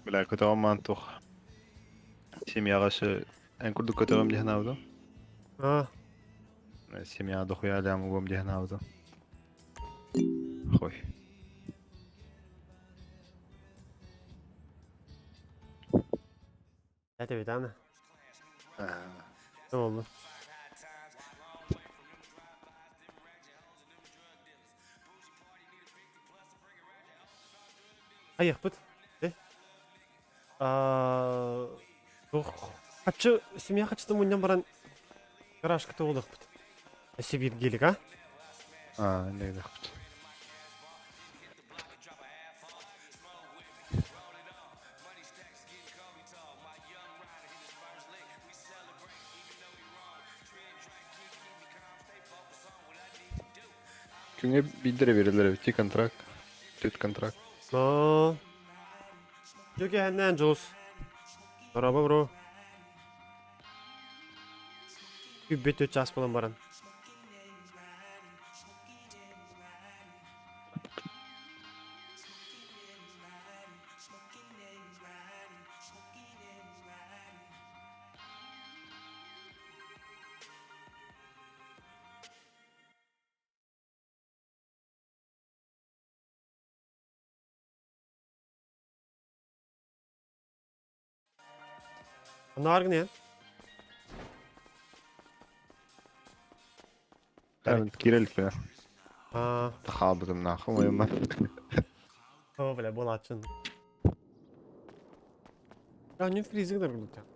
Бля, көтөҕөм маан туох семьяҕа өссө эн курдук көтөҕөм дии санаабытым. А, Семьяҕа дохуя лям угуом дии санаабытым. Хой. Это ведь Анна. Ne oldu? Айыхпыт. Э? А, туох хаччы семья хаччыта мунньан баран гаражка туолуохпут. Өссө биир гелик, а? А, иннигинэхпит. Күҥҥэ биирдэ эрэ биэрэллэр эбит дии контракт. Түт контракт. Но. Дьүкэһэннээн Дьулус. Дорообо, бро. Үббүт үт чаас буолан баран. Анаар гынайан. Киирэлик бля. Аа. Хаалбытым нахуй ойума. О, бля, буолааччын. Анньын фризинг да курдук.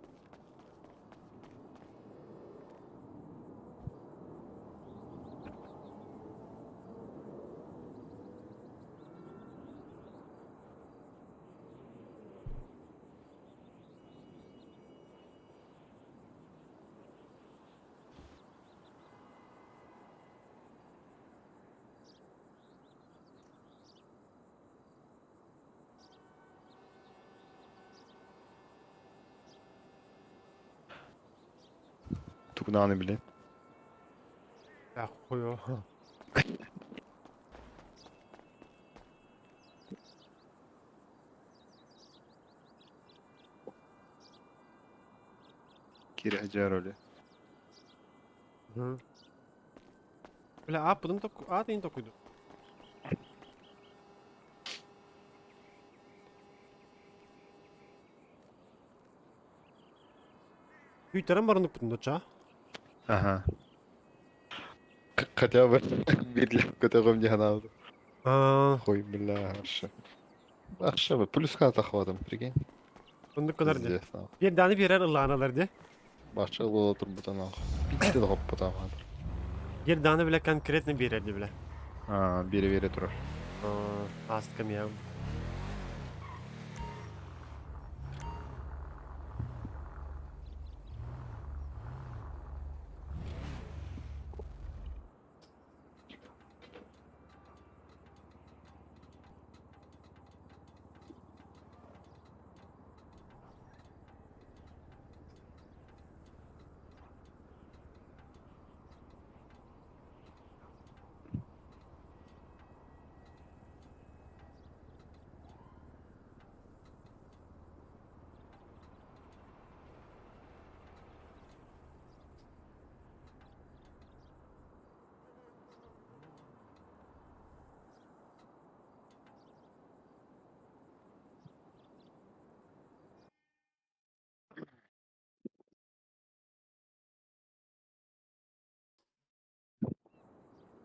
Тугунаны билин. Я хуё. Кире дьэр өлө. Бля, ааппытын ток аатын токуйду. Күүйтэрэн баран укпутун доча. Ага. Хотя бы биир көтөҕөм дии санаабытым. Аа, Хуй, бля, вообще. Вообще бы плюска захватом, прикинь. оннук гынар дии. Пиздец, нахуй. Биир дааны биэрэр ыллааналар дии. Бачча буола турбута нахуй. Биирдэ да хоппута хаатар. Биир дааны бile конкретно биэрэр дии бile. Аа, биэрэ-биэрэ турар. Аа, ааска миэм.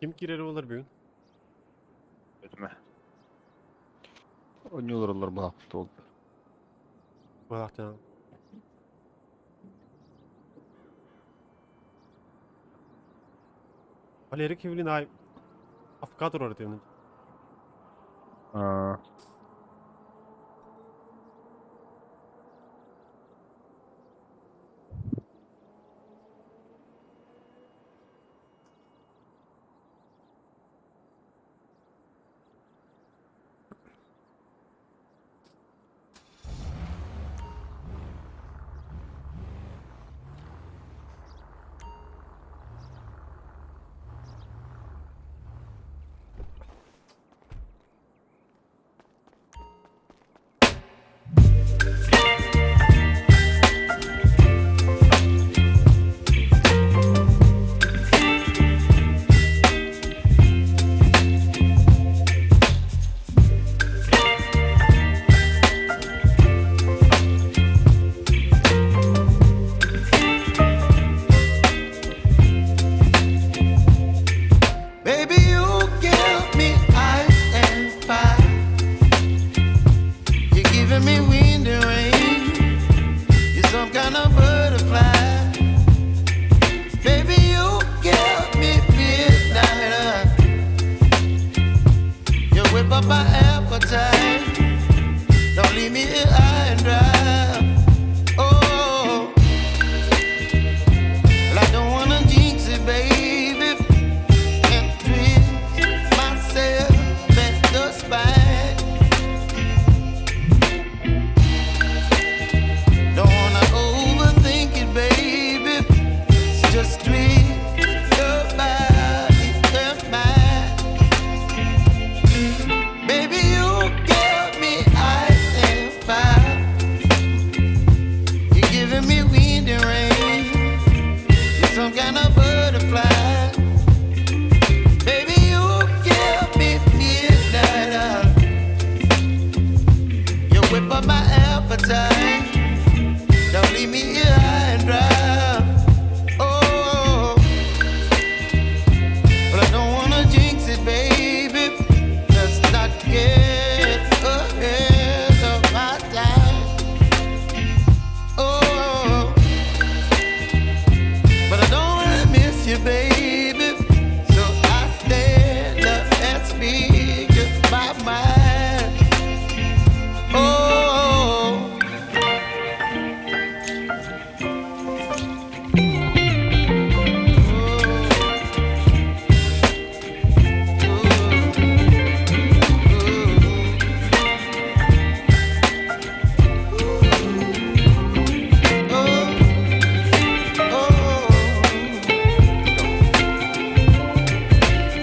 Ким киирэр буолар бүгүн? Өтүмэ. Оонньуулар олор баахпыт буолла. Буолаахтаан. Валерий Кивлин ай АФК турар этим. Аа. me wind and rain. You're some kind of butterfly. Baby, you give me midnight. You whip up my appetite. Don't leave me here high and dry. Oh, well, I don't wanna jinx it, baby, and twist myself at the spine. Don't wanna overthink it, baby. It's just twist your body and mine. Baby, you give me ice and fire. You're giving me wind and rain. You're some kind of butterfly. Baby, you give me midnight. You whip up my appetite. Don't leave me here high and dry. Oh, but I don't wanna jinx it, baby. Let's not get ahead of my time. Oh, but I don't wanna miss you, baby. So I stand up and speak just my mind. Oh.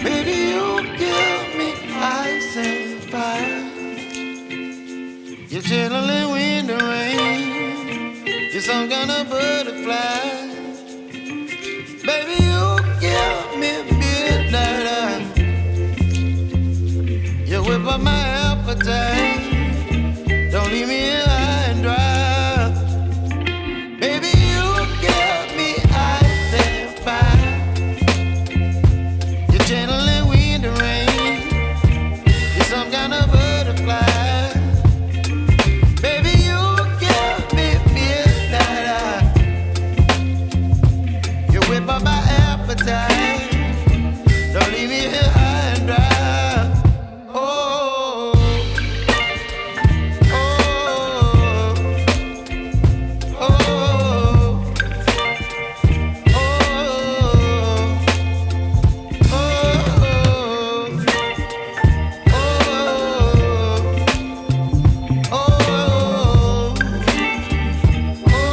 Baby, you give me ice and fire. You're chilling when the rain. You're some kind of butterfly. Baby, you give me midnight. You whip up my appetite. Don't leave me here high and dry. Baby, you give me ice and fire. You're channeling wind and rain. You're some kind of butterfly. Baby, you give me midnight. You whip up my appetite. Don't leave me here high and dry. Oh, oh, oh, oh, oh, oh. Oh, oh, oh, oh, oh.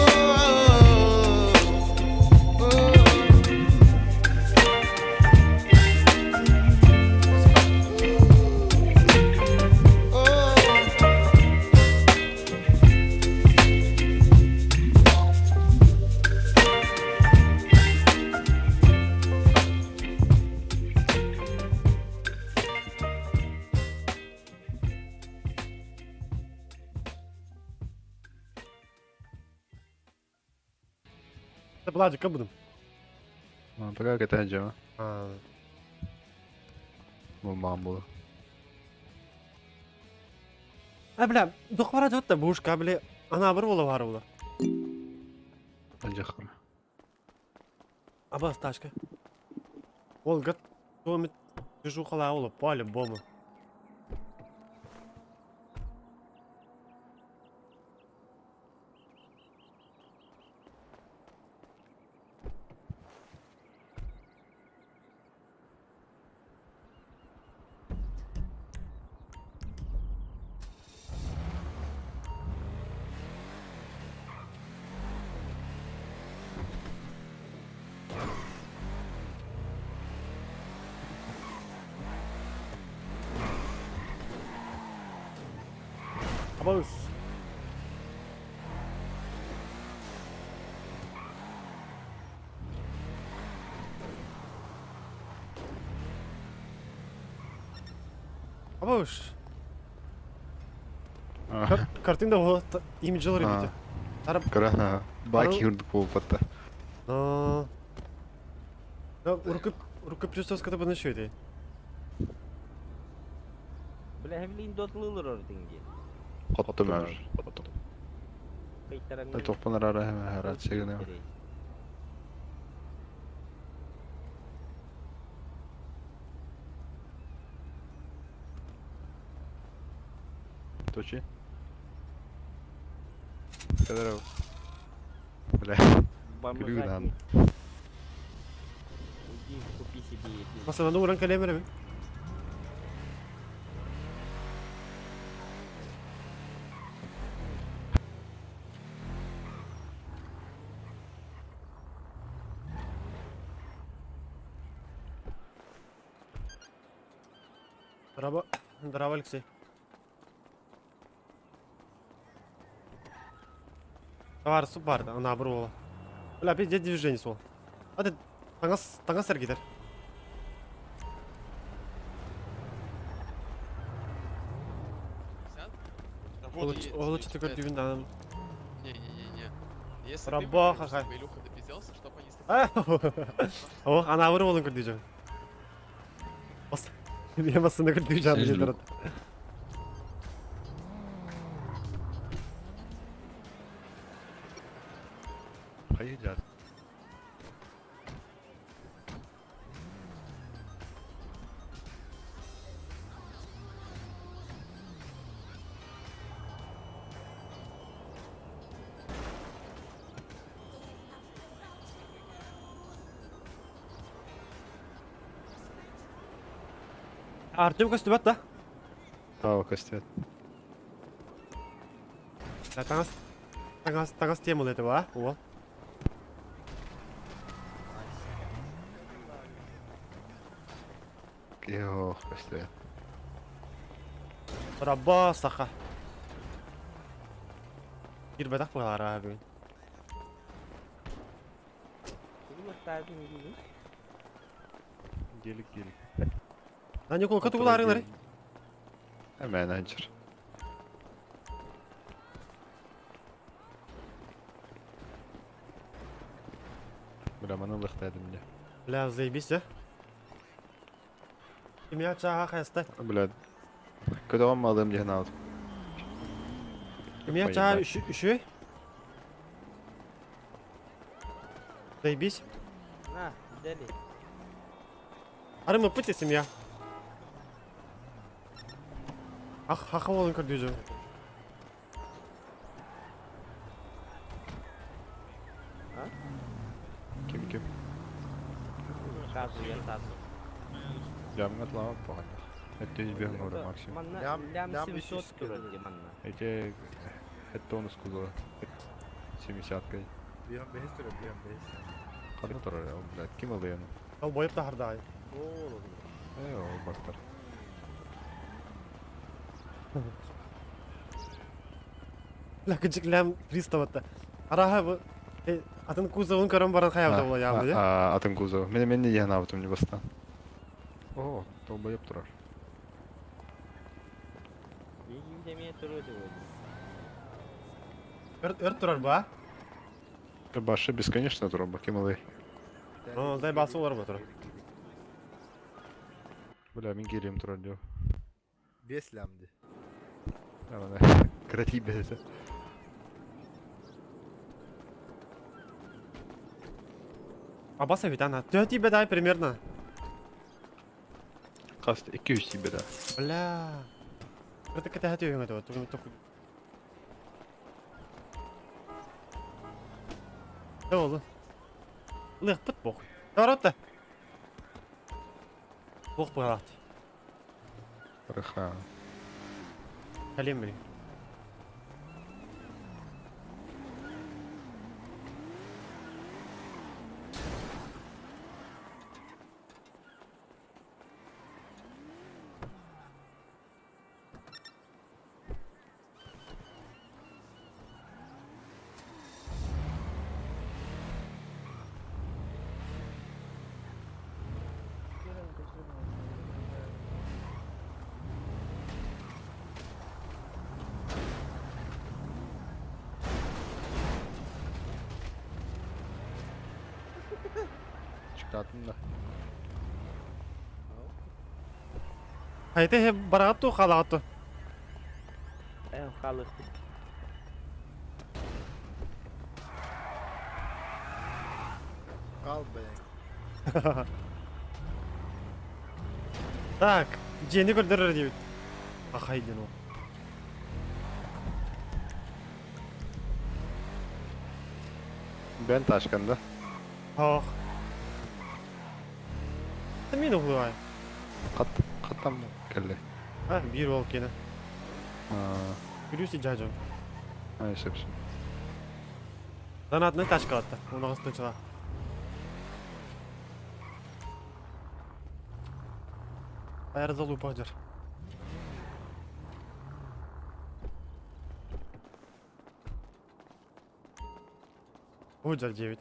Владик, будем? Пока катать жама. А, Мамбула. а бля, дохвара жотта бушка, бля. Ана бір бола бар бола. Ажахар. Абас ташка. Ол гат томит движуха ола по-любому. Абас. Абаш. Картина вот имидж ребята. Кара баки урдук болуп Но... Рука, рука прическа да еще Бля, хемлин дотлылыр ординги. Хоттум өр. Тохпун арара рация Точи. Здорово. Бля. Күлүгүн Иди купи себе еды. Масананы уран кэлиэм эрэ мин. Здраво, здраво, Алексей. Товар бар, ана бір ола. Бля, опять движение сол. Аты, таңас, таңас әргетер. Да вот едет, Ол едет, что-то это. көрдүүбүн даҕаны. Не-не-не-не. Если ты Раба, выиграешь, хахай. чтобы Илюха допизделся, чтобы они с тобой... Ох, анаабыр уолун көрдүүжүм. Бас. Мен басында көрдүүжүм Сез деді. Поедят. Артем көстүбэт да? Тау көстүбэт. Да, таҥас таҥас таҥас тема этого, а? Уол. Йох, көстүбэт. Раба саха. Кирбэтэх буолара бүгүн. Гелик, гелик. На Николка тугулаарыҥнары. Hemen анчыр. Бля, маны лыхтадым мне. Бля, заебись, а? Семья чааха хайаста. Бля, көтөҕөн малым диэн алдым. Семья чааха үшүй. Заебись. На, дали. Арым ыппыт семья. Ах, хаха болын көрдүүжү. Ким ким? Сразу я сразу. Лямҥа тлаама паҕаннах. Эттэ избеһин ора максимум. Манна Лям- лям лям 700 үс турар ди манна. Эти эттэ сказала. Семисяткой. Биһан бэһис турар, биһан бэһис. Ханна турар, блядь, ким ылыйан? Ол бойып та хардаай. Э, ол бартар. Бля, кыжык лям 300 батта. Араха бу атын кузовын көрөн баран хаябда була яабы, А, атын кузов. Мен мен не диэн аабытым не бастан. О, долбоеб турар. Биһиги эмиэ туру ди Өр өр турар бу, а? Башы бесконечно турар, ким ылый? О, зай басы олар бу турар. Бля, мин киирим турар дио. Бес лям ди. Ана, кратий бэсэ. Абаса ведь ана. Тө тебе дай примерно. Каст 200 тебе да. Бля. Это ката хатю юнга то, тугу тугу. Ne oldu? Лых пыт бох. Таротта. Бох бұрат. Рыха. Калем бери. Чыктатын да. Хайта хе барату халату. Э, Хаалыахпыт. Хаал бэйэҥ. Так, дьиэни көрдөрөр диэбит. Ахай диэн ол. Бен ташканда. Ох. Это мин уһугай. Хат хаттам кэллэ. А, биир уол киэнэ. Аа, Күлүүс дьаажон. ай сөпсүн. Донатный тачка атта. Унаҕас тычыла. Айар залупа дьар. Бу дьар диэбит.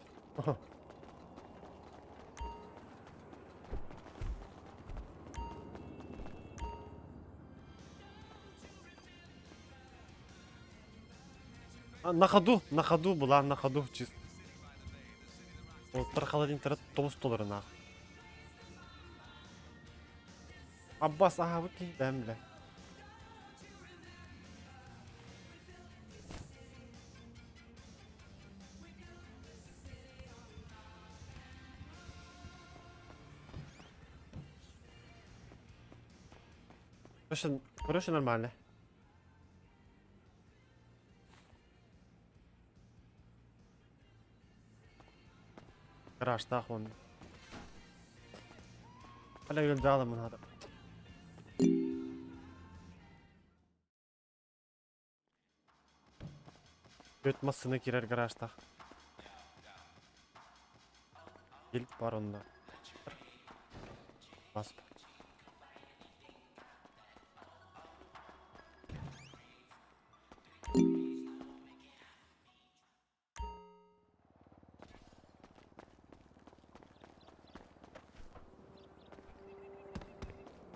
На ходу, на ходу была, на ходу чисто. Олтар холодильниктара тоҕус толору Аббас аһаабыт киһи бэм бля. Короче, короче, нормально. Гаражтаах уонна. Аля ыалдьаалымын хата. Түөрт массыына киирэр гаражтаах. Гелик бар онно. Бас бар.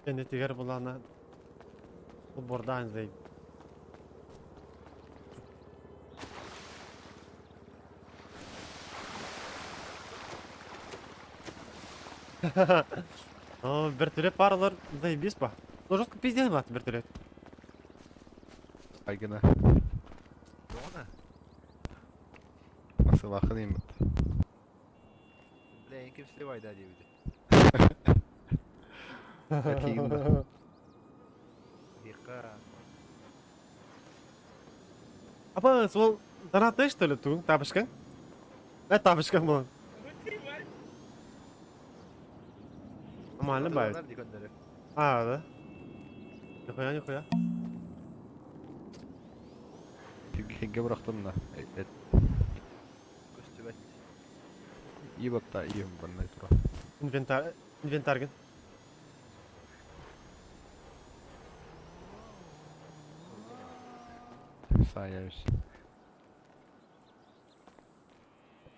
Кэннитигэр булаана убордаан зай. О, вертолет паралар заебись па. Ну жестко пиздец брат вертолет. Айгына. Тоҕо Масылаахын ииммит. Бля, эн ким сливайда диэбитэ. Этиигин да. Диэххэ Апа, сол донатный что ли тугуҥ тапочкаҥ? Э, тапочкаҥ буолан. Нормально баайыт. Атыланар дии көннөрү. А, да? Нихуя, нихуя. Хигге бырахтым да. Эт Көстүбэт. ибатта ием баннай тура. Инвентарь, инвентарьгын. Саайабыс.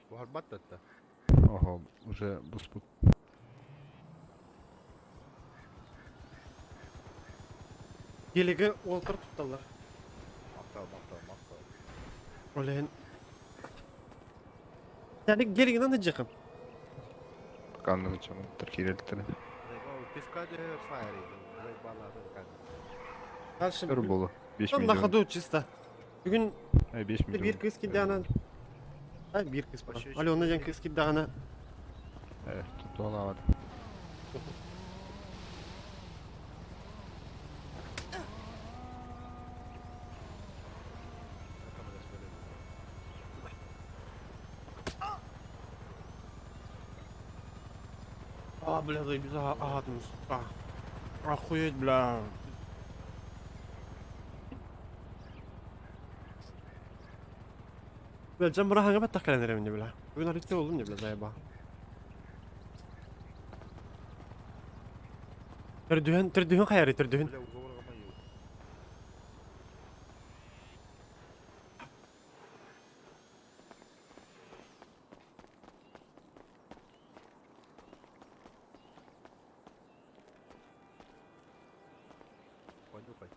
Буһарбат да да. Ого, уже буспут. Гелиги уолтар тутталлар. Махтал, махтал, махтал. Ол иһин Сәлик гелигинэн ыдьыхым. Канны чамыттар киирэлтэрэ. Пивка дөһөр саайар Дальше Өр болу. 5 на миллион. ходу чисто. Бүгүн Ай 5 миллион. биир кыыс киирдэҕинэ Ай биир кыыс бар. Алена диэн кыыс киирдэҕинэ Э, туолаабат. А, бля, заебись, ага, ага, там, а. Охуеть, бля. Бля, дьон быраһаҥа баттах кэлэн эрэбин бля. Бүгүн арыйты болдум бля, заеба. Төрдүһүн, төрдүһүн хайары, төрдүһүн. Бля, уговорга мою. Понюхай.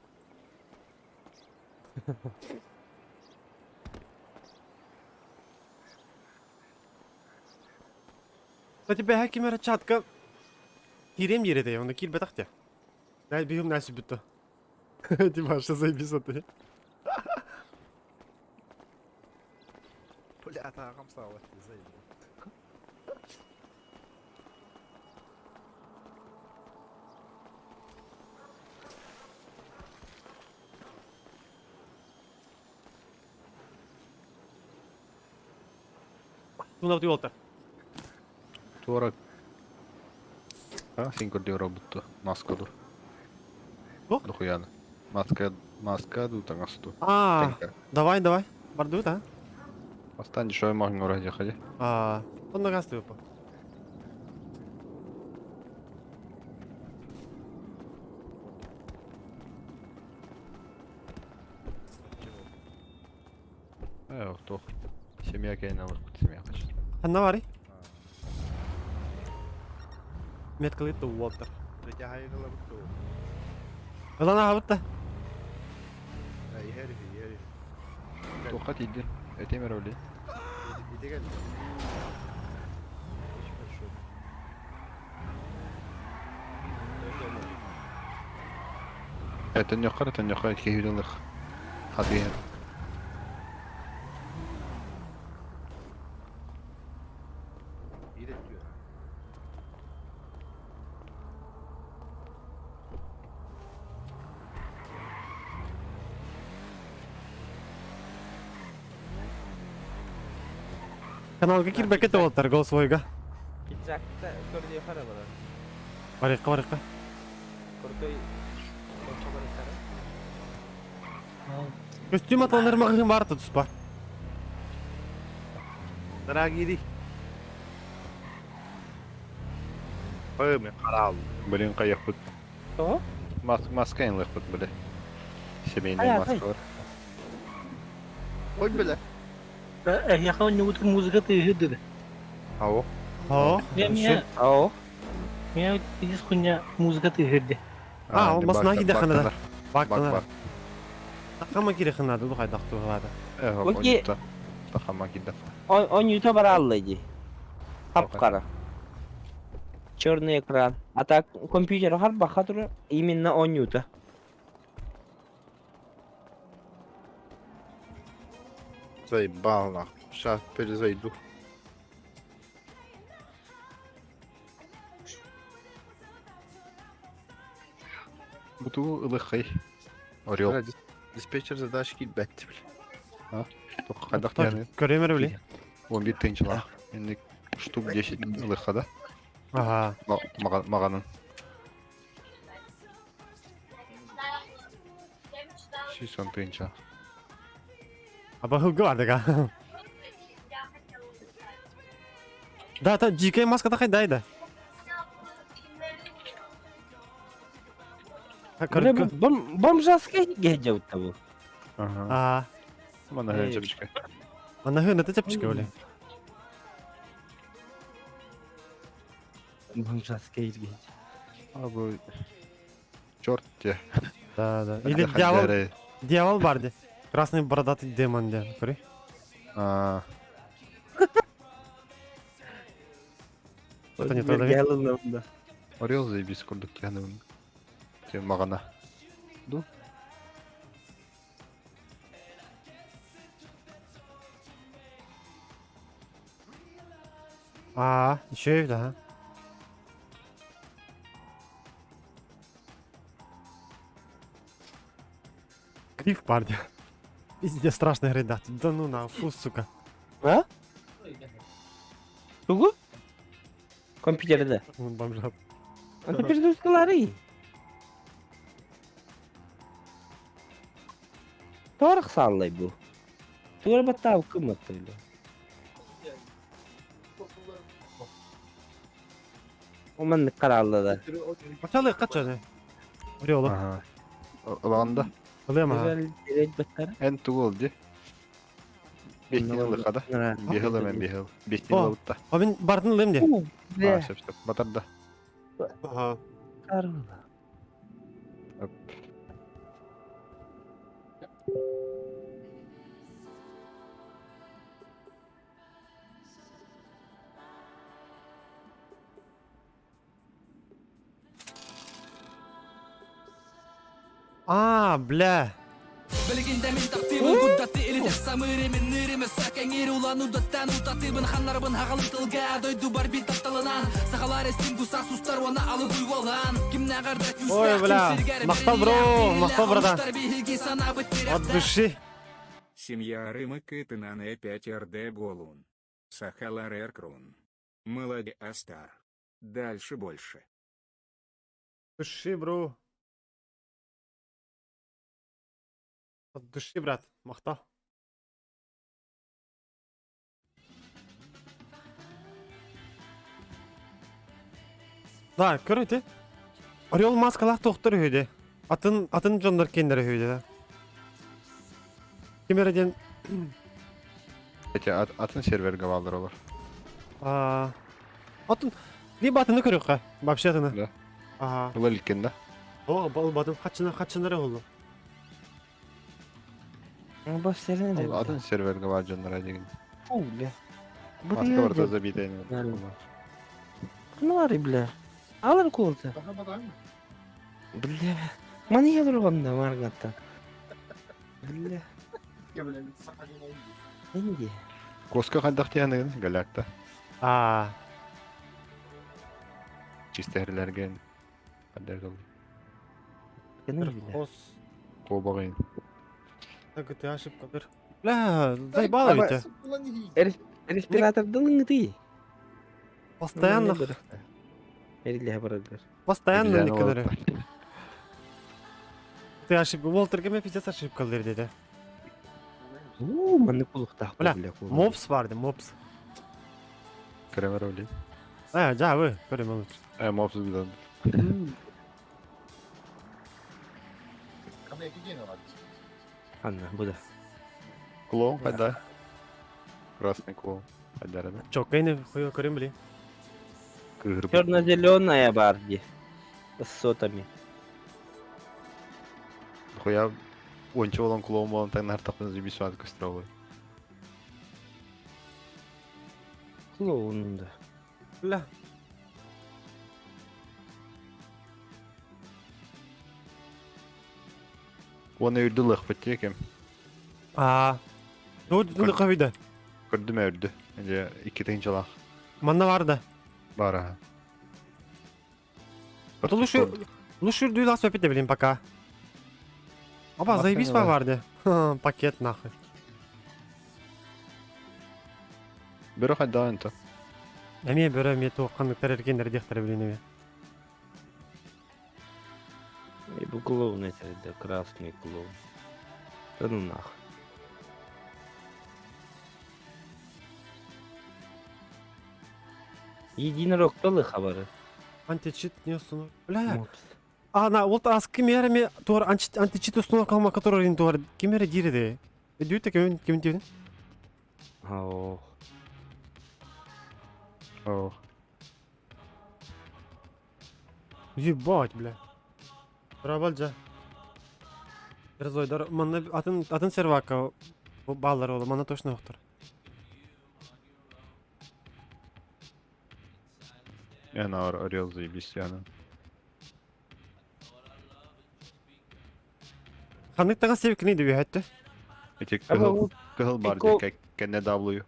Кстати, бэһэ ким эрэ чатка киириэм диир этэ, онно киирбэтэх дии. Дай бегом на себе то. Типа, что заебись ты. Бля, атаҕым саҕалар заебал. Тунав уолтар. Туора. А, син көрдө робутtu. Маска dur. Туох? Дохуяна. Маска, маска ду таҥас ду. А, Тенька. давай, давай. Бардыбыт, а? Бастаан дешевый маҕаһыыҥҥа баран иһиэххэ дии. А, онно газ тыыппа. Ээ, туох. Семья кэлин ылыахпыт семья хаччы. Ханна барый? Меткалыт уолтар. Дьаһайын ылабыт дуо? Ылан аһабыт да. Иһэр үһү, иһэр үһү. Туохха тиийдин? Этим эрэ билигин. Ити кэллэ. Очень хорошо. Этэнньэххэ этэнньэххэ киһи ылых. Хатыйан. Биир өттүгэр. Каналга киирбэккэ да уолтар голосовойга. Пиджакта көрдүө хара барар. Барыахха барыахха. Крутой ончо барыктара. Көстүүм аталанар маҕаһыын баар туспа. Дорогие. Пойми, харал. Блин, хайахпыт. Тоҕо? Маска ылыахпыт, били. Семейный Хайа, маска бар. Ой, бля. Эһиэхэ оонньуубутун музыка тыаһыыр Ау. О, Миэ Ау. миэ ис хуйня музыка тыаһыыр А, ол масына киирдэххинэ да. Бак Бактанар. бар. Тахама киирэххинэ да хайдах туһалаата. Э, Окей. онньута. Тахама киирдэх. Оонньуута бараалла дии. Хап-хара. Черный экран. А так компьютер харбаха турар именно оонньуута. Заебал нахуй. Сейчас перезайду. Буту ылыххай. Орел. Бля, диспетчер задачки киирбэт, бля. Хайдах диэн. Көрүөм эрэ били. 11 тыһыынчалаах. Инник штук 10 ылыхха да. Ага. Маҕанын. 110 тыһыынча. А баһылга бардыга. Да, та дикая маска такая да. Бля, бомжаская дьэ того. Ага. А, Манна Эй. чэпчэки. ана хын это чэпчэки били. Бомжаская дьэ. А бу черт те. Да, да. Или дьявол, дьявол барди. Красный бородатый демон де. Көрүй. А, Это не то, да? Да. Орел заебись курдук тиһэн Те маҕана. Ду? А, еще и да. Гриф барди. Пиздец, страшный грейдат. Да ну на, фу, сука. А? Тугу? Компьютерда. Бомжат. Это передускалары. Торах саллай бу. Тура баттау кыматтайлы. Оман караллада. Бачалы качаны. Орелу. Ага. Ылаҕан да. Ылыам аха. Эн тугу ыл дии. Биэстиин ылыахха да. Биэһи ылыам эн биэһи ыл. Биэстиин О. ылабыт да. А мин бардын ылыам дии. А, сөп сөп. Батар да. Ага. Оп. А, бля. Ой, бля, махтал, бро, махтал, братан. От души. Семья Рымыкытынан 5 РД Голун. Сахалар Эркрун. Молоде Астар. Дальше больше. Души, бро. От души, брат. Махтал. Да, көрөтө. Орел маскалаах тохтор үһү де. Атын атын дьоннор киэннэрэ үһү де. Ким эрэ диэн Эти атын серверге бааллар олор. Аа, атын либо атыны көрүөххэ, вообще атыны. Да. Ага. Ыла иликкин да? О, бал батын хачына хачынары болду. Бу сэрэн Ол атын серверге баар дьоннор дигин. Фу, бля. Маска барда забитая. Ну, бля. Алар култа. Бля. Маны ядырганда маргатта. Бля. Инди. Коска хайдах тиһаныгын галякта. Аа. Чистэһэрлэрген. Хаддер Хос. Кобаҕын. Так ты ошибка бер. Бля, заебало ведь. Респиратордан ыңытый. Постоянно. Эриле барадыр. Постоянно никелери. Ты ошибка. Уолтер кеме пиздец ошибкалар деди. У, маны кулуктах. Бля, мопс барды, мопс. Кремер өлей. А, жа, вы, көрем лучше. Э, мопс билен. Анна, бу да. Клоун қайда? Красный клоун. Қайда рада? Чокайны хуя көрем били. Кыгыр. Черно-зеленая барди. С сотами. Хуя онча болон клоун болон таң артақпын заебись саат көстіре Клоун да. Бля. Оны үрді лықпыт текем. Аа. Ну, кабида. Көрдүм үрді. Эже икки тыгынчалах. Манна бар да. Бар аха. Это лучше лучше үрдүү лас өпете билим пока. Аба, заебись па барды. Пакет нахуй. Бөрө хайда энто. Эме бөрө ме туаккан терерген дехтер билин эме. И бу клоун это, да, красный клоун. Да ну нахуй. Единорог толы хабары. Античит не установ. Бля. А, на, вот ас кимерами туар античит установка алма, который туар кимере диреде. Дүйті ким ким дедin? Ох. Ох. Ебать, бля. Рабалжа. Разойдар, манна атын атын сервака баллар олы, манна точно оқтыр. Яна орел заебись, яна. Ханнык тага себекini деп өтті. Эти кыһыл кыһыл бар ди, кенне W.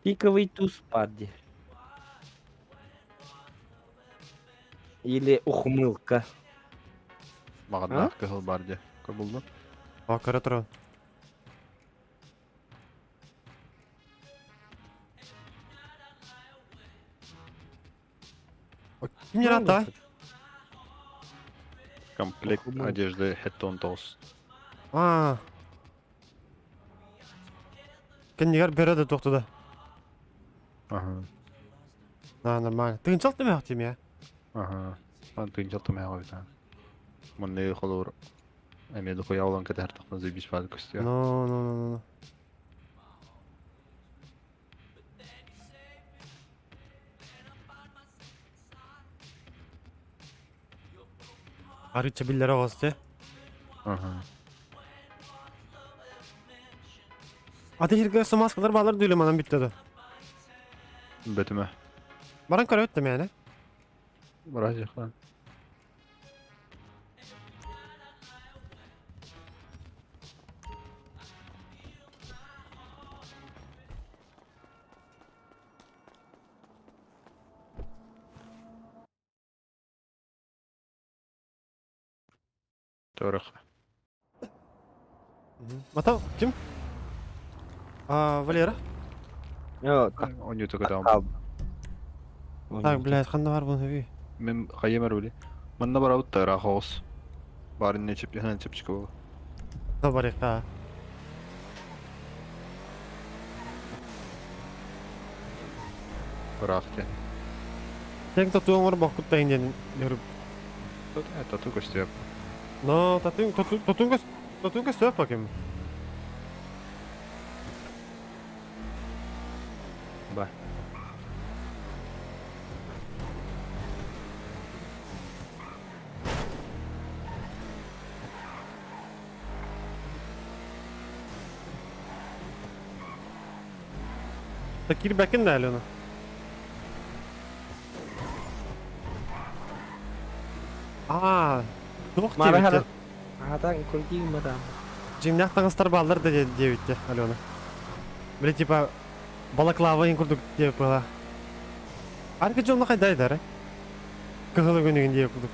Пиковый туз падди. Или ухмылка. Мағаннаах кыһыл бар ди. Кө булду? А, көрө туран. Ким ярата? Комплект одежды Хеттон Тост. А. Кеннигер бөрө да тоқтуда. Ага. На, нормально. Тыгынчалт неме хатим я? Ага. Ан тыгынчалт неме хатим. Манны холор. Эме духуя олон кэтэр тахна заебись баар көстүө. Ну, ну, ну, ну. Арыча биллere оҕосте. Ага. Аты жерге маскалар балар дүле манан бүтті да. Бөтүмө. Баран көрө өттім яны. Баражык lan. Торох. Мата ким? А, Валера? Онньута көтөҕөм. Так, блядь, ханна бар буну ви? Мен хайым били. Манна барабыт да ыраах оҕус. Барын не чеп, чепчик буолу. Да барыха. Ыраах диэн. Тек тату оҥор боккут тайын диэн görүп. Тату көстүөп. Но тату тату тату көс тату көстүөп бакым. Ба. Такир бэкин да Алена. Аа, туох диэбиттэ? Аатан курдиин матаан. Дьиҥнээх таҥастар бааллар да диэбиттэ Алена. Били типа балаклава иһин курдук диэбит быһалаах. Арка дьонно хайдай да Кыһыл өгүнүгүн диэбит курдук.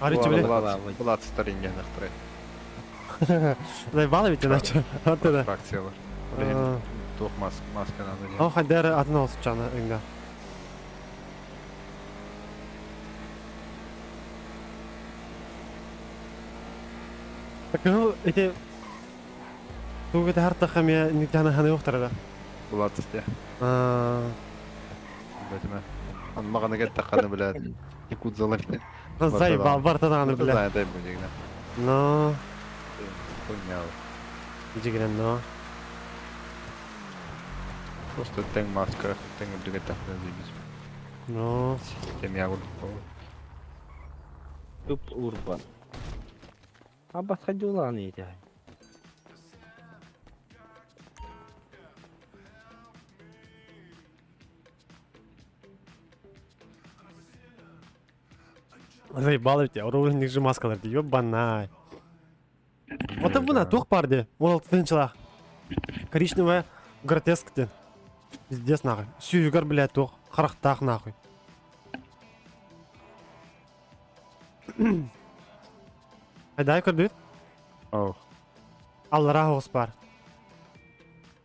Арычы били. Булатстар инген ахтырай. Заебало ведь иначе. Вот это. Фракциялар. Туох маска надо. О, хайдар атын олсучаны өңгө. Кыһыл ити тугу тахар эмиэ нитяна ханы ухтарада. Булатсты. Бэтиме. Ан маганы кеттаханы билет. Якудзалар. Заебал бартадан биле. Знает бу дигне. Но. Хуйня. Дигрен но. Просто тең маска, тең дүгет тахны дейбиз. Но. Тем ягур. Туп урбан. Абас ходила эти. Заебал ведь, оружие же маскалар, ёбанай. Вот буна тух бар Ол тынчыла. Коричневая гротеск де. Пиздец нахуй. Сүйгер, блядь, тух. Харахтах нахуй. Айдай көрдүт? О. Аллара оғыз бар.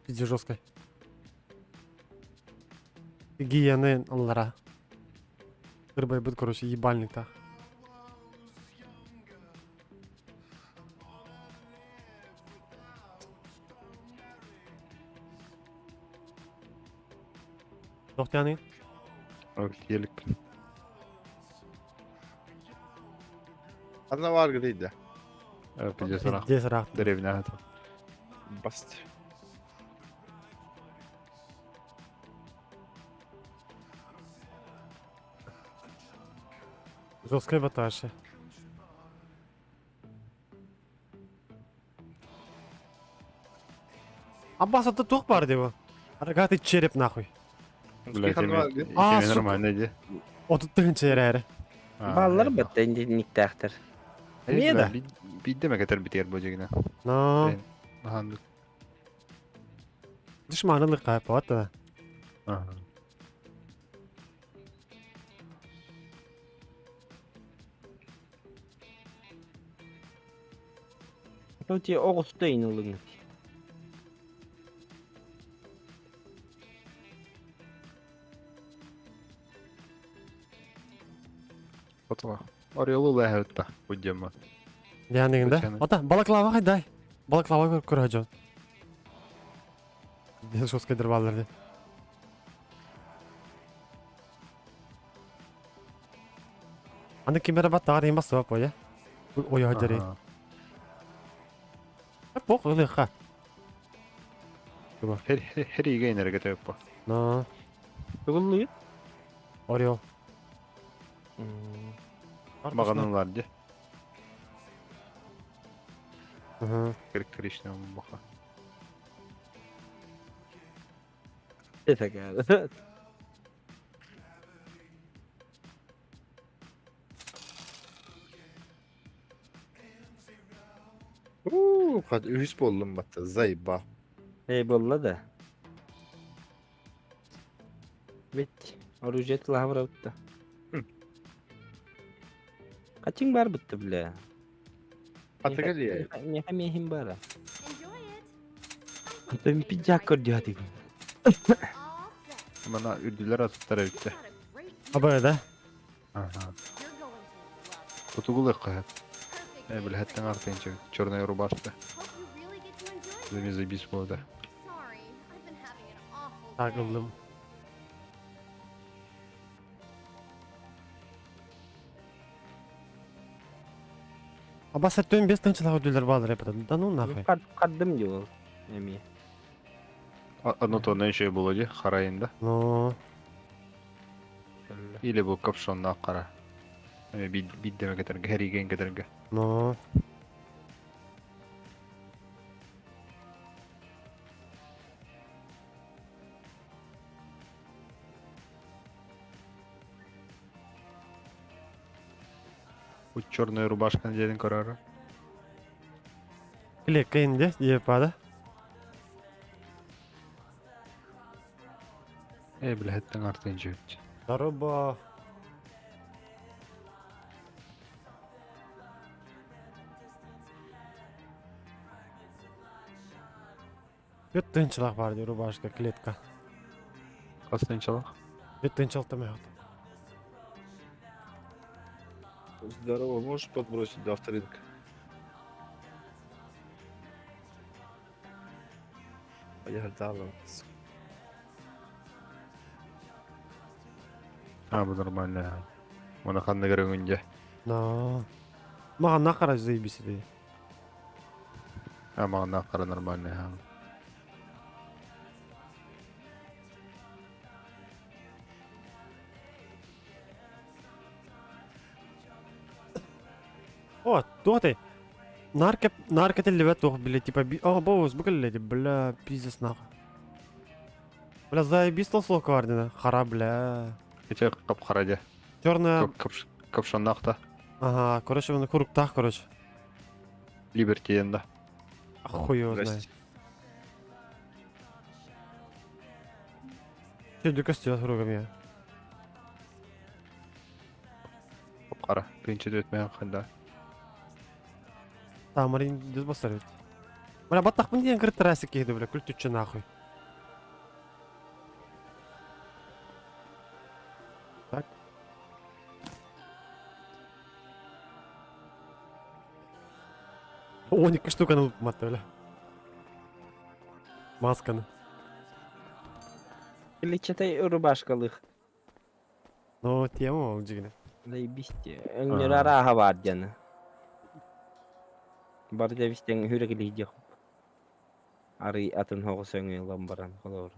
Пизде жесткой. Гиены аллара. Рыба будет, короче, ебальник так. Тохтяны? Елик. Анна var gideydi. Пиздец рах. Пиздец рах. Деревня это. Баст. Жесткая баташа. Аббас, это тух бар дево. Рогатый череп нахуй. Блядь, А, ими нормально иди. Отут тыгынча ярары. Баллар бетте никтахтар. Эмиэ да? Бидде кетер битер бу жегине. Но. Ахан. Душманылык кайып вот да. Ага. Тут и оғысты инылың. Отла. Орелу лэхэтта будема. Дианигинде. Ота, балаклава хайдай. Балаклава көр жон. Жесткий дырбалар. Аны кимере баттар им басып ой. Ой хаджари. Пох ылыха. Хер хер иге энергия па. Но. Тугуллуй. Орел. Маганылар ди. Ага. Кришна баха. Это такая. Uuu, kad ühüs boldum batta. Zayba. Ey болла да. Бит. Оружие лавра утта. Хачың бар бытты бля. Атыга дии. Миэхэ миэхин бара. Антон пиджак көрдүө Мана үрдүлэр атыттар эбиттэ. Абы да? Ага. Хотугул эккэ. Э, билэһэттэн артынчы черная рубашка. Зами заебись болды. Так ыллым. Аба сәттөн бес тынчылах өдүлөр баалар эпет. Да ну нахуй. Кардым дии ол. Эми. Одно то еще было ди, харайында. Ну. Или бу капшонна кара. Эме бид бид деме кетерге, хериген кетерге. Ну. Бу черная рубашка дедин көрөрө. Клетка инде, епада. Э, билэһэттэн артынчы. Дароба. Бүт тынчылах бар ди рубашка, клетка. Хастынчылах. Бүт тынчылык мехот. Здорово, можешь подбросить до авторынка? Поехали там. А, бу нормально. Мана ханна көрөңүнде. Но. Мага нахара заебись ди. А, мага нахара нормально. О, туох ты? Нарко, наркотеллибэт туох, бля, типа, би... О, боус, бу бля, пиздец нахуй. Бля, заебись толсловка бар Хара, бля. Эти кап-кара де. Черная... Капшоннахта. Ага, короче, он куруктах, короче. Либерти да. Хуй его знает. Че, костюм ругами. Кап-кара. Биринчи өтмөйөн канда. Тамарин düz басар ведь. Бля, баттахпын диэн кыртырасик киһи бля, күл нахуй. Так. О, 12 штуканы матта, бля. Масканы. Клетчатай рубашкалых. Ну, тема ол жигine. Заебись. Өңнөр арааха бар дьаны. Бар дебистен хүрегили дьох. Ары атын хоҕус өҥү ламбаран холоор.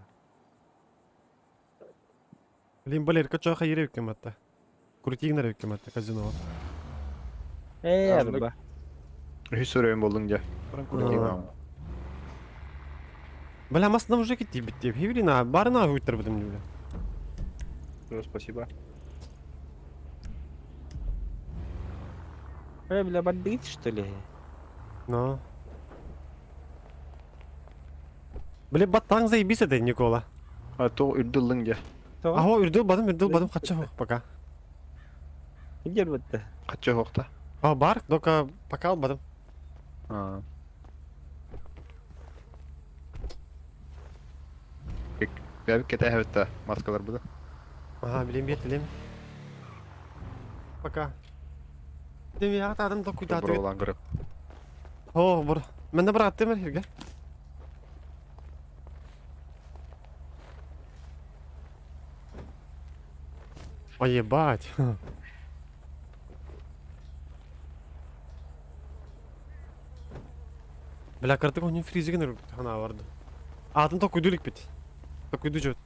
Блин, Валерка, чё хайыр үккем атта? Крутигнер үккем атта, казино. Ээ, арба. Үс өрөйүн болдуң де. Бля, масына уже кетти битти. Хиврина, барына үттер битим бля. Все, спасибо. Э, бля, бандит, что ли? Ну. Бля, баттаң заебись это, Никола. А то үрдүллүң де. Аго, үрдүл бадым, үрдүл бадым, хатча пока. Где бытты? Кача хокта. А, бар, только пока албадым. А. Бәбик кете хәбетте маскалар буды. Ага, билем бет, билем. Пока. Дем я адам да куда Бро olan көрөп. О, бур. Мен да бір аттым херге. Ой, ебать. Бля, картык onun фризигин хана барды. Атын токуйдулик бит. Токуйду жөт.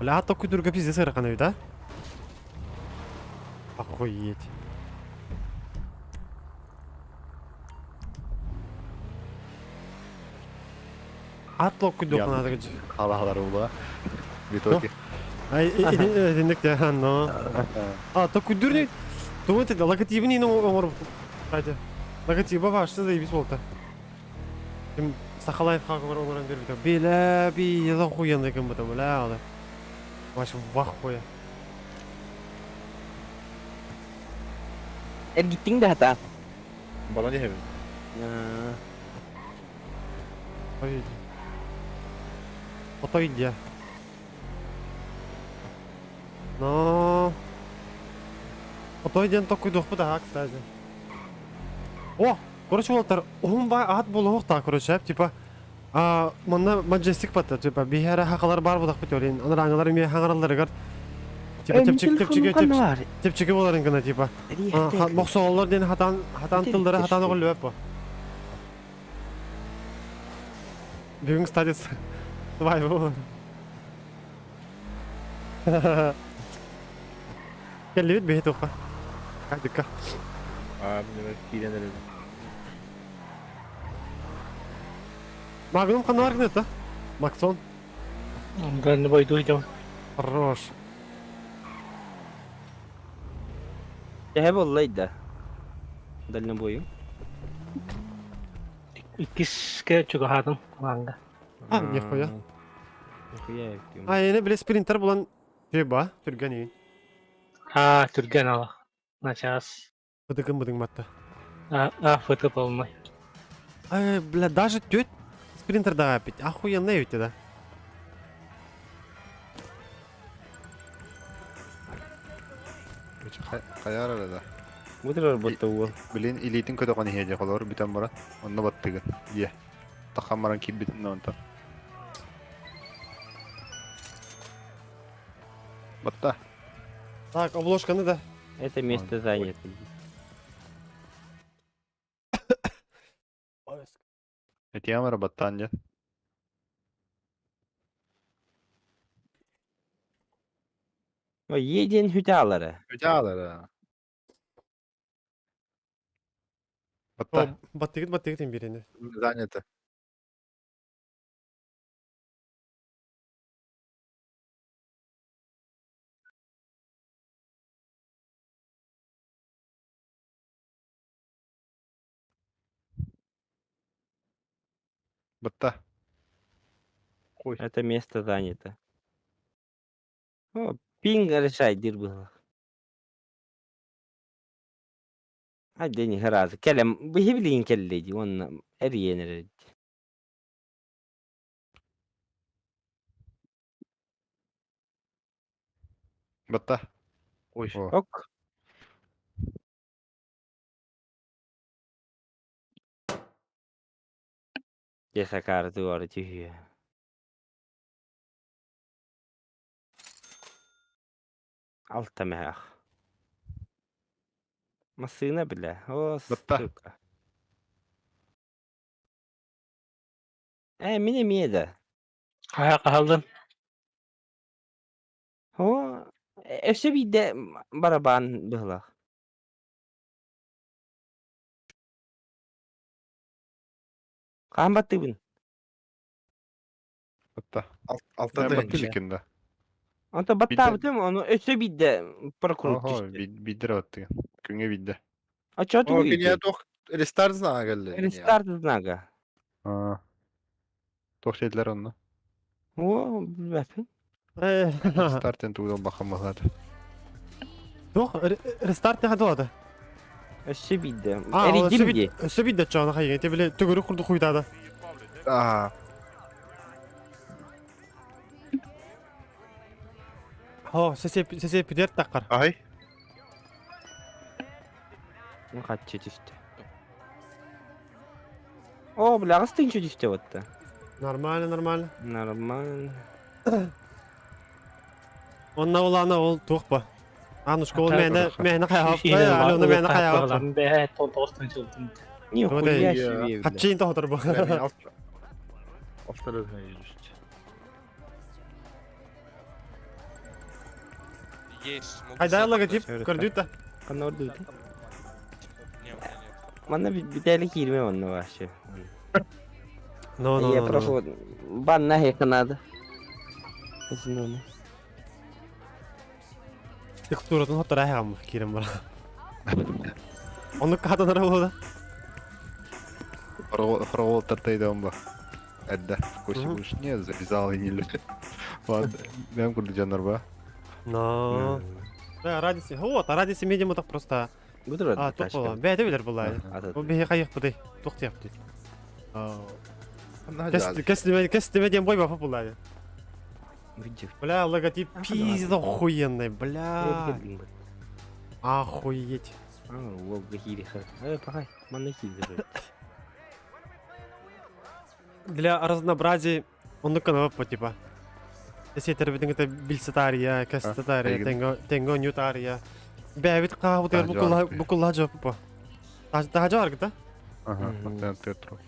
Бля, токуйдурга пиздец ыракан да? Охуеть. Ат токуйду хана дагы. Халалар ула. Битоки. Ай, эдинник те, но. А, токуйдур не. Тугун те логотибин ин оңор. Кайда. Логотиба бар, что заебись болду. Ким Сахалаев хагы оңорон бербит. Бля, би, язан хуянды кем бу, бля, алы. Вася в ахуе. Эргиттиҥ да хата. Балан иһэбин. Ой. Отой дьэ. Но. Отой диэн токкуйдуохпут аха, кстати. О, короче, уолаттар, уһун баа аат буолуохтаах, короче, типа А, манна Majestic батта, типа, биһиэрэ хахалар баар будахпыт олин, анарааҥылар эмиэ хаҥаралларыгар, типа, чэпчэки, чэпчэки, чэпчэки, чэпчэки буоларын гына, типа, мохсоҕоллор диэн хатаан, хатаан тыллары хатаан оҕоллубат бу. Бүгүн, кстати, свадьба Кэллибит биһи туохха. Кайдыкка. Аа, мин киирэн эрэбин. Магнум ханна бар гына Максон. Дальний бойду идем. Хорош. Төһө буолла да? Дальнобою. Иккискэ чугаһаатым лаанга. А, нихуя. Нихуя эбит. А, эне биле спринтер булан Тыба, түргэн иин. А, түргэн алах. Начаас. Быдыгын быдыҥ матта. А, а, фото полный. Ай, бля, даже теть спринтер да опять. Охуенно ведь да. Хайар эрэ да. Бутырар бутта уол. Билин илиитин көтөҕөн иһиэ дии холор бүтэн баран онно баттыгын дьиэ. Тахан баран киирбитин да онтон. Батта. Так, обложканы да. Это место занято. Этиэм эрэ баттаан диэн. Ой, еден хүтаалары. Хүтаалары. Батта. Баттыгыт баттыгыт им бирине. Занято. Батта. Хуй. Это место занято. О, пинг решай дир было. Хаддени харазы. Кэлем, быһи билигин кэллэ дии уонна эрийэн эрэр дии. Батта. Ой. О. Ок. Дьэ сакаары туора түһүө. Алта мөһөөх. Массыына билэ. О, Батта. сука. Ээ, мин эмиэ да. Хайа хааллын. О, өссө биирдэ барабаан быһылаах. Хаһан баттыыбын? Батта. Алта Мен тыһыынча. баттыы иликкин да. Онто баттаабытым, ону өссө биирдэ прокрут Оһо, түстэ. биирдэ баттыгын. Күҥҥэ биирдэ. Оччо О, тугу киниэ туох рестарт знага кэллэ. Рестарт знага. Аа. Туох диэтилэр онно? О, билбэппин. Рестартен тугу бахан баһаат. Туох рестарт не хадылады? Өссө биирдэ. А, Эрийдим дии. Өссө биирдэ чоона хайыгын. Те били төгүрүк курдук хуйдаада. Аа. О, сесе пидер таққар. Ай. Хаччы түстэ. О, бля, аҕыс тыһыынча түстэ буотта. Нормально, нормально. Нормально. Онна улаана ол туох ба? Анушка ол мээнэ мээнэ хайаап. Алена мээнэ хайаап. Бэһэ тоғыз тыһыынча ылтым. Нихуя себе, бля. Хаччыын тоһотор бу. Алта түстэ. Есть. Могу Хайда сам логотип Көрдүт. көрдүт да. Ханна ордуйду? Не, у меня нет. Манна бүтээлі киирме онно вообще. No, no, Я no. просто бан нахер надо. Казиноны. Текстуратын хоттор айхам киирэн бар. Оннук хатанара буолда. Хорогол тартайдам ба. Эдда, в косе будешь? Не, завязал и не лежит. Бэм курдук дьоннор ба. Но. Да, ради Вот, а ради семьи так просто. А, туох буолла. Бэйэтэ билэр буолла. Бу биһи хайыахпытый? Туох диэхпитий? Кэс кэс диэн бой бафа буолла. Бля, логотип пиздец охуенный, бля. Охуеть. Для разнообразия оннук гына типа. Сиэтэрбитин кытта билсэ таарыйа, кэстэ таарыйа, тэҥҥэ оонньуу таарыйа. Бэйэбит хаабытыгар букуллаһа дьоппо. Таһдьа баргыта? Ага, тетро.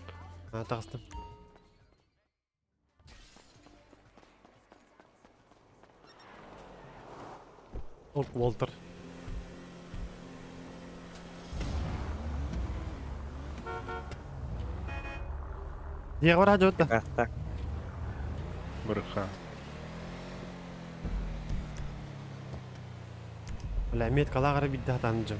Таҕыстым. Уолтер. Дьиэҕэ бараа дьоҕутта. Бырха. Бля, меткалаах эрэ биирдэ сатаан дьон.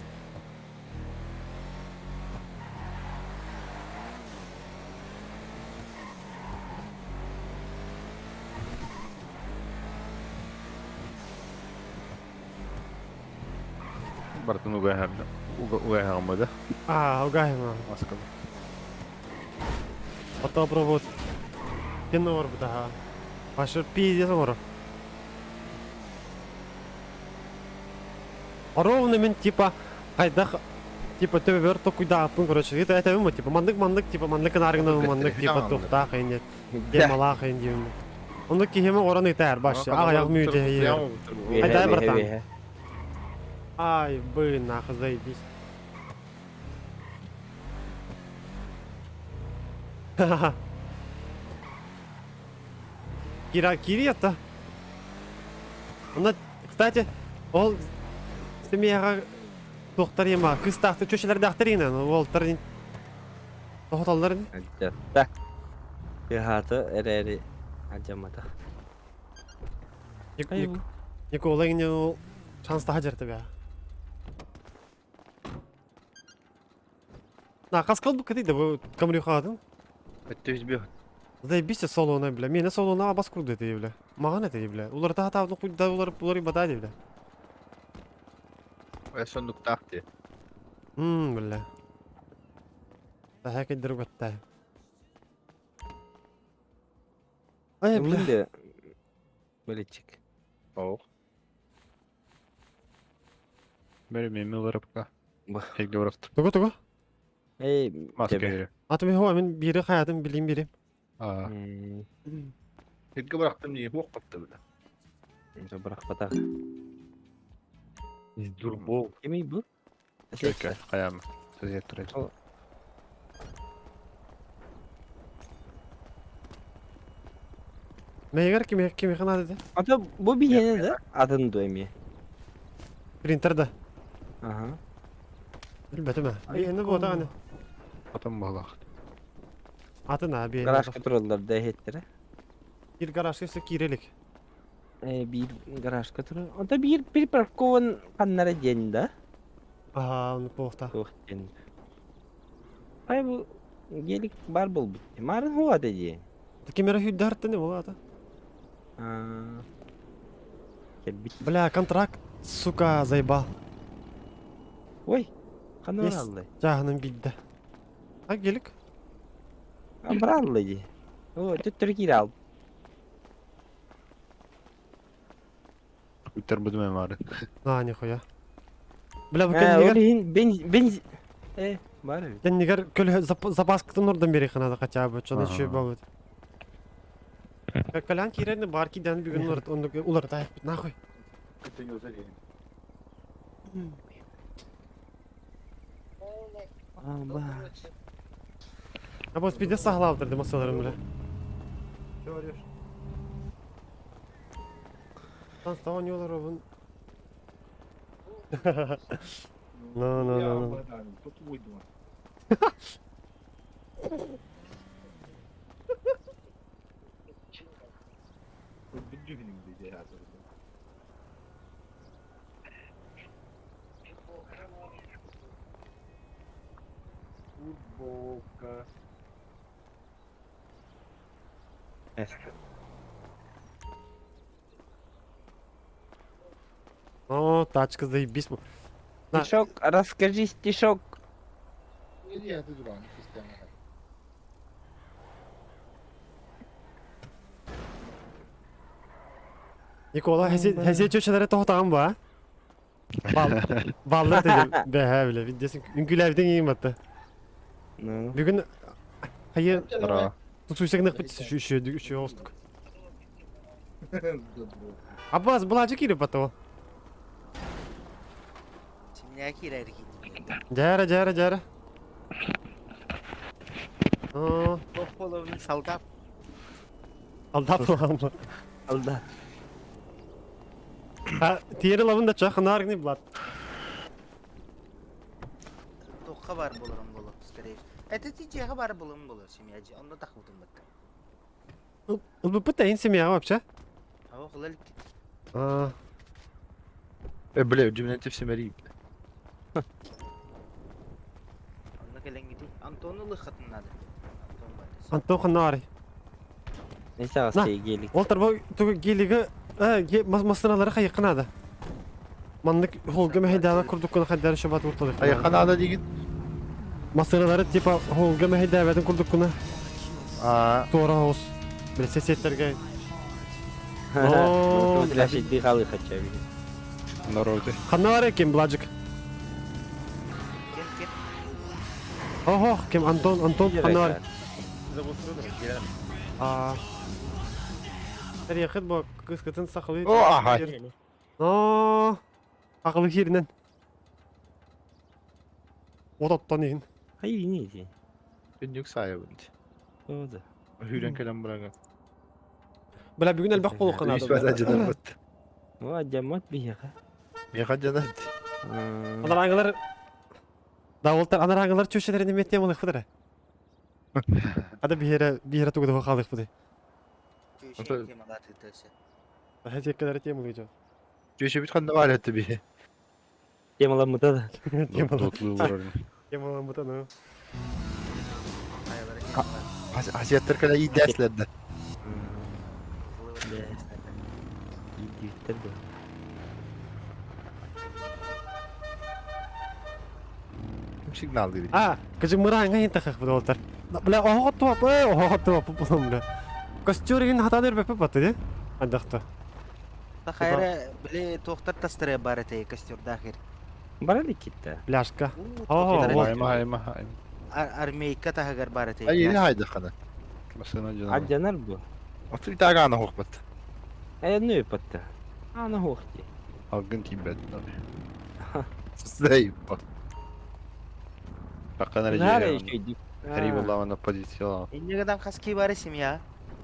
Бартын угаһаҕыммыда. Аа, угаһыма. Маскалы. Потом пробовать. Кино орбута. Паша пиздец оҥорор. Ровно мин типа хайдах типа төбөбөр токуйдааппын короче это это типа маннык маннык типа маннык гынааргына маннык типа туохтаах инне темалаах ин диэм. Онно киһиме орон ыйтаар баш аҕайах мүйтэ Айдай братан. Ай бы нахуй заебись. Кира Кириета. Онно, кстати, ол семьяҕа туохтар ема кыыстаахтар чөчөлөрдөөхтөр иҥнэн уолтар тоһотоллор ини. Алдьатта. Тыаһаата эрээри алдьамматах. Никола иҥнэн ол шанстаха дьэртэ бээ. На, хас кылбыккытый да бу камрюхаатын? Өттүс бих. Заебись солона, бля. Мене солона абас курду это, бля. Маган это, бля. Улар та ну куда улар улар бата, бля. Соннуктаах дии. Бля. Та кедер батта. Ай, бля. Ылын Билетчик. Ох. Бери мен уларыпка. Хегдоров. Тугу тугу? Эй, Маска керек. Аты мен хоо мен бири хаятым билим бирим. Аа. Хегге бырахтым дии хуох батта бля. Бырахпатах. Дурбол. Кимий бу? Чөкө, хаям. Сөз турайт. Мейгер ким ким хана деди? Ата бу биһиэнэ да атын дуо эмиэ. Принтер да. Аха. Билбэтим ээ. Биһиэнэ буота аны. Атын баалаах. Атын аа биһиэнэ. Гаражка тураллар да иһиттэрэ. Биир гаражка өссө киирэ илик. Э, биир гаражка турар. Онто биир припаркован ханнара диэн да? Аа, оны туохта. Туох диэн. Ай бу гелик бар буолбут. Марын хуата дии. Ким эрэ сүүрдэ буола ата. Аа. Кэлбит. Бля, контракт, сука, заебал. Ой, ханна Есть. бараллай? Жааһыным биирдэ. А гелик? А бараллай дии. О, төттөрү киирэ ал. Үтер будуме бары. А, нихуя. Бля, бу Э, ол кэннигэр иһин бен бен э бар эбит. кэннигэр көлө запаскытын ордон биэриэххэ наада хотя бы, чону Ага. үчүгэй буолбут. Колян киирэрин бар киирдэн бүгүн уларыт оннук уларытаайахпыт нахуй. А, ба. А бу спиде саһалаабытар дии массаларын бля. Танстаҕа оонньуулар Ну, ну, ну, ну. Футболка. Э. О, тачка заебись. На. Стишок, расскажи стишок. Никола, хәсия чөчеләре тоһутаҕын бу, а? Бал, баллар дедим. Бэһэ биле, видесин үҥкүүлээбитиҥ иин батта. Ну. Бүгүн хайы Здорово. тусуйсагнах бит үшү оҕустук. Аббас, былаачы киирип батта ол. Семья киирэр Дьээрэ, дьээрэ, дьээрэ. Оо, Половин солдат. алдап туламы. Алда. Тиэри лабын да чах нааргни блат. Туохха баар буоларым буолуо, скорее всего. Это ти дьиэҕэ баар буоларым буолуо, семья дьиэ. Онно тахбытым бытта. Ылбыппыт да ин семьяҕа вообще. Ау, хылал А, Э, бля, удивляйте все мэрии. Онно кэлэҥҥитий. Антону лыххатын надо. Антон баар. Антон ханнаары. Не саҕас гелик. Ол тарба тугу гелиги массыыналары хайыахха наада. Маннык холга мэһэйдээбэт курдуккуна хайдары шабат урталыахха Айаха наада диигин? Массыыналары типа холга мэһэйдээбэтин курдуккуна Аа, туора оҕус. Билсе сиэттэргэ О, Ляшит дыхалы хотя бы. Народы. Ханна бар ким Бладжик? Ким ким? Охох, ким Антон, Антон ханна бар? Аа. Тарихыт бу кыскытын сахалыы. О, аха. Оо, акылы кииринэн. От оттон иһин. Хайы не иди. Күннүк саайабын. Тода. Хүрэн кэлэн бараҥа. Бля, бүгүн элбэх буолуохха Үс наада. бата дьанарбыт. Ну, адьаммат биһиэхэ. Миэхэ дьанар. Анарааҥылар Даултар анарааҥылар чүөчэлэрин эмиэ тема Ада биһиэрэ биһиэрэ тугу да хаалыахпытый. Чүөчэ темалааты тыасы. Хэтиэккэлэри темалыы дьон. Чүөчэбит ханна баар этэ биһи. Темаламмыта да. Дотлуулар. Темаламмыта ну. Хайалара темалааты. Хасиаттар кэлэ иидээслэрдэ. Иидииттэр да. Ким сигнал диир? А, кыжы мырааҥҥа иһин тахыахпыт уолаттар. Бля, оһох оттуоп, э, оһох оттуоп булам бля. Костер игин хатаан өрбөппүт батты ди. Андахта. Тахайра били туохтар тастара бар этэ костердаах ир. Бара иккитте. Пляжка. Ого, вот. Хайма, хайма, хайма. Армейка таһыгар бар этэ. Айыны хайдахана. Машина дьоно. Адьанар бу. Оту итаагаана хоқпат. Э, ну ипатта. Ана хуохти. Алгын тиийбэт. Сдайпа. Бакан Нара эрэ еще иди. Хри буоллаҕына позициялаах. Иннигедам хаски бары семья.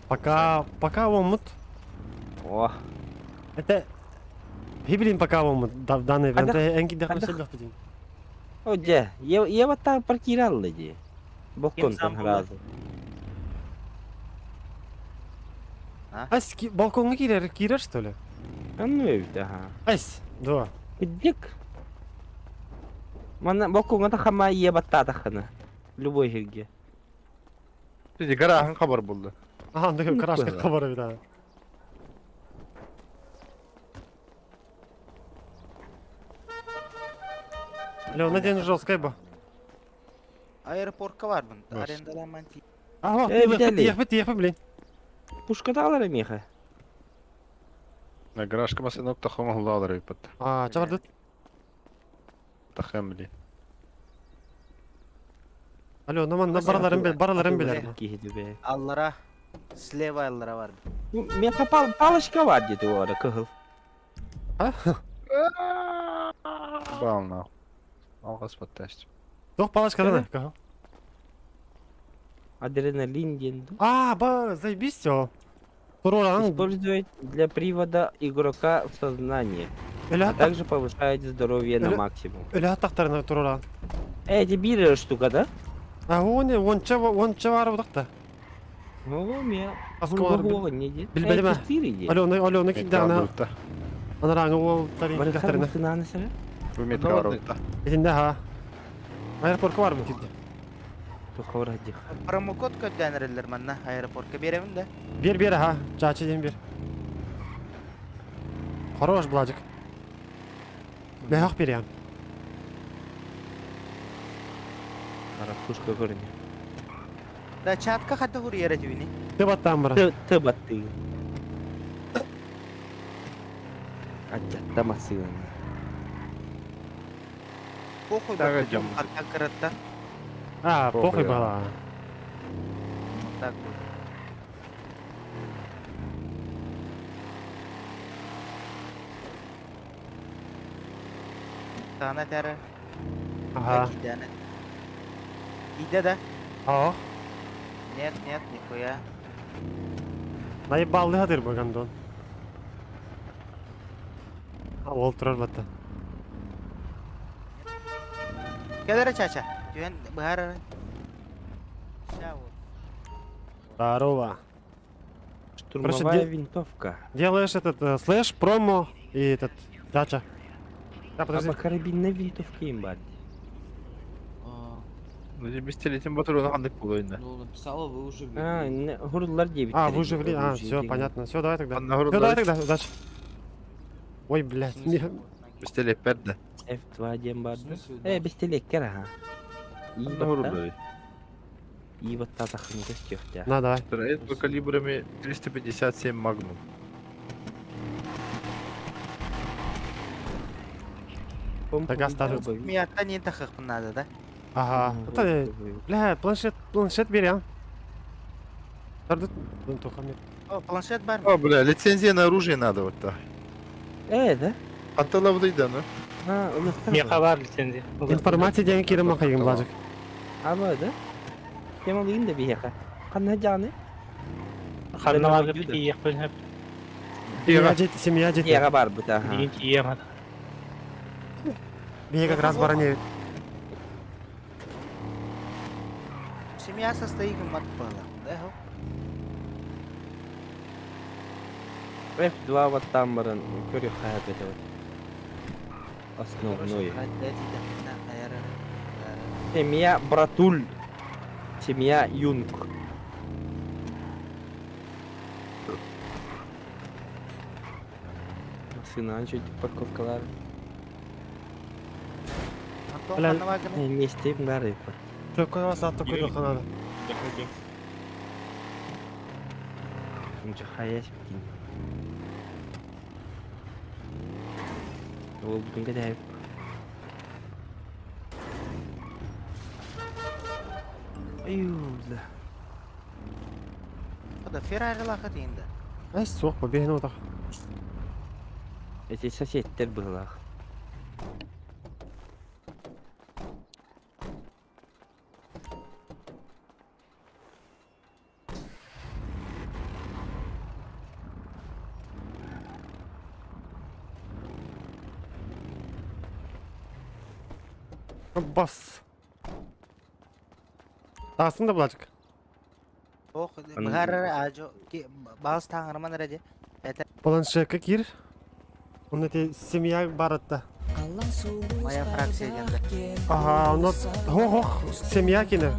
Пока, пока омут. О, Это Хиблин пока омут в данный Ада- момент. Энки ада- дахмы о, дьэ, я вот там паркиралла ди. Балкон сам там разу. Ась, балконга киирэр, киирэр что ли? А ну ведь, ага. Ась, да. Дик. Мана балконга та хама ебаттатахана. Любой жерге. Ти гарахан хабар булду. Ага, ну карашка было. хабар да. Леона день жесткая ба. Аэропортка барбын. Бас. Арендаламан ти. Ага, Э, Виталий. тиехпит, тиехпит, блин. Пушка далар меха. Гаражка машина тахом улалар ипат. А, чабардыт. Тахам блин. Алло, наман на бараларын бел, бараларын билер. Киһи Аллара. Слева аллара бар. Меха пал палочка бар деді ора кыһыл. Бална. Алгас подтасть. Тох палочка да. Адреналин диэн. А, ба, заебись все. Туроран, Использовать для привода игрока в сознание, а өлө также повышает здоровье на Или- максимум. өлө тахтарына туроран. Э, это бир штука, да? А, он, онча, онча бар будакта. Ну, ме. Асколар. не ди. Билбедим, а. Четыре Алло, алло, кидана. Метка Анараңы ол тарин тахтарына. Бу метка барутта. Итинде ха. Аэропортка бар бу кидди. Промокод көддәнерелер манна аэропортка беремин да. Бер бер ха, чачы ден бер. Хорош, Бладик. Мөһөх берем. Карапушка көрүнэ. Да чатка хата хуруйар этибини. Ты баттаан бара. Ты ты баттыы. Аччатта массыына. Похуй Так, баттыгын идем. хаттан кыраттан. А, Похуй, похуй да. бала. Вот так вот. Тана тәрі. Ага. Киде да? Ох. Нет, нет, нихуя. Наебалды хатыр бу гандон. А, ол турар батта. Келер чача. Түен быһар. Ща вот. Здорово. Штурмовая де- винтовка. Делаешь этот слэш, промо и этот дача. Да, подожди. Аба карабинная винтовка им бар. Ну, бестелетин батырына кандай болойын Ну, написала, вы уже А, ввели. хурулар диэбит. А, вы уже вли... А, все, понятно. Все, давай тогда. Анна Все, давай тогда, удачи. Ой, блядь. В смысле? Бестелеп берди. F2 диэн В барды. смысле, Э, удачи? бестелеккер аха. Анна хурулар. И вот та тахын көстүөхтэ. На, давай. Стреляет по калибрами 357 магнум. Так, оставь. Миятта не тахых надо, да? Ага. Это, бля, планшет, планшет бери, а. Тарды, ну, только мне. О, планшет бар. О, бля, лицензия на оружие надо вот так. Э, да? Антала выйда, ну. А, улыктар. Меха бар лицензия. Информация деген кирим мақайын, Блажик. Аба, да? Кем алыйын да биһиэхэ. Ханна жааны? Харналарга тиийиэхпин сөп. Семья дети, семья дети. Тиэҕэ барбыт, аха. Билигин тиийиэм ата. Бие как раз баране. Семья состоит мат была. Да? F2 вот там баран көрү хайат это вот. Основной. Семья Братуль. Семья Юнг. Сына чуть парковкалар. Антон Бля. ханна Вместе бары. Только вас аттı көйдө канады. Заходи. Хаяс битин. Ол бүтүн кәдәйп. Аю, да. Да Феррари лахат инде. Ай, суох, бе ну так. Эти соседтер былах. Бас. Тағысын да Блажик. Ох, быһар ажо баас таңырман ради. Это Планшетка кир. Он эти семья баратта. моя фракция дегенде. Ага, он хох хох семья кине.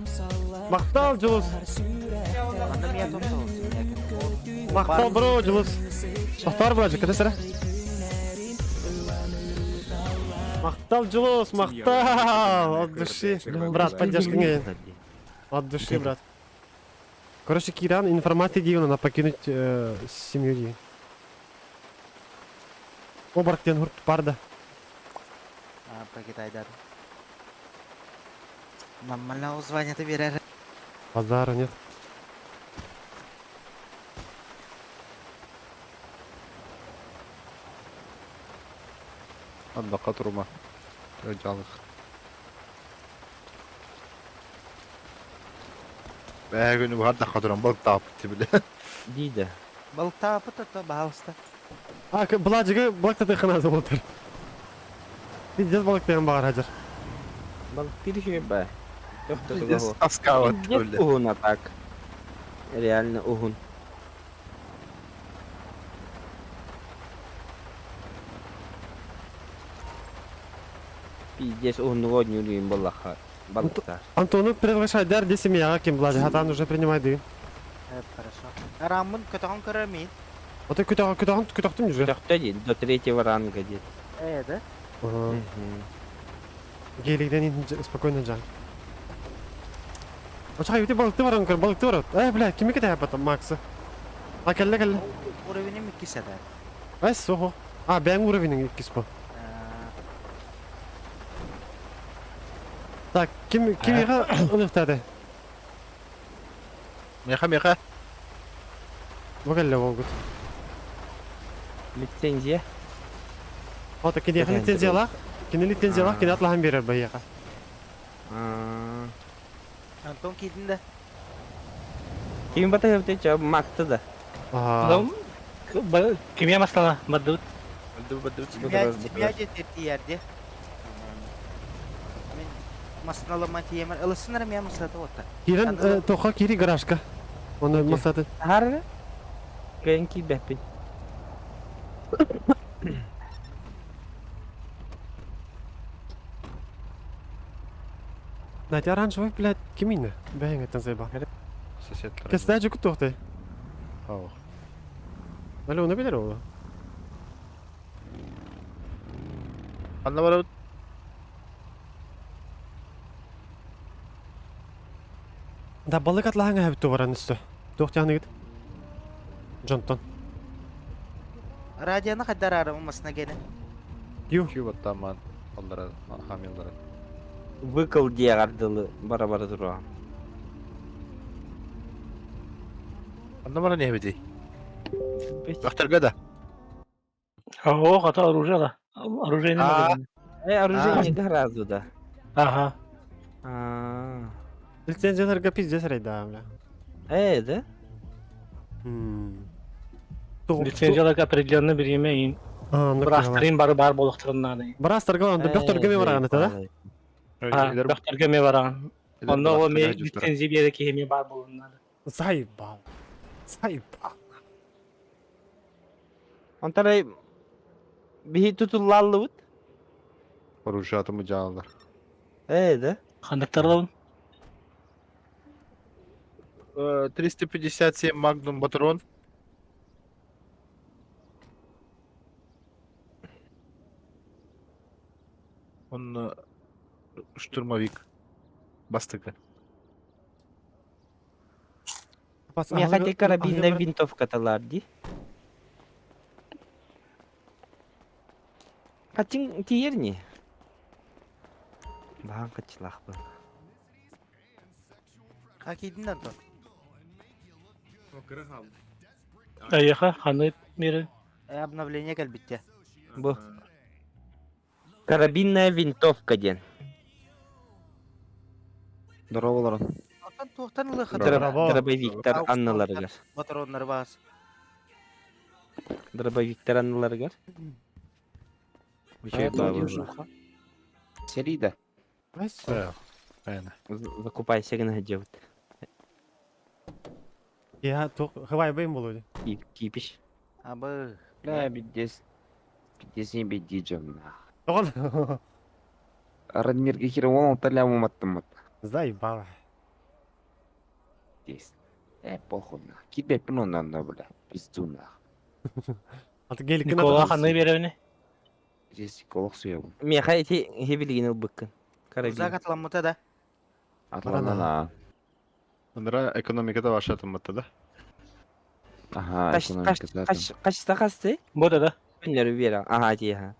Мактал Жулус. Анда мия томтол семья кине. Мактал бро Жулус. Тоқтар Блажик, кede сара? Мактал Жулус, мактал. От души. Брат, поддержка не. От души, брат. Короче, Киран, информация дивна на покинуть семью ди. Обарктен хурт парда. А, покидай дар. Нормально узвание ты берер. Базара нет. Анда катырма. Жалык. Бә күнү бар да катырам балык таап бile. Дида. Балык таапыт то баалыста. А, Блажига балык ханазы болтыр. Пиздец балык деген бағар хажыр. Балык тириши ба. Пиздец таскава бile. Уһун а так. Реально уһун. Пиздец уһуннуга ойнуулуйун боллаха. Балыктар. Антону приглашай дар де семьяға кем Блажик, хатан уже принимай ды. Хорошо. Рамын көтөгөн көрөр мин. Вот күтәгән күтәгән күтәктем уже. Төхтө ди, до третьего ранга дит. Э, да? Гелигден спокойно жан. Оча юти балыкты баран көр, балыкты барат. Э, бля, кими кете потом Макса? А кэллэ кэллэ. Уровенем иккис это. Ай, сохо. А, бэйэҥ уровенің иккис бу. Так, ким кимиэхэ ылыахтаата? Меха, меха. Бу кэллэ буолгут. Лицензия. Ото киниэхэ лицензиялаах, кини лицензиялаах, кини атлаһан биэрэр байыаха. Антон киирдин да? Ким батыһыбыт ча макты да. Кимия маслана бардыбыт. Семья тиэрди. Мин масналама тиэмэр ылысынар эмиэ масата отта. Киирэн тоха кири гаражка. Оны масаты. Хары? Кыайан киирбэппин. Надя оранжевый, блядь, кимин? Бэйэҥ эттэн сайба. Сосед. Кэстэжи куттуохтай. Ау. Алло, оны билер ол. Анна барабыт. Да балык атлаһаҥа хэбит баран үстө. Туох тяныгыт? Джонтон. Радионы хайдар арымы масына гене. Ю. Күү баттаман аллара хамилдара. Выкол диэҕэр бара-бара туруоҕа. Анна баран иһэбитий. Бахтарга да. О, хата оружие да. Оружие не могу. Э, оружие не гораздо да. Ага. Лицензияларга пиздец рейда, бля. Э, да? Лицензияларга определенный бириме ин. Бырастырын бары бар болуктарын надо. Бырастырга онда бөхтөргө ме бараган это, да? А, бөхтөргө ме бараган. Онда о ме лицензия бере ки бар болун надо. Заебал. Заебал. Онтарай биһи тутуллаллыбыт. Оружие жаалар. Э, да? Хандыктарлабын. 357 Магнум патрон. Он штурмовик. Бастыка. Мен хотя карабинная винтовка талар ди. Хатин тиерни. Бахан качылах был. Хакидин Антон. Айыха, ханы мире. Обновление кэлбитте. Бу. Карабинная винтовка ден. Здорово, Антон туохтан ылы Дробовиктар анныларыгар. Патроннар бас. Дробовиктар анныларыгар. Серида. Закупайся гына делать. Я тух хавай бейм болуды. Кипиш. Абы. Бля, бидес. Бидес не бидижем. Тоғын. Радмир гехир он алталя уматтым. Заебало. Дес. Э, похуй на. Кибе пну на бля. Пизду на. Аты гелик Никола ханы беребини. Здесь колох суябын. Меха эти хебилигин ылбыккын. Карабин. Узак атламмыта да. Атланана. Андра экономикада башатым да. Ага, экономика Кашта касты? Бода да. Күнләр бера. Ага, тиха.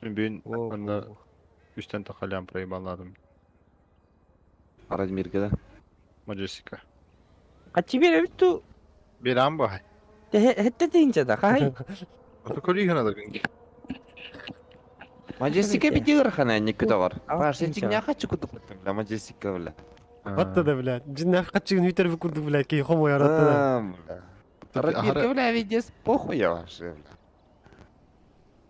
Мен бүгүн анда үстен тақалям проебаладым. Радмирге да. Маджестика. Качы бере биту. Берам бу. Хетте тейинче да, хай. Ото көрүйгөн алар күнге. Маджестика бидигер хана не күтөгөр. Баш сен не хочу кутук бля Маджестика бля. Атта да, блядь. Жиннах качыгын үтер курдук, блядь, кей хомо яратты да. Радмирге бля видес похуй я вообще бля.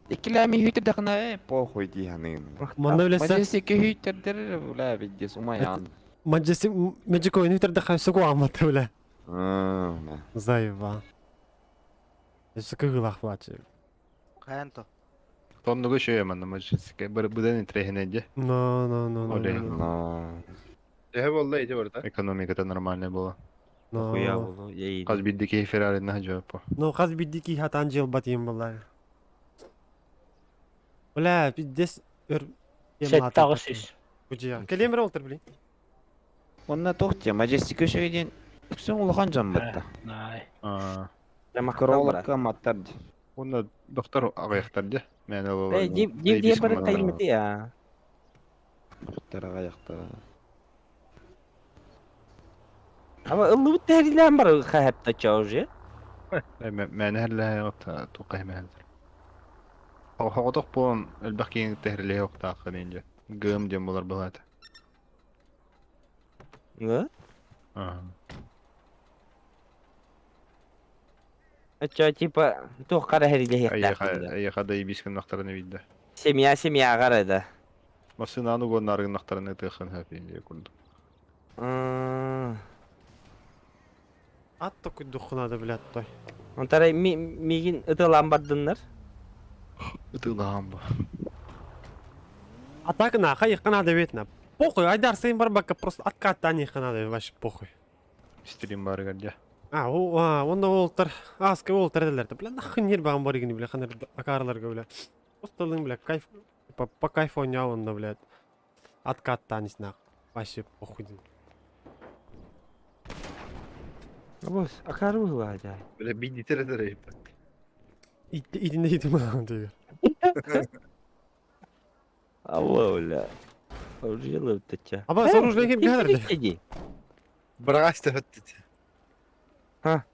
Икилами хүйтер дахна похуй диханы. Манна билесе. Маджестика хүйтердер бля видес умаян. Маджестик Мэджико үтер даха сугу аматы, бля. Заеба. Өссө кыгылах плачы. Каянто. Тоннугу шөйө манна Маджестика. Бір бұдан трехенеде. Но, но, но, но. но. Эhe болла иди барда. Экономикада нормальная была. Но. Хуя болу. Ей. Каз биддики Феррари на жопу. Ну, хаз биддики хатан жыл батым булар. Бля, пиздец өр 700. Бу Кэлиэм эрэ олтор блин. Онно туох диэ, Majestic үчүгэй диэн үксүн улахан дьон бытта. Кыралар кыамматтар дии. Уонна доктор аҕыйахтар дьэ. Мээнэ Э, дип дип диэ бары таймыты я. Доктор аҕыйахтар. Ама ыллыбыт тэһэрилээн бар хаһапта уже. Мээнэ хэрлэһэ туохха хэмэһэллэр. Хоҕотох буолан элбэх киһи тэһэрилэһэ охтаахха диэн дьэ. Гым диэн буолар былаата. Да? Оччо типа туох хара хэриилэһиэхтээхпин да. Эйиэхэ да ибис гыннахтарына биирдэ. Семья семьяҕа эрэ да. Массыынаны угоннаары гыннахтарына ытыаххын сөп диye курдук. Ат токуйдухху надо, блядь, той. Онтарай миигин ытылаан бардыннар. Ытылаан бу. А так нахай их надо ведь на. Похуй, айдар сайын барбакка просто откаттан их надо, вообще похуй. Стрим барыгар дьэ. А, о, а, онно уолтар, аска уолтар этэлэр бля, нахуй нер баган бар игини, бля, ханар акаарыларга, бля. Просто ылың, бля, кайф, по, по кайфу онял онно, блядь. Откаттан иснах. Вообще похуй. Абос, акаары быһыылаах дьэ. Бля, бидитер этэр Итинне итим дигэр. Алло, бля. Оружие тача. Аба, оружие ким кэлэр дии? Быраҕас тэбэттит. Ха.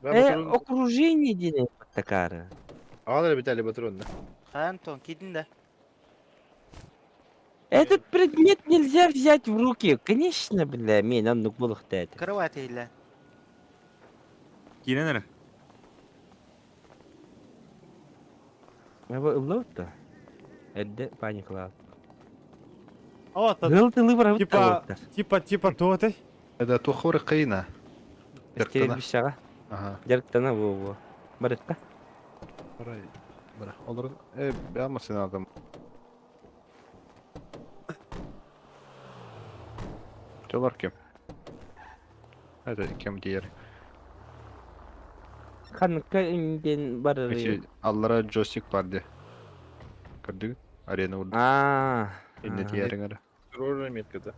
Э, окружение диэн такаары. Аҕалар Виталий патронна. Антон, кидин да. Этот предмет нельзя взять в руки. Конечно, бля, мен оннук буолуохта этэ. Кровать иһиллэ. Киирэн эрэ. Аба ыллабыт да. Эрдэ паникалаабыт. О, Ыал тылы барабыт типа, типа, типа, туох этэй? Это тухур кыйна. Стерильбищаҕа. Ага. Дьарыктана буолуо. Барытта. Барай. Бара. Олорун э бэйэм массыынадым. Чолор ким? Это кем диэр. Ханыкка диэн барарый. Эти аллара джойстик бар ди. Көрдүгүт? Арена урдук. Аа. Инне тиэриҥ эрэ. Рожа метката.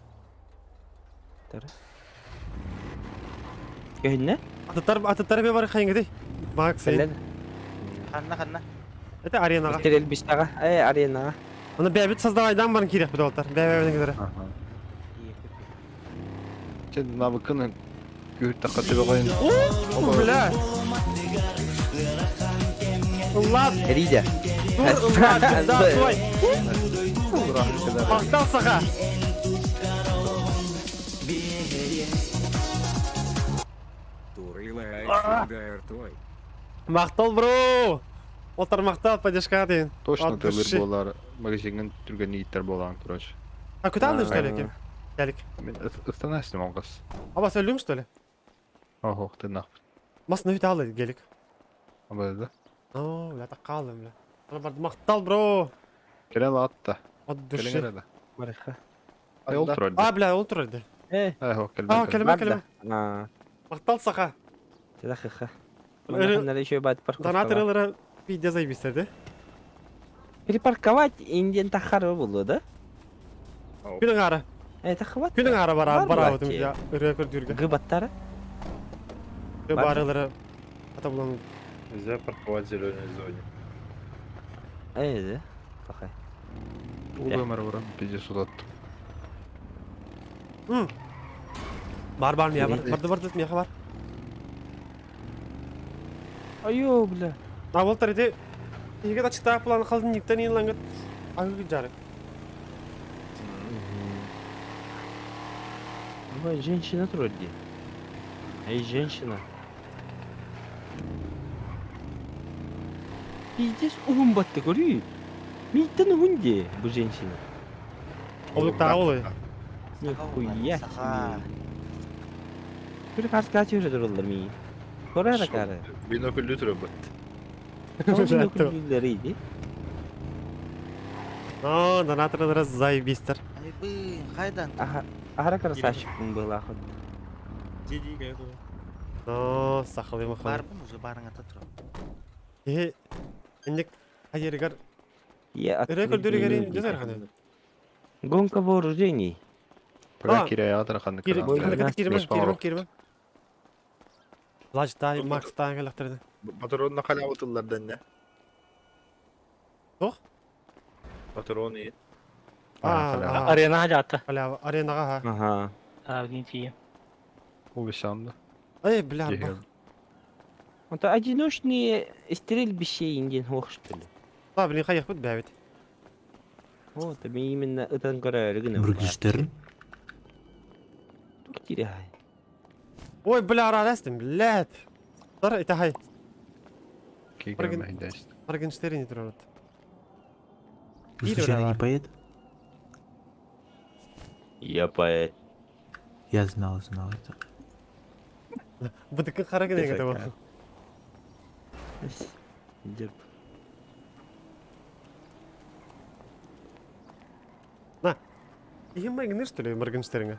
Көһүннэ? Атыттар атыттар эмиэ бар хайыҥыдый? Макс. Ханна ханна. Это аренаҕа. Стерильбищаҕа. Э, аренаҕа. Аны бэйэбит создавайдан баран киириэхпит уолаттар. Бэйэбэбин кытары. Сен навыкын күүртэххэ төбөҕөйүн. О, бля! Ыллаат! Эриде. Тур ыллаат, да, стой! Махтал саха! Махтал, бро! Отар махтал, поддержка дейін. Точно От тылыр души. буолар магазиҥҥын түргэнник ииттэр буолаҕын короче. А куда алдың, что ли, кем? Ялик. Мин ыстанаастым оҥкос. Аба, өллүҥ, что ли? Оһох, тыыннаахпыт. Мас нөһүт алды, гелик. Абы да. О, бля, так қалдым, бля. Ана барды махтал, бро! Кэлэн лаатта. От души. Кэлэн эрэ да. Барыха. Ай ол турар А, бля, ол турар ди. Э. Ай, ол А, кэлбэт. кэлимэ, кэлимэ. А. Махтал саха. Тахыха. Ыры- Манна еще бат Донат ырылара пиздец заебистер, да? Перепарковать индиан тахары булду, да? Күнүң ара. Э, тахыбат. Күнүң ара бара Бар бара булат отум же. я ырыа көрдүргө. Гыбаттары. Бар. Барылары ата булан. Нельзя парковать в зеленой зоне. Э, да. Пахай. Улы баран пиздец удаттым. Бар бар мия бар. Барды барды мия бар. Айо, бля. А бол тареде Иге да чыта план қалдын никтен инлангыт. Агы жары. Ой, женщина вроде. Эй, женщина. Пиздец, уһун батты көрүй. Мийтен уһун де, бу женщина. Олук тағы олай. Нихуя Саха. себе. Бір қарсы качы жүреді олар ми. Көрәрі кәрі. Бинокль түрө бат. Бинокль иди. О, донат ырылары заебистер. Ай, бын, хайдан. Ахара красавчик был ахот. О, сахалы махалы. Барбын уже барың ата тур. Э, инник айырыгар Я Эрэ көрдөрүгэрин дьэ ханы. Гонка вооружений. Пока кирәяҕа ханнык Кирмэн, кирмэн, кирмэн. Лажтай, Макстан кэлэхтэринэ. Патронна халява тыллардан не. Туох? Патрон и. Арена хажаата. Халява, аренаға ха. Ага. А, не Увесянда. Эй, бля, Это одиночные стрельбище индин хох, что ли? Да, блин, хайах бит бәбит. Вот, это именно это говорю. Моргенштерн? Теряй. Ой, бля, радостым, блядь. Тар, это хай. Моргенштерн не турат. Вы случайно не поэт? Я поэт. Я знал, знал это. Бытыкы қара керек это был. На. Ең майгыныр, что ли, Моргенштернге?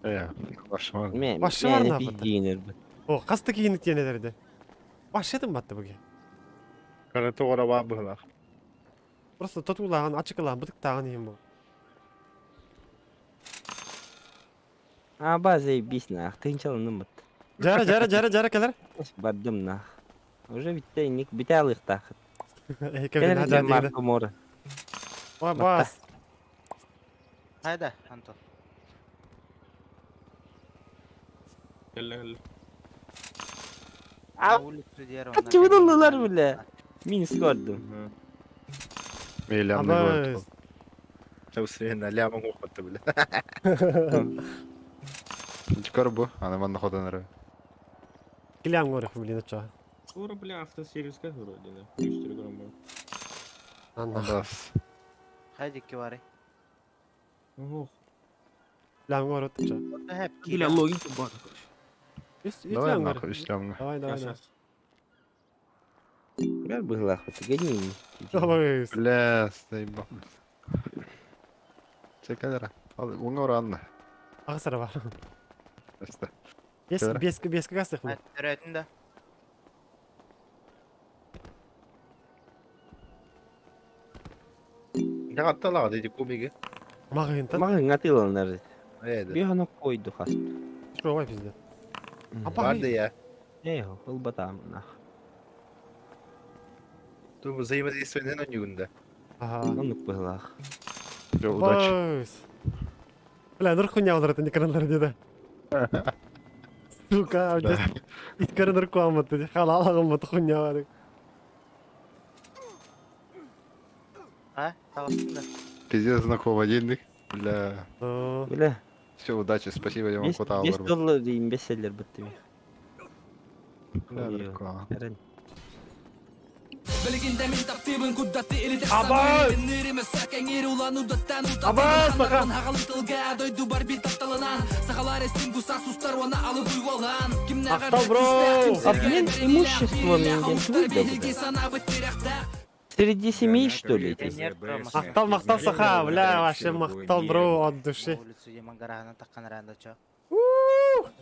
Э, башымар. Башымар на О, қасты киінік тиенелерді. Башетім батты бүге. Караты ора бар бұлар. Просто татулаған, ачыкылаған, бытықтаған ең бұл. А, база нах, ты ничего не мут. Жара, жара, жара, жара, келер. Бардым нах. Уже битте ник бите алых тах. Кэлэр Марко Мора. Ой, бас. Хайда, Антон. Кэллэ кэллэ. Качыбыдыллар бile. Мин скордум. Мейлям Усрена лямын оқытты біле. Чикар бу, аны манна хотанары. Килям горых, блин, чё. Скоро, бля, автосервиска вроде, да. Плюс телеграм Андас. Хайди кивары. Ох. Лям горы, чё. Бля, логика бар, короче. Давай нахуй, үслямга. Давай, давай, давай. Гар быглах, гони. Давай. Бля, заебал. Чекалера. Уңа оранна. Ағысара бар. Өстө. Бес, бес, бес кастық бұл. Төрөтүн да. Жагатталага деди кубиги. Мағын Мағын атыланар. Эди. Биханы койду хас. Шоғай пизде. Барды я. Эй, ол батам нах. Ту взаимодействие на нюгунда. Ага. Онук быглах. Удачи. Бля, нұр хуйня олар это экрандар деді. Сука, иткары нұр куаматы, халал ағыматы хуйня бар. А, таластын да. Пиздец знакомый Бля. Бля. Все, удачи, спасибо, я вам хватало. 5 доллар дейін бестселлер бітті. Бля, Абай! Абай, саха! Мақтал, бро! Обмен имуществом Среди семей, что ли? Мақтал, мақтал, саха, бля, вообще мақтал, бро, от души.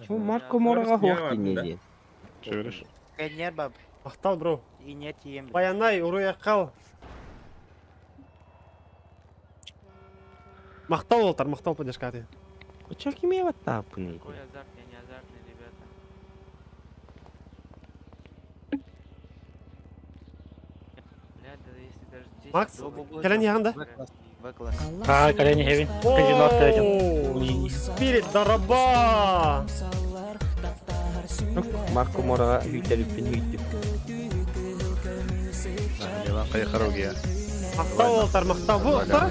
Чу Марко Мораға хоқты не дед? Че Кенер баб. Мақтал, бро. И нет ем. Баянай, уруя қал. Мақтал олтар, мақтал поддержка ты. Чё киме вот тапны? Какой азарт, я не азартный, ребята. Бля, да если даже 10 Макс, долларов- кэлэн яғында? В-класс. А, кэлэн хевин. Казино этим. Спирит, дараба! Марко Мораға хүйтеріппен хүйттіп. Мақтал олтар, мақтал. Бу, тара?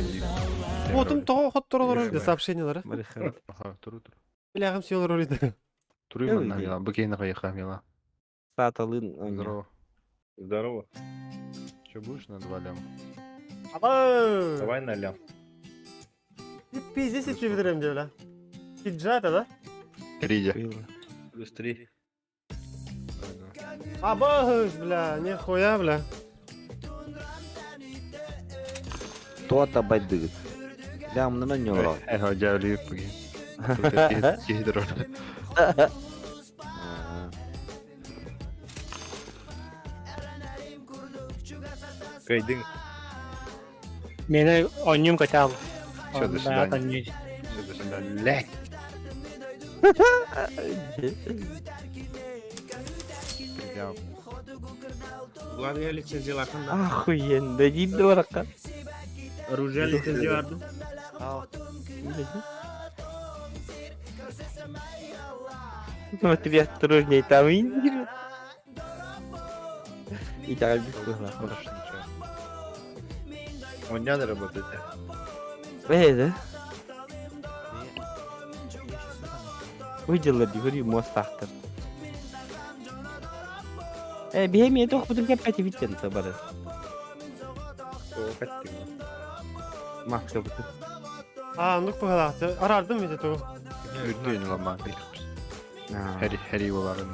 Отум тоғы хот туралар өрді, сообщениялары. Аха, туру туру. Біләғім сүйелер өрді. Туру манна мила, букейна кайха мила. Саталын. Здорово. Здорово. Че будешь на два ляма? Абай! Давай на лям. Пиздец, если бідірем деп, бля. Пиджата, да? Риде. Плюс три. Абай, бля, нихуя, бля. Туата байдыгыт. Лямнына нёро. Эхо, дявли пуги. Кихидро. Кайдың. Мені онньум качал. Все, до свидания. Все, до свидания. Блядь. Придя. Влад я лицензиялахын да. Охуенно, не дорого. Оружие лицензия бардым. Смотри, осторожней, там индир. И так бесплатно. Больше ничего. У меня не работает. Э, да? Выделали, говори, мост автор. Э, бихеми туох бутун кэппэти биттен табары. Маска бутун. А, ну пыгалаахты. Арардым ведь эту. Үрдүн ламан. Хәри хәри боларын.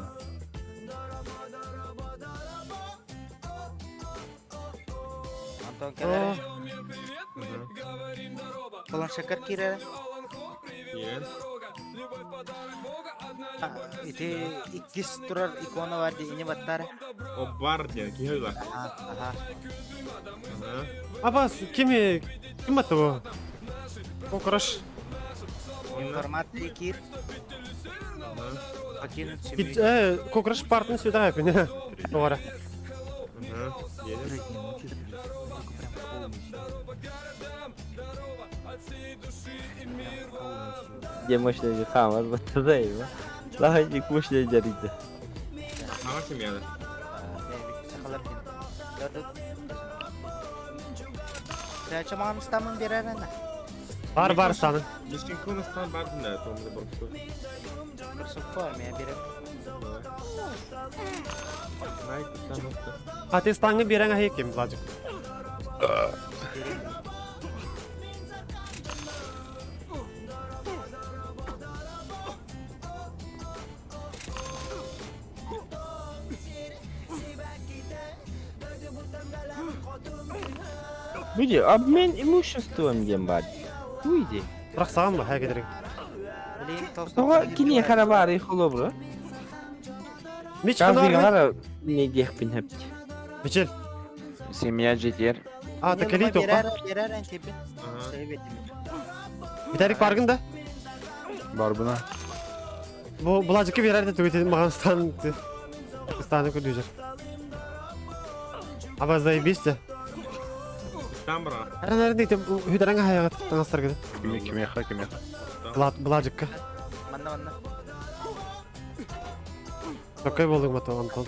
Антон кэлэрэ. Планшекар киирэрэ. Ити иккис турар икона бар дии ини баттара. О бар диэн киһи ыла. Аха. Аба, кими ким это бу? Кокорош. Информация киир. Покинуть семью. Э, кокорош партын сюда пине. Тоғара. Дьэ мощный хамар баттада его. Лахайдик мощный жарида. Мама семьяда. Сахалар Чаман стамын берер ана. Бар бар саны. Мишкин кунастан бар да, томда борку. Бір мен берем. Найк там Хати стаңы берең ахи кем Владик. Выйди, обмен имуществом диэн баар. Выйди. Рахсаан ба хәгедерик. Тоҕо кини харабары холобура? Мич Каждый не диэхпин хэпт. Мичел. Семья жетер. А, та кели тоққа. Берер антипин. Битәрик баргын да? Бар буна. Бу булажыкы берер де түгет маған стан станы көрдүжер. Аба заебись те. Там бра. Әрін әрін дейтім, хүдәрәңе хаяға таңастар кеді. Киме киме ха киме. Булажыкка. Манна манна. Такой болдың ба Антон?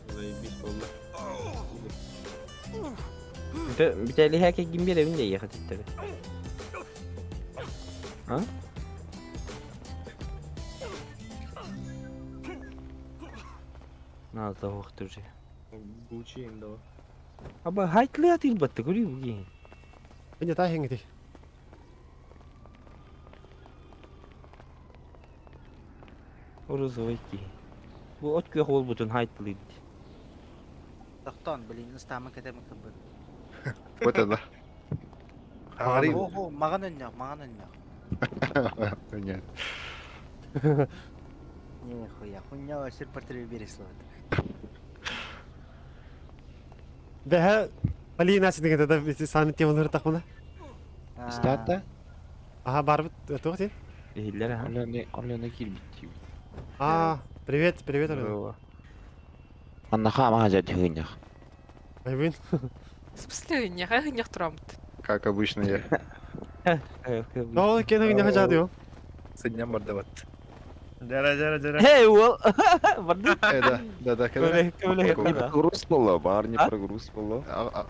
Заебись болды. Бүтәли хәкә ким беребин дә ехать иттер. А? Надо охтыр же. Гуччи инде. Аба хайтлы атыр батты көрүй буги. Менде та хеңгити. Орузовый ки. Бу от көх бол бутун хайтлы. Тоқтон, блин, стамын кетемін кыбы. Вот это. Ого, маған өннеқ, маған өннеқ. Нет. Нихуя, хуйня вообще портрет бересло. Бәһә Полина синең да саны темалары тақмына. Стата? Ага, бар бит, тоқ сен. Ehiller ha. Алена, Алена килбит. А, привет, привет, Алена. Анна хама хажат хынях. Айбын. В смысле, не не турамыт. Как обычно я. Ол кенең не хажат ё. Сыдня мордоват. Дара дара дара. Hey, уол. Барды. Э, да, да, да, когда? Көйле, көйле. Прогруз было, бар не прогруз было.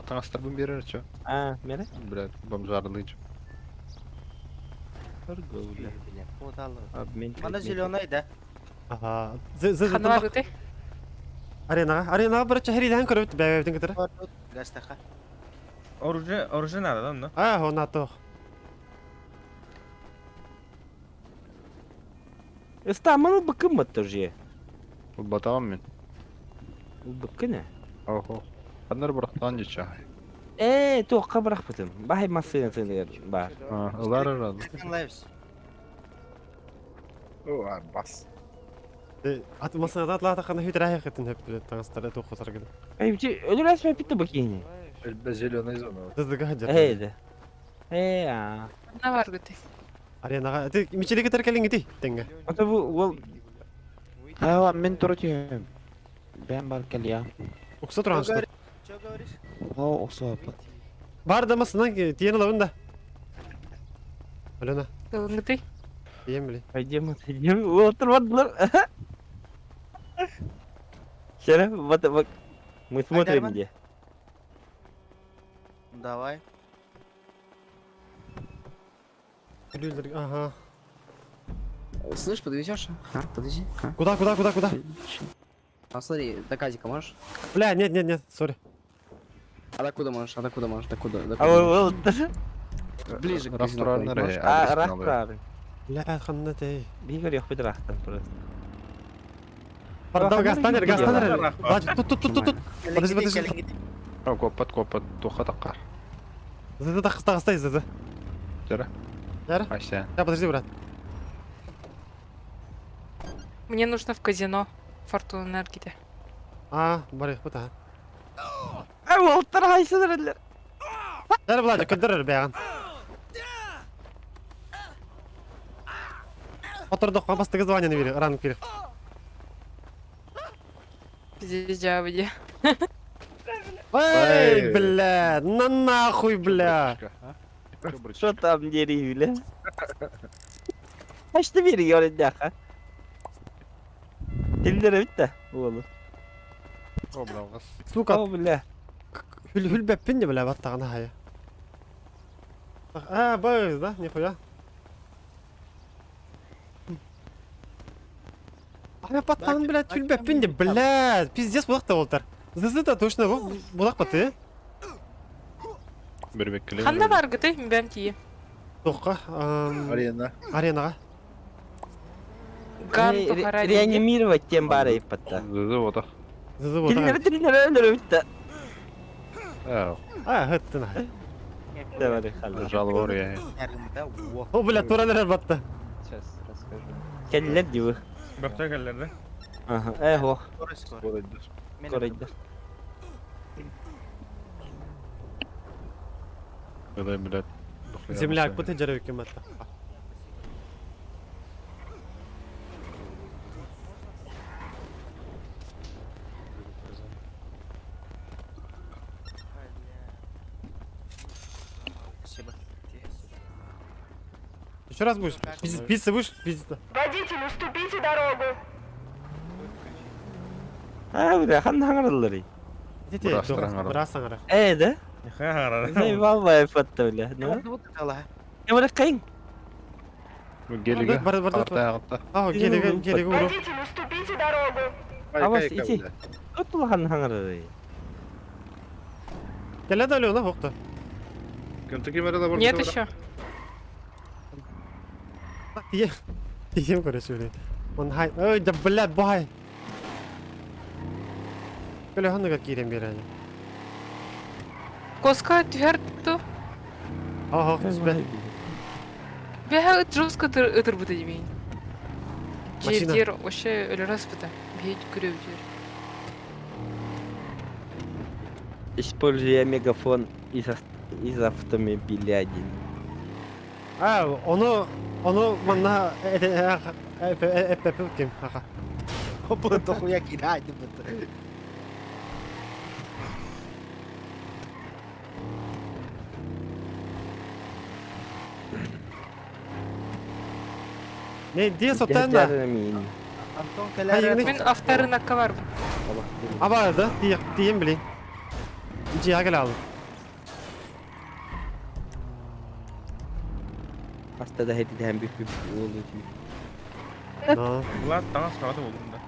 Таңастар берер, чё? А, мене? Блядь, бомжарлы чё. Торговля. Обмен. Мана зеленый, да? Ага. З з Ханвар гыты? Аренаға, аренаға бір чәһәриләһен көрөбүт бәбәбитин кытары. Гастаха. Оружие, оружие надо, да, ну? А, она то. Ыстаманы быкын баттыр же. Батамын мен. Быкын Охо. Аннар бұрақтан жече. Э, тоққа бірақ бітім. Бахай машина тыныгар бар. Ылар ырады. Лайвс. О, бас. Ат масына атлата қана хүдәрәһе хытын хөп таңастар тоқ қосар кеді. Эй, бите, өлөр әсмә битте быкыны. Зеленая зона. Зызыга хаҗат. Эй, да. Ээ аа. Ханна баргыты? Аренаҕа. Ити Мичили кытары кэлиҥҥитий тэҥҥэ. Ото бу уол Ава, мин тура түһүм. Бэм бар кэлиэ. Укса туран Чё что? Чё говоришь? О, уксуоппут. Бар да масынан тиэн ылабын да. Алена, Кылыҥҥытый? тиэн били. Пойдем, отойдем. Уол турбадылар. Ща, вот, вот. Мы смотрим Айдарман? где. Давай. Ага. Слышь, подвезешь? А, подвези. А? Куда, куда, куда, куда? А смотри, до Казика можешь? Бля, нет, нет, нет, сори. А до куда можешь? А до куда можешь? До куда? До А куда уол можешь? Ближе к казино Растураннар можешь? А, рах Бля, ханна тей. Бигер yok bir рахтан просто. Пардон, гастанер, гастанер. Бач, тут, тут, тут, тут, тут. Подожди, подожди. Коппат, коппат, туха таққар. Зды, тақста, тақста, зды. Жара. Жара? Ася. Я, подожди, брат. Мне нужно в казино. Фортуна Энергиде. А, бар, бут, а. А уолтар хайсыдыр Жара, Владик, көддөрөр бэҕин. Отордоххо бастакы званияны бири, ранг бири. Пиздец, дьаабы Эй, бля, на нахуй, бля. Что там деревья? А что бери, говорит, даха. Тилдер битте уолу. Сука. О, бля. Хүл хүлбэппин де, бля, баттаҕына хайа. А, быз, да, нихуя. А баттаҕын, блядь, хүлбэппин де, блядь, пиздец булак да болтар. Зызы да точно бу, булак баты. Ханна баргыты? Бэм тиийэ. Тоққа, Арена. Аренаға. Ган тухара Реанимировать тем бары иппатта. Зызы отақ. Зызы отақ. Тилдер тилдер өлөр битте. А, хыттын. Давай, халла. Жалобор я. О, бля, тура нерер батты. Сейчас расскажу. Келлер диви. Бөхтө келлер да? Ага, э, ох. Коройдер. Бля, блядь. Земляк, бу тежеребик кем батты. Спасибо. Еще раз будешь? Пиздец, будешь? Пиздец. Водитель, уступите дорогу. А, бля, ханна хаңараллар. Дите, Брас аңара. Э, да? Заебал иппатта, бля. Ну. Я кайын. Гелиге. Бар, бар, бар. А, гелиге, гелиге уру. Водитель, уступите дорогу. Абас, ити. Отул ханна хаңараллар. Келе да Алена, хоқта. Нет еще. Тием, тием, короче, блин. Он хай, ой, да бля, бай. Келе ханныга кирем берәне. Коска түһэр ту. Ага, түспә. Бэһэ ыт жестко ытырбыта дебейин. Машина. Жер вообще өлөр аспыта. Бэйт көрөбүтүр. Используя мегафон из, из автомобиля один. А, оны, оны манна эпп кем, аха. Бу дохуя кидайды бу. Не, де сотенна? Антон келер. Мин авторынакка барбын. Аба, да, тием били. Жия келе алды. Хаста да хети дэм бүп бүп уолу Влад таңас сағаты болдум да.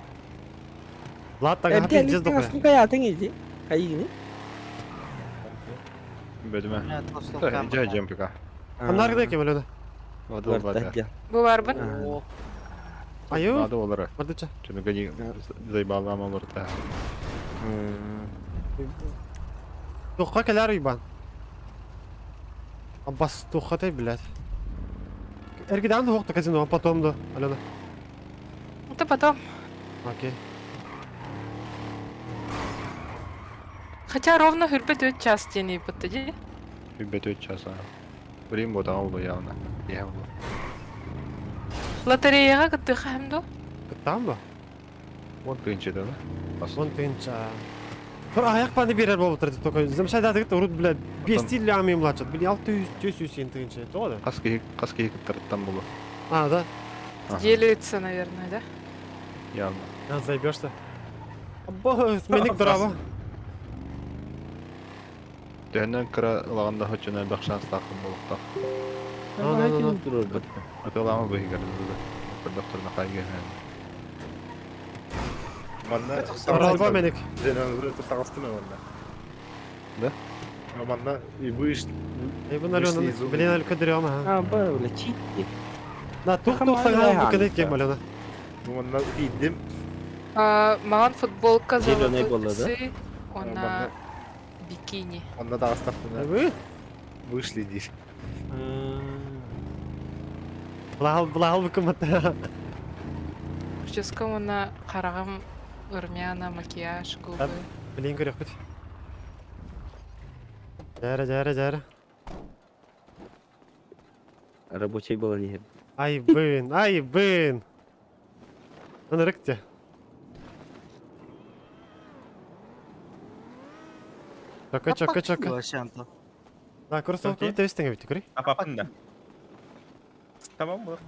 Влад таңа пиздец дохуя. Асын каятың изи. Кайыгыны? Бөдүмө. Жа жемпика. Аннаргыда кем Алена? Вады вады. Бу барбын. Аю. Вады олар. Бардыча. Түнүгө заебалам олар та. Тоққа келер уйбан. Аббас тоққа тай, блядь. Эргидан тоқта казино, а потом да, Алена. Это потом. Окей. Хотя ровно хүрбет өт час дени бытты ди. Хүрбет өт час. Блин, ботаҕа булу явно. Иһэ булу. Лотереяҕа кыттыахха хэм дуо? Кыттаан ба? 10 тыһыынча да? 10 тыһыынча. Тур аяқ паны берер болуп турат только замшайдадыгыт урут бля бестил лями младшат. Били 600 400 тыһыынча тоҕо да? Хас киһи кыттарыттан булу. А, да? Делится, наверное, да? Явно. А, заебешься. Бо, сменик дорого. Төһөннөн кыра ылаҕан да хоччоно элбэх шанстаахпын буолуохтаах. Ну, ну, ну, ну. Атыылаама быһыгар көрдөхтөрүнэ хайгыһан. Манна Дороба меник. Таҕыстым манна. Да? Манна и вышли. Эй, бу Алена, блин, Алька дрема, ха. А, бля, чити. На, тух тух таган бу кенек кем Алена. Манна индим. Маған футболка Зеленый золотой было, да? тысы, она бикини. Манна таҕыстахпына. Вы? Вышли диир. Блахал, блахал бу кымата. Прическам она хараҕым румяна, макияж, губы. Блин, көрөкпүт. Жара, жара, жара. Рабочий было не. Ай, бын, ай, бын. Ынырыкте. Чока, чока, чока. Да, кроссовка тестинге бит, көрей. Апапын да. Tamam mı?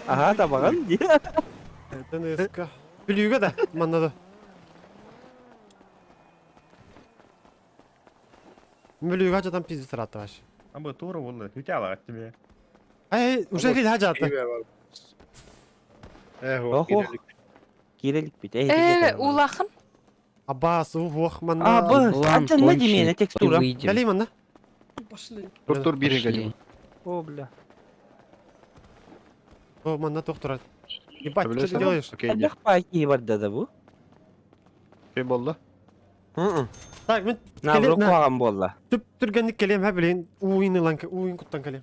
Ага, табаган ди. ДНСК. Бүлүүгө да, манна да. Бүлүүгө жатан пиздец саратты ваш. А bu тура болды. Хүтә алат тебе. Ай, уже кел хажаты. Эх, Ох, Кирелик бит. Э, улахан. Абас, ух, манна. А, б, антен на демене текстура. Кали манна. Пошли. Тур тур бире кали. О, бля. О, манна тоқтурат. Ебать, что ты делаешь? Окей, Элбэх паки бар да бу. Кей болды? Так, мен На, рукаган болла. Түп түргенlik келем, ха, блин. Уин ылан, уин куттан келем.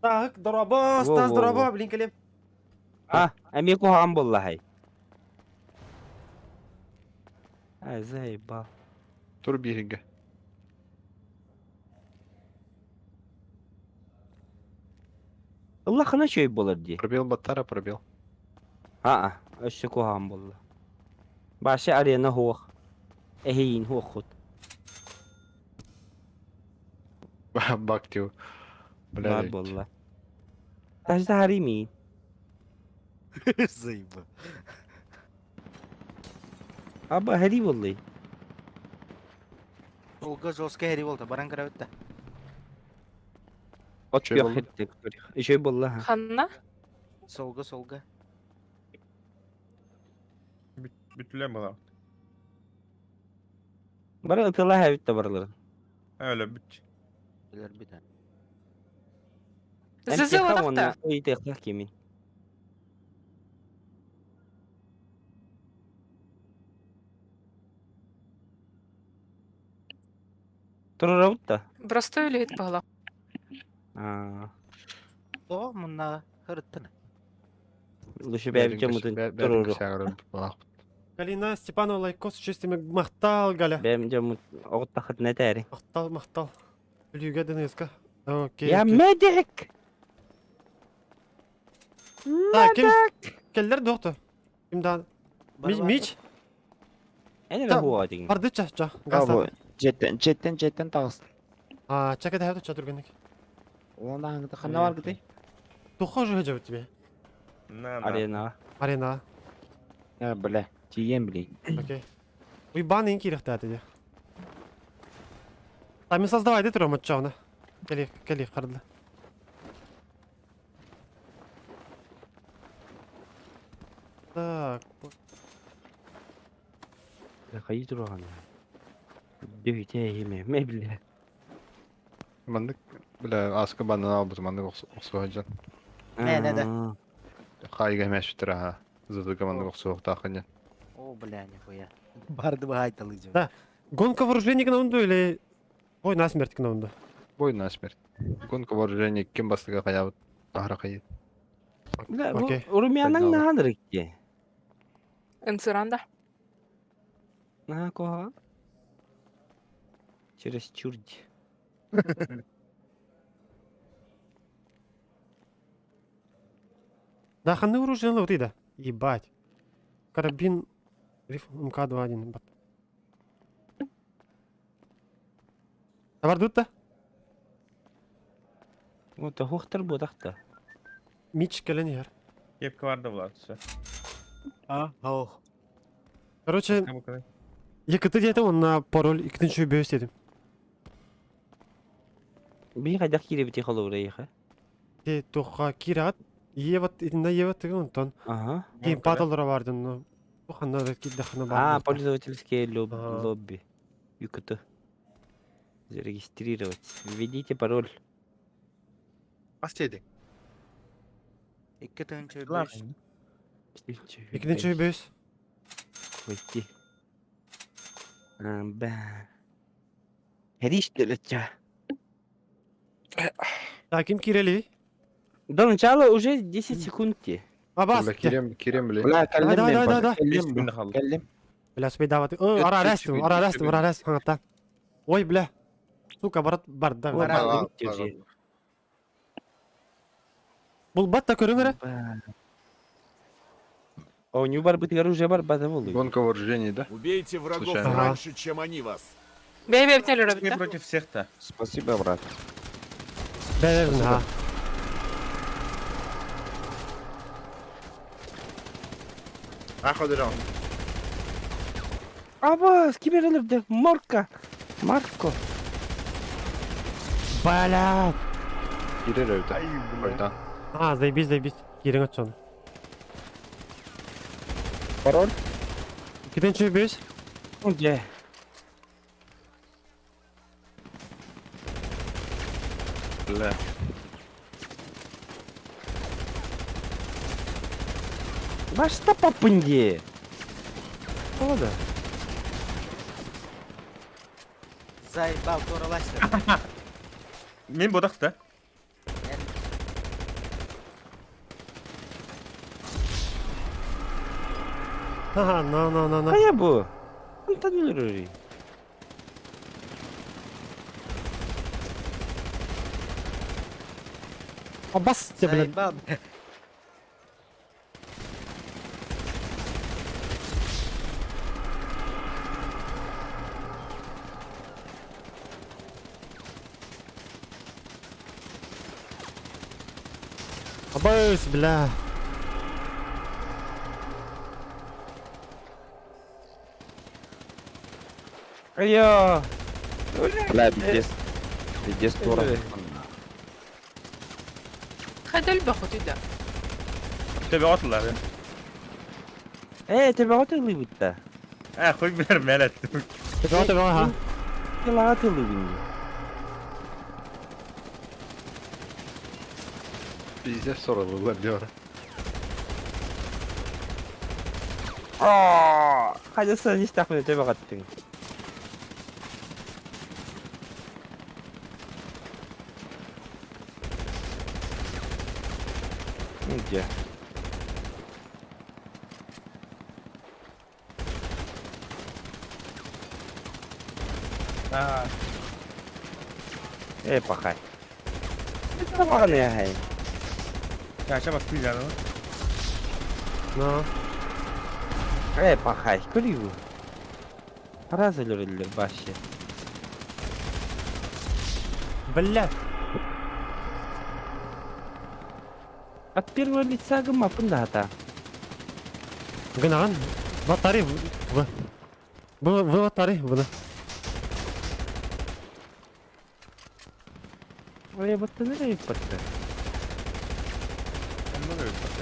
Так, дороба, Стас, Во-во-во. дороба, блин, келем. А, эми кухаган болла хай. Ай, заебал. Тур бириге. Аллахына чөй болар ди. Пробел баттара пробел. А, өссө кухаган болла. Башы арена хуах. Эхейин хуах хут. Бактиу. Бля. Бар болла. Тажда харими. Заеба. Аба хари боллы. Олга жестко хери болды, баран кірәуітті. От Чөй болла? хеттек. Чөй болла. ха. Ханна? Солга, солга. Бүтүлен була. Бара ытыла хәбит та барлар. Öyle бүт. Білер бит. ЗЗ одақта. Ыйтык кемин. Турурабытта. Простой үлэһит буола. А, О, мұнна хырыттын. лучше бәбит жамытын туруру. Галина Степанова лайкос честиме махтал, Галя. Бәм жамыт огыттахыт нәтәри. Махтал, махтал. Бүлүүгө ДНСК. Окей. Я окей. медик. Так, ким? Келлер доктор. Ким да? Мич? Эне Та- хуа деген. Барды ча, ча. Абы, жеттен, жеттен, жеттен тағыстым. А, чака да ча түргенник. Онда аңды қана бар гыды? Тухо же жабы тебе. На, на. Арена. Арена. Я, бля, тиген блин. Окей. Уйбан ин кирих та теде. Там создавай дет рома чауна. Кели, кели карды. Так. Кайы турган. Дөйте еме, ме биле. Мандык, бля, аскы бандан албыт, мандык оқсуға жан. Не, не, да. Хайга мәш бітір, аха. Зыдыга мандык оқсуға тақын О, бля, нихуя. Барды бағайталы жым. Да. Гонка вооружений на унду или бой на смерть на унду? Бой на смерть. Гонка вооружений кем бастыга каябыт? Ахра кайы. Бля, бу Окей. Румянаң наханыр икке. Инциранда. На кого? Через чурдь. Да, ханны оружие вот да. Ебать. Карабин рифл МК-21. Бат. Табар дутта? Вот, хуохтар буотахта. Мич кэлэн иһэр. Кепка бар да Влад, все. А, ох. Короче, ЕКТ диэтэ уонна пароль иккитинчи бөс дедим. Би хайдах киирэбити холобура эйиэхэ? Те туохха киирэҕит? Ева итиннэ Ева тыгын онтон. Ага. Геймпад олоро бар дьонно. Бу ханна да киирдэххинэ баар А, буолта. пользовательские Ага. лобби. ЮКТ. Зарегистрировать. Введите пароль. Бас дедиң. 2005. Иккитинчи бөс. Войти. А, Ба. Хериш делетча. Так, ким киирели? До начала уже 10 секунд те. Абас. Бля, кирем, кирем, бля. Бля, Давай, кэллим давай, мен давай, бана, давай. кэллим бу, кэллим. Бля, успей давать. О, Өт, ара өт, арестим, өт, ара өт, арестим, өт. ара арестим, хаңатта. Ой, бля. Сука, барат бар, да. Ой, Бара. бля, держи. Бұл бат та көрің әрі? Ба. О, у него бар бытыгар уже бар база болу. Гонка вооружений, да? Убейте врагов Случайно. Ага. раньше, чем они вас. Бей, бей, бей, Мы бей, против всех-то. Спасибо, брат. Бә, бә, ха. Ах, одырам. Абас, киберлерде Морка. Марко. Бля. Кирер öyle. Ойдан. А, заебись, заебись. Кирің атшон. Пароль? Иккитинчи бөс. Где? Бля. Башта папынде. Ода. Заебал, туралашты. Мен бодах-то. Ха, на, на, на, на. Кая бу? Антон Юрий. Абас, те, блядь. Заебал. Абас, бля. Айо. Бля, пиздец. Пиздец, тура. Хадал бахут да. Тебе отла. Э, тебе отылы бутта. А, хуй бер мелет. Тебе, тебе, ха. Тела отылы бинди. Пиздец соролулар diyor. Аа, хайдаса не стахмын тебе гаттың. Где? А, Эй, пахай. Это бағаны ай. чача басты жаным. На. Эй, пахай, көрүү. Паразы лөрөлөр башы. Бля. От первого лица гыма пындата. Гынаган. Батарея. В. В, в батарея, в. Ой, баттаны да иппатты.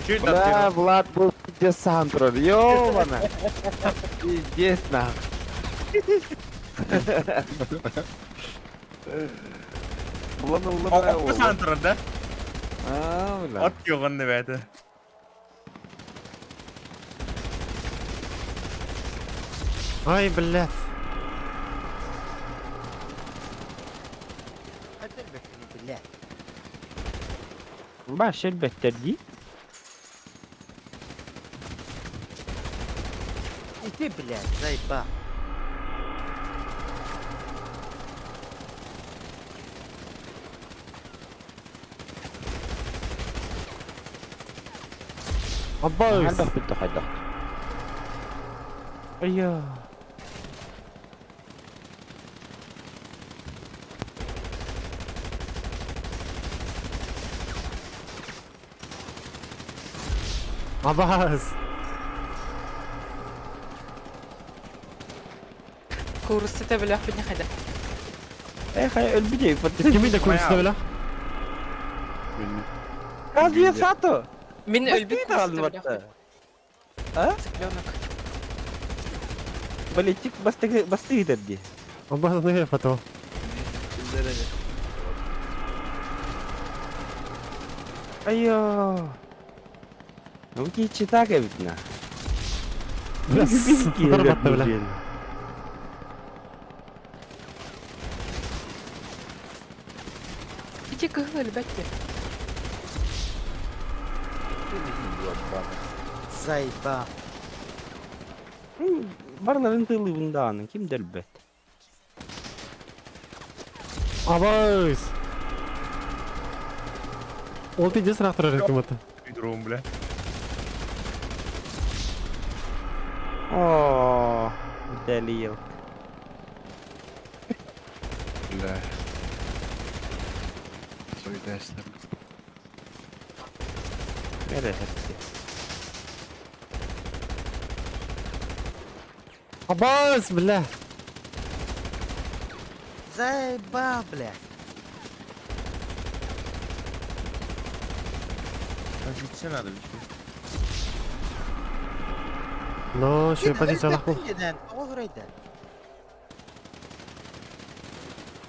Чуть Бля, Влад был пиздец сам турар, ёбана. Пиздец, нахуй. Булан улы Оппа сантырар, да? А, бля. От йоғын бәті. Ай, бля. Бля. Баш элбеттер ди. И ты, блядь, заебал. Аббас! Хайдах хайдах. Айа. Аббас! Курсы бля не ходя. Эх, өлбүтэ. Кими да курсы бля? Разве сато? Мин өлбүт курсы бля. А? Цыпленок. Политик бастыгы бастыгы дии. Аббас, ну я фото. Айо. Ну ки читак видно. Бля, сарбатты, бля. Иди кыһыл өлбөттө. Зайба. Барларын тылыбындааны ким дөлбөт. Аббас! Ол пиздец рахтырар ким-то. Дрон, бля. О, Далил. Бля. Суйдайсың. Nereye Аббас, бля! Зайба, бля. Позиция надо bir şey. Ну, еще позиция лаху. Neden? Olur eder.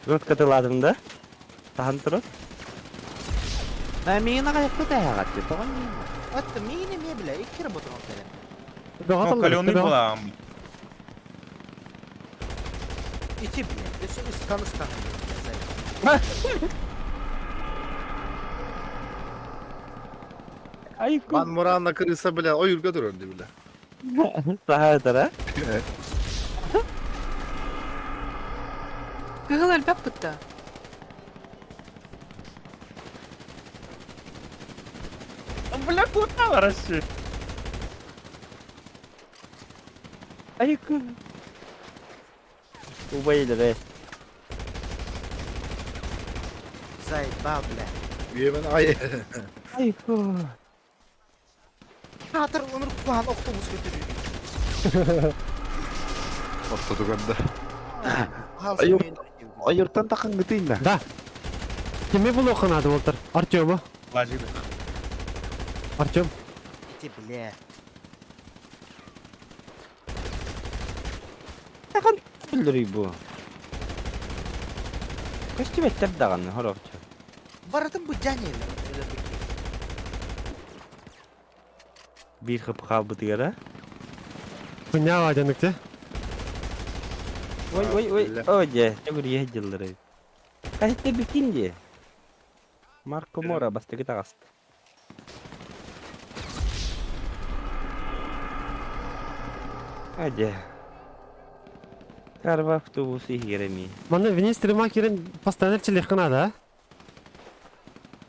Rot katıladım да? Тахан турат. Миин ағаяқты тәғатты, тоған миин. Hatta mine mi bile iki robotun ortada. Ну, каленый была. İki bile. Üstü ıstan ıstan. Ай, Ман муранна крыса, бля, ойырга турар бля. Сахатара. Кыһыл өлбөт бутта. Бля, куда вообще? Ай, Убайдыр, Zayba bile. Yemen ay. Ай, Hatır onur kuhan oktobus götürüyor. Ортодуганда. Айыртан тақын гытыйн да. Да. Кими бұл оқынады болтыр? Артема. Лажиды. Артем. İki bile. Тахан бүлдүрүй бу. Көстүбэттер даҕаны хорохчу. Baratın bu can yerler. Биир хып хаалбытыгара. Хуйня жаныкте. Ой, ой, ой, ой, же, төгүр еһдиллери. Кайта бикин же. Марко Мора бастыгы таҕаста. Аде. Карва автобусы хиреми. Маны Венес кирен постоянно челехкана да?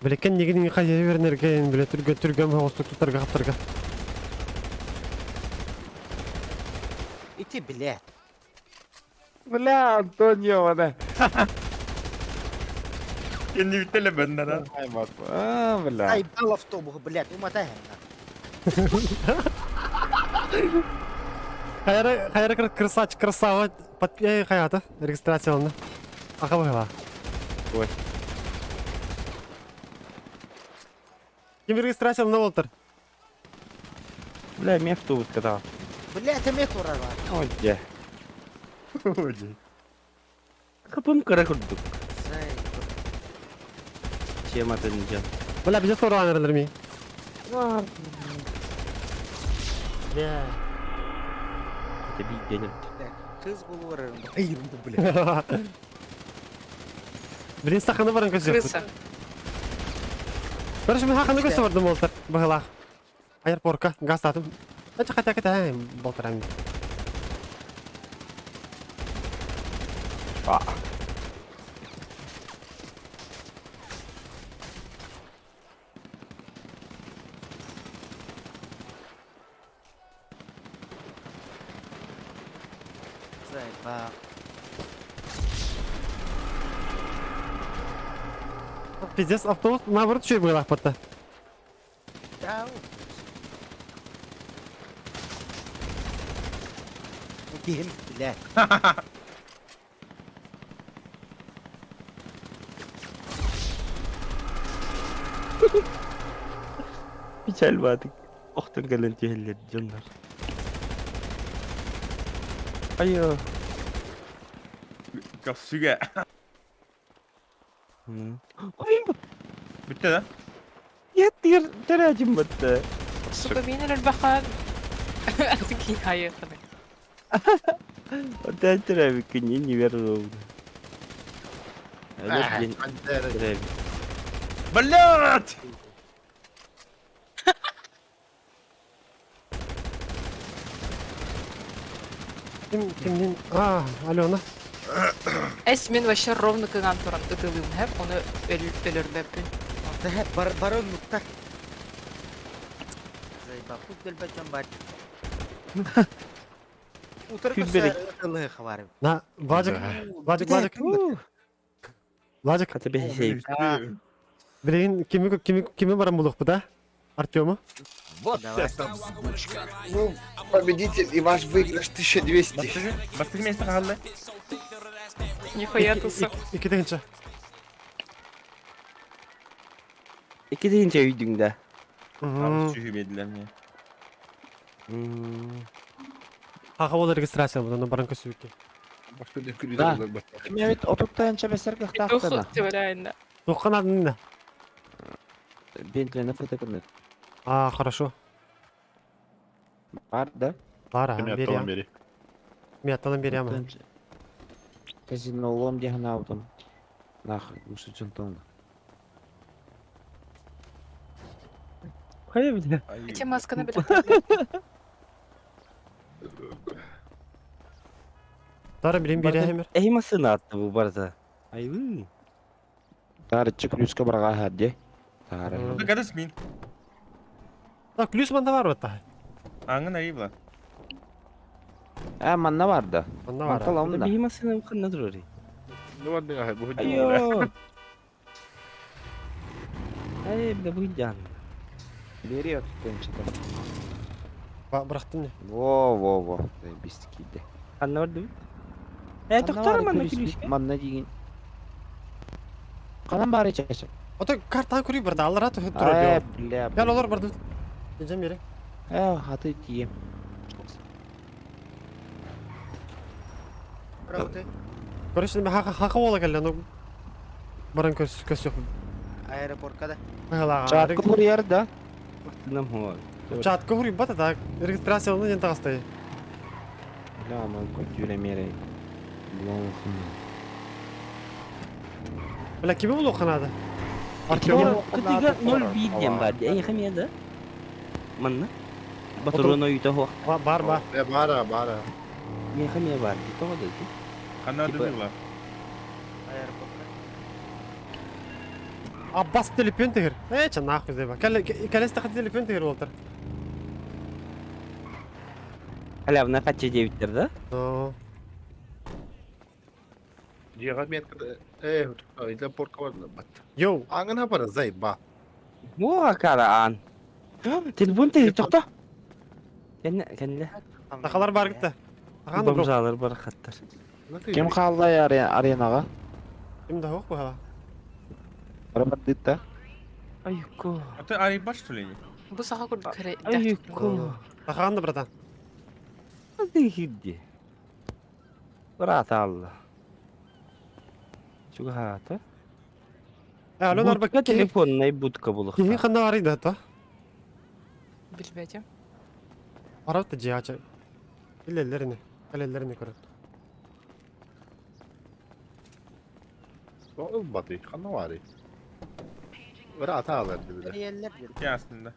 Билекен нигин хайа вернерген биле түргө түргөм хостук тутарга хаптарга. İki bile. Бля, Антонио, ана. Kendi bitele benden ha. А, бля. Zayba автобус блядь. Уматайым. Хайра хайра красавчик красава под хаята регистрация Аха бала. Ой. Ким регистрация на болтыр? Бля, мен автобус катал. Бля, это метро Ой, же. Ой. Капым кыра курдук. Zayba. Чем атын жан. Бля, бизе сорған ми. Бля. Это бит денер. Kız buluvarım. Hayır bu bile. Блин, саханы баран көзөп. Крыса. Короче, мен хаканы көзөп бардым болтыр. Багалах. Аэропортка газ татым. Ача хотя ката болтырам. А. Заебал. Пиздец, автобус наоборот еще и быылаахпатта. Да, Киһим, бля. Печаль баатык. Охтон кэлэн түһэллэр дьоннор. Айо. Көхсүгэ. Ой, Бүттэ да? Яттыр төрөөтүм бытты. Сука, мин өлбөхөн. Кин хайыхын. Опять төрөөбүккүн не верю. Блять! Ким кимнин? А, Алена. Эс мен вообще ровно кыган туран ытылыым хэп, ону өлөрбөппүн. Да, бар барон нуктар. Заебал. Тут дэлбэт дьон бар. Утары Күлберик. көрсө ытылыы хабарым. На, Владик, Владик, Владик. Владик. Хата бэһисэй. Билигин кими кими кими баран булуохпут а? Артема? Вот Давай. это взбучка. Ну, победитель и ваш выигрыш 1200. Бастык место хаалла. Нихуя туса. Икки тыһыынча. Икки тыһыынча өйдүҥ да. Сүүһү биэдилэр мне. Хаха ол регистрация будан баран көсүбүккэ. Да. Кимэбит отуттайынча бэсэр кыахтаахтана. Тух Туохха наадын да? Бентлени фото көрмөт. А, хорошо. Бар да? Бар, а, берем. бери. Миятталан берем. Казино лом диэн аутом. Нах, мусучун Хайа бля. Эти масканы билет. Тара билим берем. Эһи масына атты бу барда. Айвы. Тарыччы ключка барга хадде. Тары. Это когда смин? Так, плюс манда бар бата. Аңын арибла. Ә, манна бар да. Манна бар. Мантал да. Биһи масына ханна турар. Ну ладно, ага, бу Айо. Ай, бля бу жан. Бери оттуттайынча. Бырахтым не. Во, во, во. Бистик кийди. Ханна барды. Э, токтор манна ключка. Манна деген. Канан бар ичача. Ото картаны көрүй барда, аллара туһут Ә, турар. бля. Гел олор барды. Дежем бери. Ә, хаты тием. Работай. Короче, мен хака хака ола келді, ну баран көс көс yok. Аэропортка да. Быһалаға. Чатка курьер да. Нам хо. Чатка курьер бата так. Регистрация оны жен тағастай. Бля, ман көтүрө мере. Булан Бля, кими булу канады? Артем. Кытыга 01 диэн бар. Эй, хамия да. Манна. Батурон ойута хо. Бар, бар. Э, бара, бара. Мен хамия бар. Тоҕо да. Ханна Типа- дыбыла. Аэропортка. Аббас телефон тегер. Э, ча нахуй зеба. Кәле кәлесте хат телефон тегер болтыр. Халявна хатча девиттер да? Ну. Жига метка. Э, для порка бар бат. Йоу. Аңына бара зайба. О, кара ан. Телефон тегер тохто. Кәнне, кәнне. Тақалар бар гитте. Аған бро. Бомжалар бар хаттар. Ким қалды аренаға? Ким да хоқ бу Барабар да. Айко. А ты арибаш что ли? Бу саха курдук кere. Айко. Тақаған да братан. Hadi хидди. Брат алла. Чугата. Э, Алена арба Будка телефонная будка була. Кихи ханда бар иди та. Билбетим. Арап та жиача. Билелерини, калелерини көрөт. Ол баты, ханна бары. Бара алар диде. Реаллер бир. Ясында.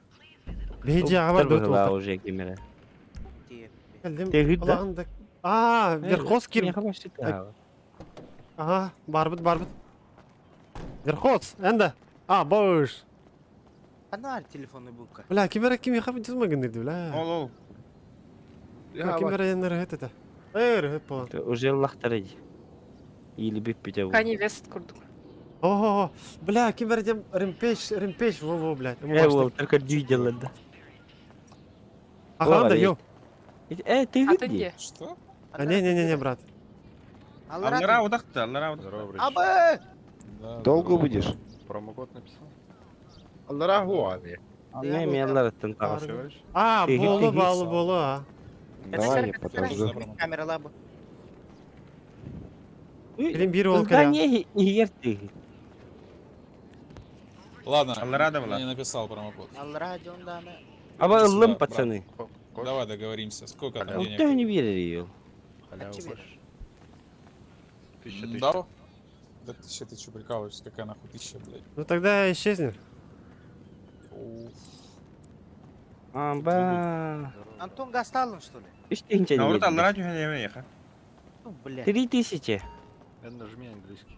Бейжи ага бар дөт болтыр. уже кемере. Келдим. Тегит да? Алагында. А, Верхоз кир. Ага, барбыт, барбыт. Верхоз, энде. А, бош. Ана телефонный будка. Бля, ким бера ким яхап жазмагын диди, бля. Ол, ол. Ким бера енер это. Эр, по. Уже ыллахтара дии. Или бүппүтэ бу. Kanye West курдук. Ого, бля, ким эрдем Рэмпейдж, Рэмпейдж, во-во, блядь. Э, уол, только дүйделер да. Ага, йо. Э, ты А ты где? Что? А, не-не-не, брат. Аллара удахты, аллара удахты. Абы! Долго будешь? Промокод написал? Аллара гуави. Не, мен аллараттан тағас. А, болу, болу, болу, а. Давай я подожду. Камера лабы. Блин, бир ол Да не, не ты. Ладно, Аллара да я не написал промокод. Аллара дьонданы. Аба Иди сюда, ыллым, брат. пацаны. Давай договоримся. Сколько там денег? Ты не верил. Халяву хочешь? Тысяча, тысяча. Да? Да тысяча, ты что прикалываешься? Какая нахуй тысяча, блядь? Ну тогда исчезни. Уф. Аба. Антон Гасталын, что ли? Үч тыһынча Наурут диэбит. аллара түһэн эме Ну, блядь. 3000. Это нажми английский.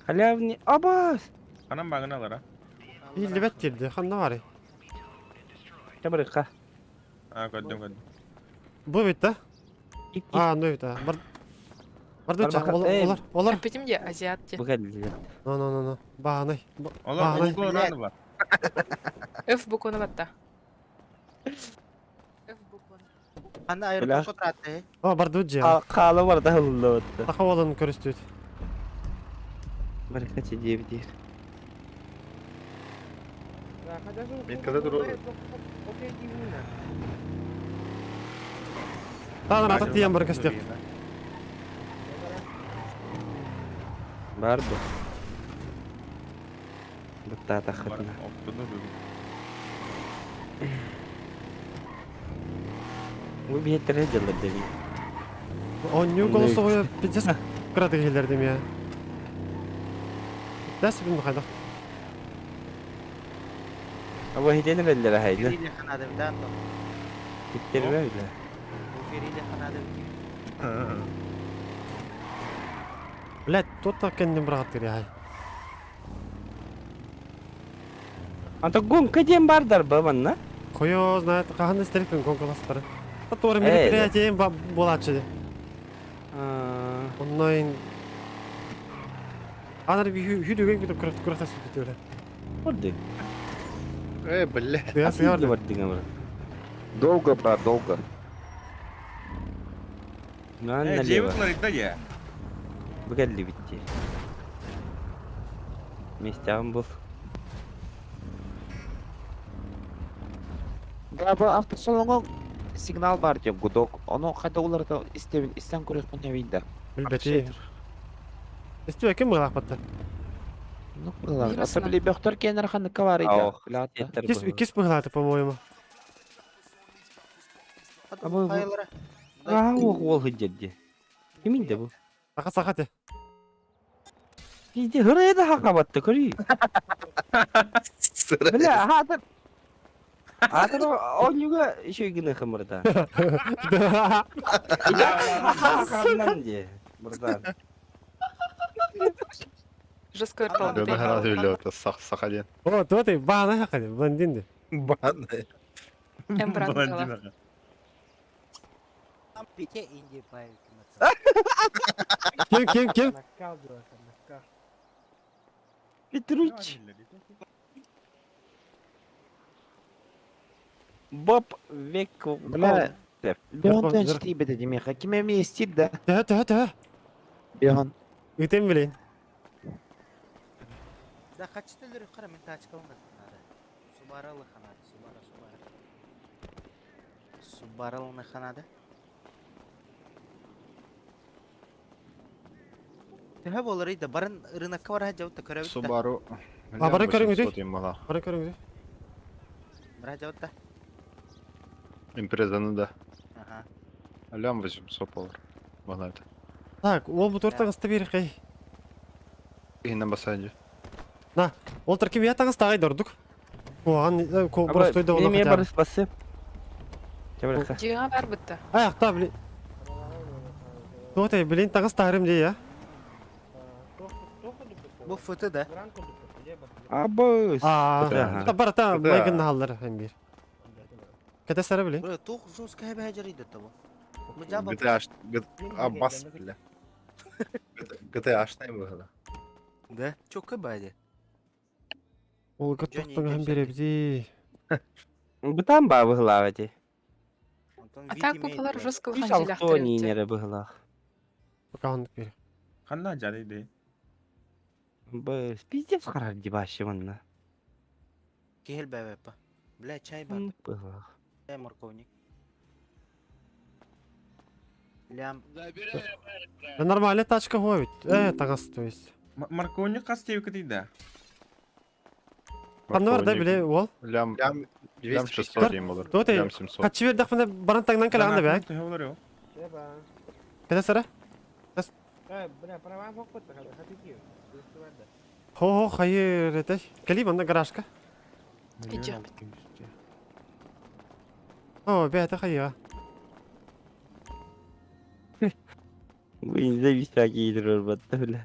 Халявный. Абас. Анам багын аллара. Биллибэт кирди, ханна бары. Табырыкка. А, көрдүм, көрдүм. Бу бит да? А, ну бит, а. Бар... Бардуча, олар, олар. Эппитим де, азиат де. Бу кэллилер. Ну, ну, ну, ну. Баанай. Олар Баанай. олар раны бар. F букваны батта. F букваны. Аны аэропортко тураты. О, бардуджа. Хаалы бар да ылла батта. Таха олын көрүстүт. Барыкка диэбитир. Мен когда туру? Таанар ата тиен бар кестек. Бар бу. Бутта тахытна. Бу биэттере дьаллар деби. Онню голосовое пиздец кыраты келердим я. Дәс бин хайда. Аба хитен беллер хайда. Ферили ханады, да, Антон? Хиттербе биле. Бу Ферили ханады. Блядь, тот кеннем брат я. Anta гонка диэн бардар ба манна. Хуё знает, кахан истериппин гонкаластары. Который мероприятие булачы. Онлайн. Анар би хүдүгөн күтүп күрәт күрәт сүтү эле. Орды. Э, бля. Я сыярды. Долго, брат, долго. Нан Э, налево. жебит ларит да я. Бу кэлли битти. Местягым был. Да, бу автосалонга сигнал бар деп гудок. Оны кайда уларда истебин, истен көрөк мен да. Билбети. Истү ким булак батта. Ну, булар. Ата биле бөхтөр кенер ханыкка бар иде. Кис кис булаты, по-моему. Аба Аа, ол хыджадди. Кимин де бу? Саха саха те. Пизде хырыйда хака батты көрүй. Бля, хатыр. Хатыр онюга еще гына хымырда. Хаканнан де. Мырда. Жестко вертол. Да, рады это сах сахалин. О, то ты баана хакали, блондин де. Баны. Эмбран Пите Индии павики. Ким ким ким? Петруч. Боб век. Бля, Беон тен чти бит демеха. Ким эми истит да? Да, да, да. Беон. Үтем билейин. Да, хачтылыр кара мен тачка надо. Субаралы ханады, субара, субара. Субаралы ханады. Төһө болар иде, барын рынокка бара жауытта көрөбүт да. Субару. А, бары көрүңүз. Бары көрүңүз. Бара жауытта. Импрезаны да. Ага. Лям 800 долларов. Банально. Так, ол бу тортаңызды бер кай. Инна басанжы. На, ол тырким я таңыз тагай дордук. Оған просто да оны Неме хотя бы. барыс басы. Чабырка. Жига бар бітті. Аяқта, блин. Тотай, блин, таңыз тарым де, я. Бу фото да. Абы. А, та бар та майгын халлар hem bir. Кете сары блин. Бро, тух жестко хәбә жарыйды табу. GTA Аббас, бля. GTA-шная была. Да? Чокка бади. Олга тохтоҥ беребди. Бытан баа быһылаах эти. А так бу жестко Үс алто нинере быһылаах. Пока бер. Ханна жарайды. Б пиздец харар дебашы манна. Кехел бәбәппа. Бля, чай бар. Быһылаах. Чай морковник. Лям. Да нормальная тачка говит. Тагас, то есть. Морковник хас тебі кытыйда. Ханна бар да биле ол. Лям, Лям лям 600 дейм болар. Туотай, Лям 700. Хачы бердах мына баран таңнан калаан да бә. Төһө болар йо. Кеде сара? Бля, права хатики. Хо-хо, хайыр этэй. Кели манна гаражка. Идём. О, бәтэ хайыга. Вы не зависаки батта, бля.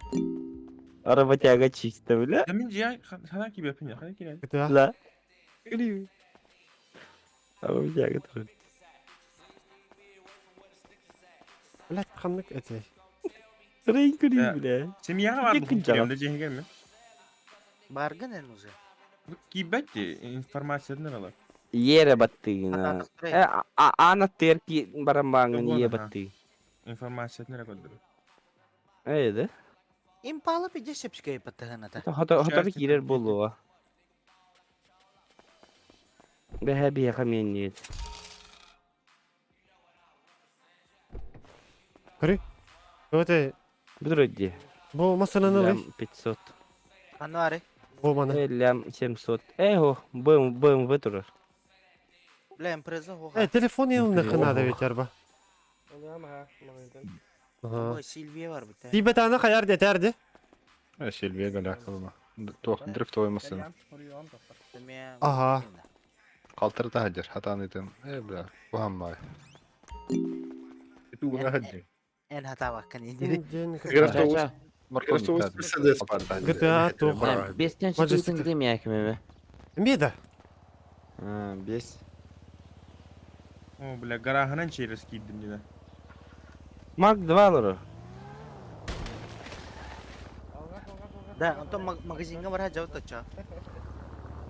Работяга чисто, бля. Да мен жия хана кибе пиня, хана кибе. Да. Работяга тоже. Блядь, ханнык этэй. Рейн бля. Семьяға бар бұл кемде жеңгер ме? Баргын эн уже. Кибетти информацияны алар. Ере баттыгына. Э, ана терки барамбаңын е батты. Информацияны көдүр. Э, да? Импала пиде сепскей паттыгына та. Хото хото кирер болуа. Бэхэ бияха мен Көрü. Өте. Бүдүрөдди. Бу масананы Лям 500. Ануары. Бу мана. Лям 700. Эхо, БМ БМВ турар. Бля, импреза хо. Э, телефон еліне қынады ведь арба. Ой, Сильвия бар бит. Тибет аны хаяр детерди. Э, Сильвия галя кылма. Туох, дрифтовый машина. Ага. Калтырда хаджар, хатан итем. Э, бля, бухаммай. Тугuna хаджи. Эн хатава кан индири. Мерседес бар. GTA тух. Бестен чытытын демeyakмеме. Мида. Бес. О, бля, гараханан через киддим деді. Мак 2 лору. Да, онтон магазинга бар жабыт очо.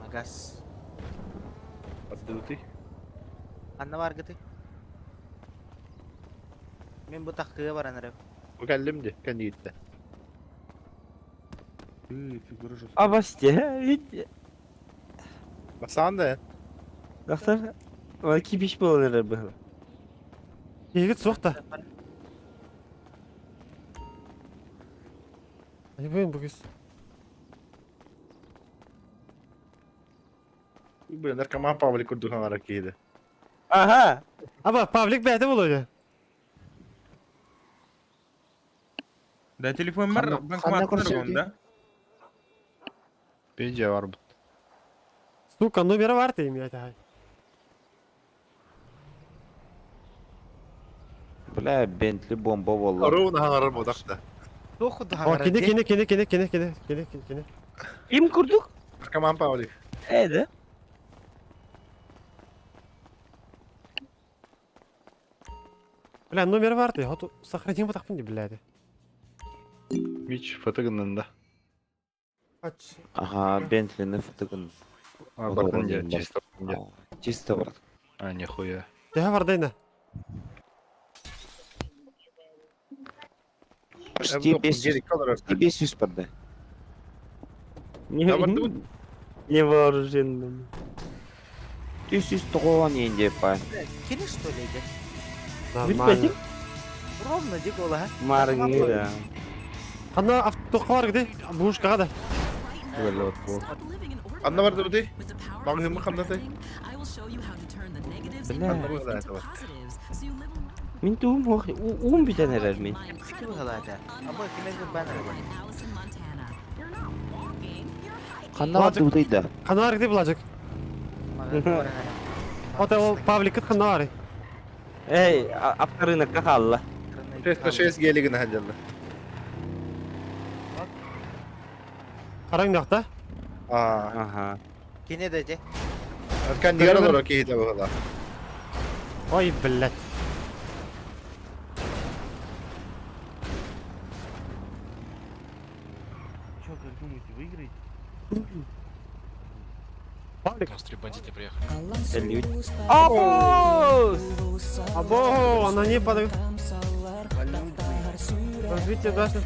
Магаз. Поддутый. Анна бар гыты. Мен бу таккыга баран эреп. Кәллим де, кән егетте. Фигура жестко. Абасте, ведь. Басан да. Доктор, ол кипиш болан эрер быһыл. Егет соқта. Айбын бүгіз. Блин, наркоман Павлик курдухан аракейді. Ага. Аба, Павлик бәді болойды. Да телефон бар, банкомат бар онда. Пейджа бар бут. Сука, номері бар дейм я Бля, Бентли бомба болла. Ровно ханарар бодақта. О, кене, кене, кене, кене, кене, кене, кене, кене, кене. Ким курдук? Наркоман Павлик. Э, да? Бля, номер бар ты, вот сохраним вот так, блядь. Мич фотогынында. Ач. Ага, Бентлини фотогын. А, бартын де, чисто. Чисто брат. А, нихуя. Тәһә бар дайна. Почти 500 барды. Не вооруженным. 390 енді па. Кини что ли иде? Нормально. Ровно ди гола. Маргы, да. Ана автоққа бар где? Бушкаға да. Анна бар да Магазин қандай? Бля. Мин туум хох, уум битен эрер мин. Ким халата? Аба киме банар. Қанда бар дудайда. Қана бар где булажык? Ота ол Павлик қана бар. Эй, авторынок кахалла. 6 на 6 гелигін хаджанды. Қараң жақта. Ага. Кине дәде? Кандигар олар кейді бұғыла. Ой, блядь. Павлик. У нас три бандита приехали. Абоос! Або, аноним подаю. Развитие дальше.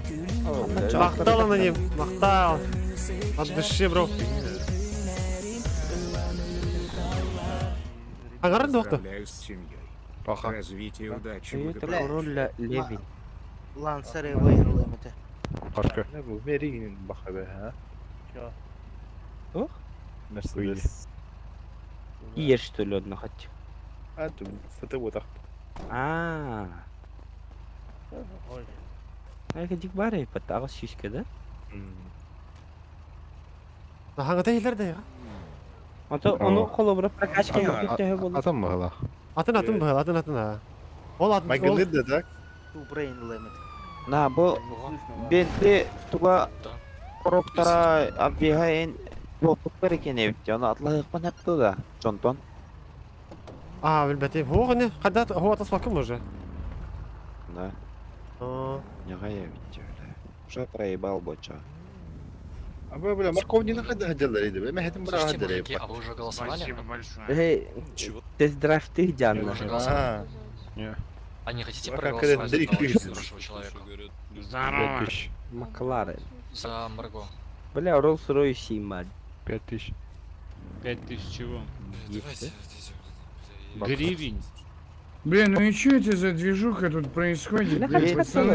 Махтал аноним, махтал. От души, бро. Агарын доқты. Поздравляю с семьей. Развитие удачи, Это благополучия. король Левин. Лансер и выиграл это. Башка. Не бу меригин баха бе, ha? Ох. Мерседес. Ешь, что ли, одна хоть? А, tu фото вот так. А. А дик бары, патагас шишка, да? Хаңата елер де. Ото ону холобра прокачка көтөһө болду. Атын быһыла. Атын атын быһыла, атын атын а. Ол атын Магылыр да так? Брейн лемет. На, бу бенти туга короптара абиха эн туохпар экен эбит. Оны атлаһыкпан хапты да. Чонтон. А, билбетим. Хо не, када хо атас уже. Да. А. Нягая бит. Уже проебал боча. А бля, бля, морковни на хода делали, бля, мы хотим брать Слушайте, мужики, а вы уже голосовали? Спасибо большое. Эй, тест-драйв ты Вы Диана. уже голосовали? Не. А не хотите А как проголосовать за это одного очень дрифт? хорошего человека? Здорово. 5000. Макларен. За Марго. Бля, Роллс-Ройс мать. 5000. 5000 чего? Давайте. Гривень. Блин, ну и что это за движуха тут происходит, Бля, блин, хочу пацаны?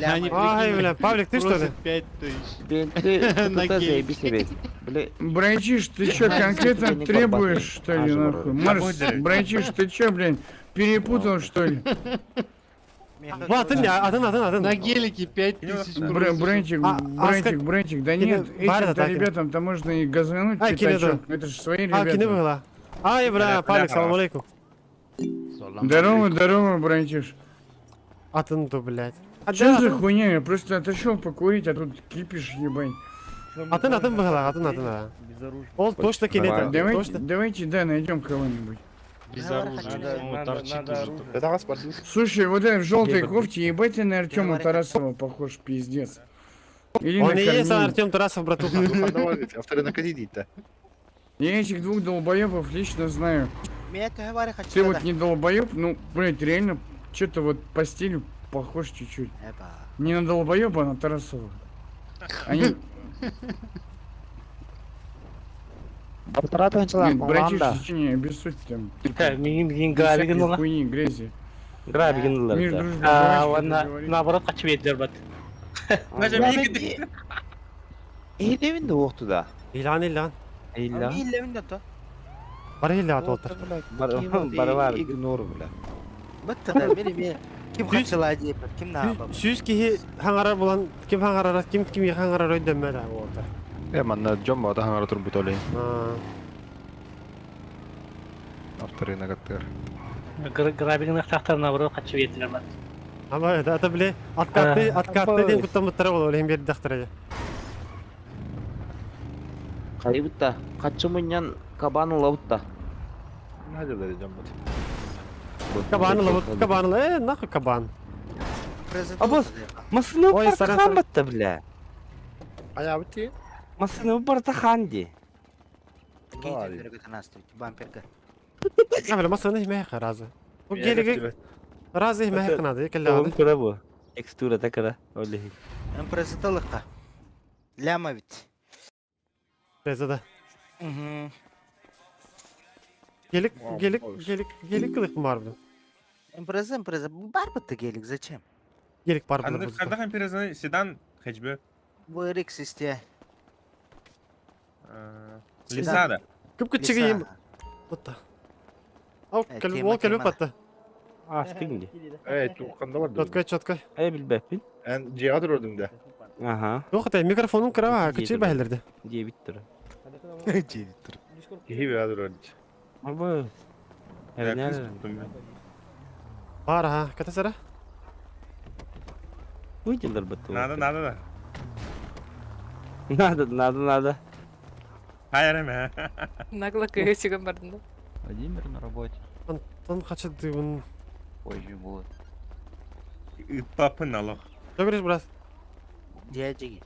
Они Ай, бля, Павлик, ты что ли? 5000. Бенти, На тут гелике. заебись себе. Бля, Братиш, ты чё, конкретно не требуешь, что ли, А, нахуй? Марс, братиш, ты чё, блин, перепутал, что ли? Бу атын я, атын атын атын. На гелике 5000 Братик, А, а братик, ска- братик, да Кине- нет, Бары этим-то так. ребятам-то можно и газануть А, кине пятачок, это же свои А, кине ребята. быһыла. Ай, бля, Павлик, салам алейкум. Здорово, здорово, братиш. Атын ту, блядь. Чё за хуйня? Я просто отошел покурить, а тут кипиш, ебать. Атын атын быһыла, атын атын. а. Ол точно кине. Давайте, Точно. давайте, да, найдем кого-нибудь. Без оружия. Он торчит уже. Слушай, вот этот в желтой кофте, ебать ты на Артема Тарасова похож, пиздец. Или Он на и есть Корнея. Артем Тарасов, братуха. Я этих двух долбоебов лично знаю. Меня это говори хочу. Ты вот не долбоеб, ну, блядь, реально, что-то вот по стилю похож чуть-чуть. Не на долбоеба, а на Тарасова. Они... Полтора тысячи Нет, братиш, не обессудь там. Да, мин мин Без грабигин всякой ла. хуйни, грязи. Грабигин ла. Мир, дружба, А, жвачка, ладно, как говорится. наоборот, хочу вербат. Ehilevin de oxtu da. Илан, илан. Илла. Иллевин да то. Бар илла толтыр. Бар бар. Игнор, бля. Бытты да, бери бери. Ким хачыла деп, ким на Сүүс киһи хаңарар булан, ким хаңарар, ким ким хаңарар өйдөммө да болду. Э, манна Джон бата хаңара турбут олей. Авторына каттыр. Грабигин тахтар наоборот, хочу вербат. Ама это это биле откатты, откатты ден куттамыттара болор, эм бер дактыр. Кайбытта. Качы мыннан кабан лабытта. Кабан лабыт, кабан, э, нахуй кабан. Абыз, масыны Ой, саран, бартахан саран. батта, бля. Ая бити. Масыны бартахан ди. Бамперга. А, бля, масаны хмэ разы. Бу гелиге разы хмэ кынады, Ол келле. кыра бу. Текстура такара. Оле. МПРЗ-лыкка. Ляма ведь. Резада. Угу. Гелик, гелик, гелик, гелик кылык бар бу. МПРЗ, МПРЗ. Бар бытты гелик, зачем? Гелик бар бу. Анда кайда перезаны седан хэтчбэк. VRX исте. Лисада. Күп күчүгө им. Отта. Ал Э, кел, тема, ол келип тема. батты. А, стигинди. Эй, туққанда бар. Четко, четко. Эй, билбеппин. Эн жиадыр ордуңда. Ага. Yok да микрофонум кыра, күчү бәһелерде. Дебит тур. Дебит Кихи бәдір ордуң. Абы. Бар, ха, катасара. Выделер бытты. Надо, надо, да. Надо, надо, надо. Хайыр эме. Нагло кыгы бардым да. Владимир на работе. Антон хочет дыбын. Позже будет. Папы налог. Что говоришь, брат? Дяджиги.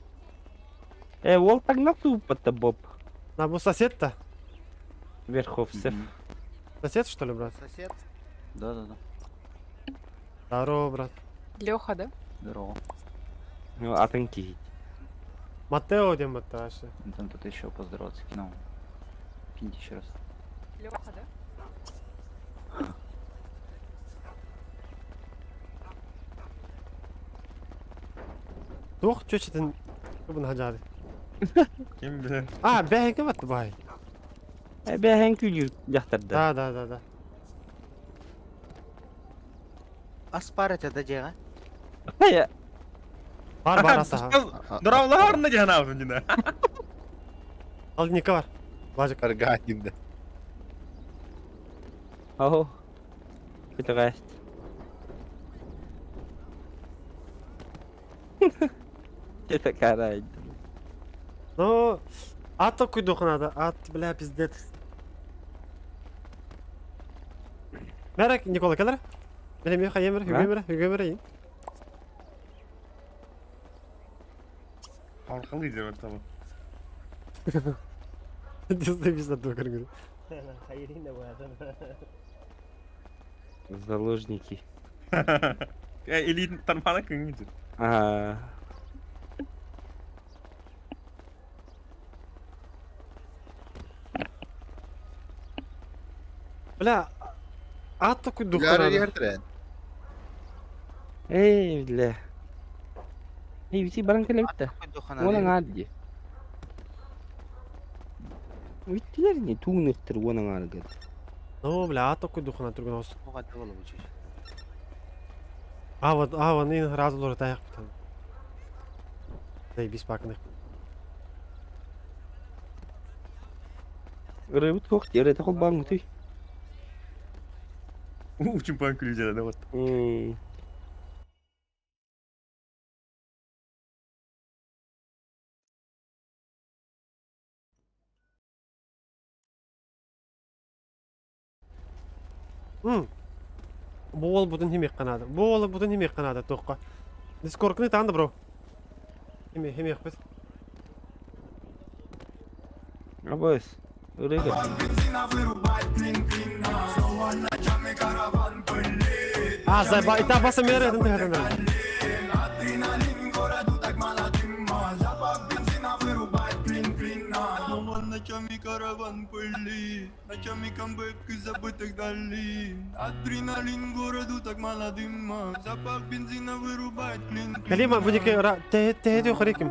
Э, ол таҥнах тууппатта Боб. А бу сосед-то? Верховцев. Сосед, что ли, брат? Сосед. Да-да-да. Здорово, брат. Леха, да? Здорово. Ну, атын киһи. Матео диэн батта вообще. Там тут еще поздороваться кинул. Киньте еще раз. Леха, да? Туох чүөчэтин кыбын хадьаады. Ким билэр? А, бэһэҥкэ батты баай. Э, бэһэн күлүүр дьахтарда. Да, да, да, да. Ас баар этэ да дьиэҕэ? Хайа. Бар бар ас аха. Дорабылаһарна дьанаабын дина. Алгника бар. Бажык. Аргадин да. Оһо. Күтүҕээст. Это карай. Ну, ат такой дух надо. Ат, бля, пиздец. Мерек, Никола, келер? Мене меха емер, хүгемер, хүгемер ин. Арқылы деп табы. Дизайбиз от көргүн. Заложники. Э, Или тармана күнгү. А. Бля, ат такой дух Ляра надо. ертерен. Эй, бля. Эй, бити баран кэлэбит да. Уонан аадди. Бүттүлэр не туунуктар уонан ааргар. Ну, бля, ат такой дух надо тургун ос. Оҕата болобучу. А вот, а вон ин разу лор таяк там. Заебись пакных. Ырыбыт кох, эрэ холбаан гутуй. Учимпан күлү да вот. М. М. Бу ол бутун химек канады. Бу ол бутун химек канады тоққа. Дискордны танды, бро. Химе химек бит. Абыс. Ырыга. А, заеба, ита баса мере дын тыгын. Ночами караван пыли, ночами камбэк из забытых дали. Адреналин городу так мало дыма, запах бензина вырубает клин. Калима будики ра те те те хориким.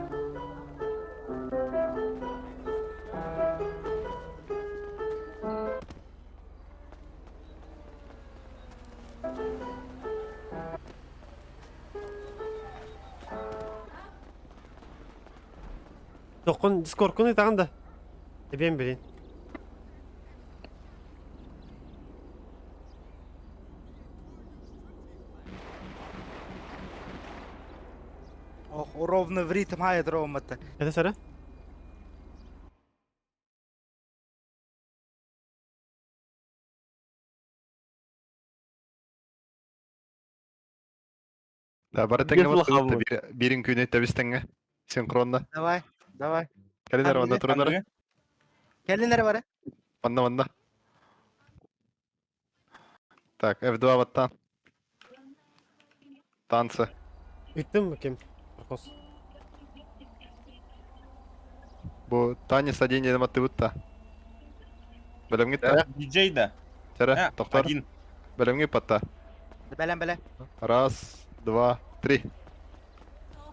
Токун дискордкун итагын да. Эбен билин. Ох, ровно в ритм хайт ромата. Это сара? Да, бары Без тэҥҥэ лохабы. баттыбыт бирин күнү тэбис тэҥҥэ. Синхронно. Давай, давай. Кэлинэр манна турунар. Кэлинер бары. Манна манна. Так, F2 баттан. Танцы. Үттім кем? Паркос. Бу танец один диэн баттыбыт та. Бэлэмҥит та. Диджей да. Тәрэ, Э, тохтор. Один. Бэлэмҥит патта. Бэлэм бэлэм. Раз, два, три.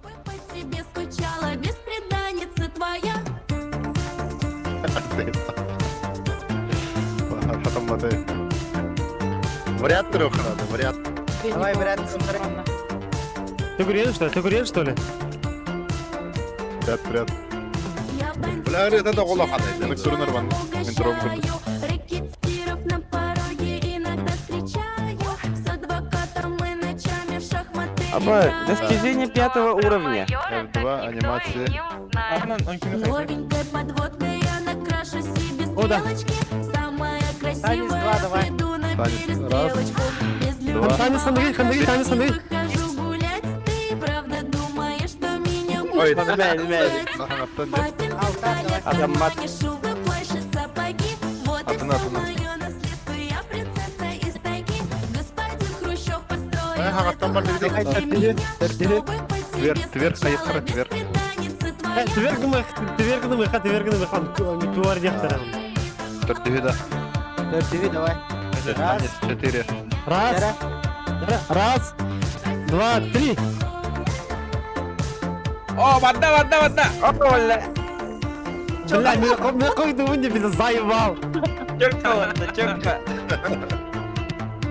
По тебе скучала, беспреданница твоя. Хатамматы. Вариант трех надо, вариант. Давай, брат, Ты курьер, что ли? Ты курьер, что ли? Вариант, вариант. Бля, это да голова хата. Мен турунар манна. Мен турум курдук. Рэкетиров на пороге иногда встречаю. С адвокатом мы ночами в шахматы Аба, достижение пятого уровня. F2, анимация. Новенькой подводкой я накрашу себе О, да. стрелочки. Самая Танец красивая два, давай. приду на Танец раз, перестрелочку. Без два. любви Танец хандыгы, хандыгы, танец хандыгы. выхожу гулять. Ты правда думаешь, что меня Ой, мэ, мэ. Хаҥаттан Папин пистолет в Адаммат. кармане, шубы, плащ и сапоги. Вот и Атын все атын. мое наследство, я принцесса из тайги. Господин Хрущев построил Ай, эту хаҥаттан бар лавку дебит. для меня, чтобы по Твер, тебе твер, скучала хайыхара твер. бесприданница твоя. Твер гымых, твер гымых, твер гымых, туар дияхтар. Төрдүһү да. Төрдүһү давай. Раз. Танец четыре. Раз, раз, два, три. О, барда, барда, барда! Оля. Бля, мен койдум не били заебал. Чөккө барда, чөккө.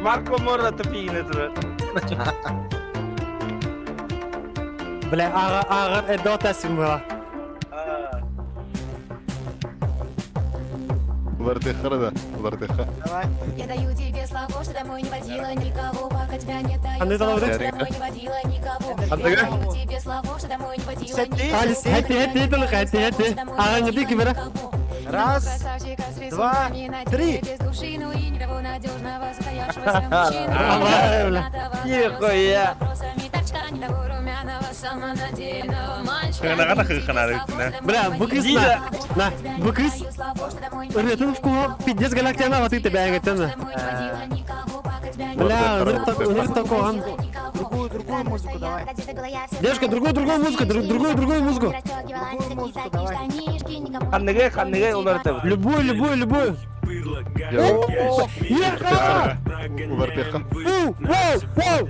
Марко Морро тупигine турар. Бля, ага, ага, это тасим была. Улардыхара да, улардыха. Давай. Я даю тебе слово, что домой не водила никого, пока тебя нет. Даю Анды слово, талабы? что домой не водила никого. Анды? Я даю тебе слово, что домой не водила Сәтти, никого. Алис, хәтти, хәтти, тылык, хәтти, хәтти. Ага, не ты кибера. Раз, Красавчика с два, рисунками на три. теле, без души, ну и ни того надежного состоявшегося мужчины. Давай, бля. Нихуя. Вопросами тачка, ни того румяного самонадеянного мальчика. Хыгынага хыгынар үтүнэ. Бля, бу кыз на, на, бу кыз Ырытын вкуһу пиздец галактиана ваты тебя эгеттен. Бля, у такого. Другую, другую музыку давай. Девушка, другую, другую музыку, другую, другую музыку. Другую музыку давай. Ханныгы, ханныгы улар Любую, любую, любую. Ехала! Улардыха. Воу, воу, воу!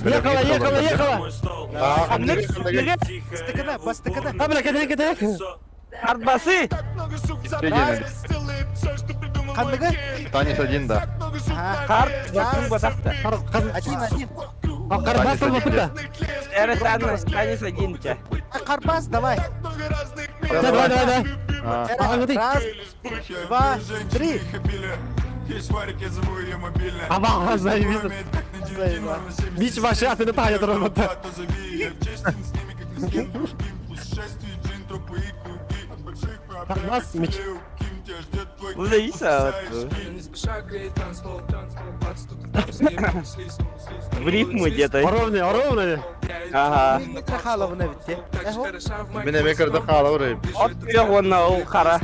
Ехала, ехала, ехала! Ханныгы, Бастыкына, бастыкына. А, бля, катай, катай. Арбасы! Раз. Ханныгы? Танец один, да. Ага. Карт басын батақта. Один, один. Карбас пыта. Әрі таныс, танец один ча. А, Карбас, давай. Давай, давай, давай. А, Ага, ты. Раз, два, три. Аба, заебись. Заебал. Бич вообще, а ты на таня тормота. Карбас, меч. Узайса. В рифму где-то. Ровно, ровно. Ага. Михайловна битте. Мен эме кырды хаала урайым. От трех он на ол қара.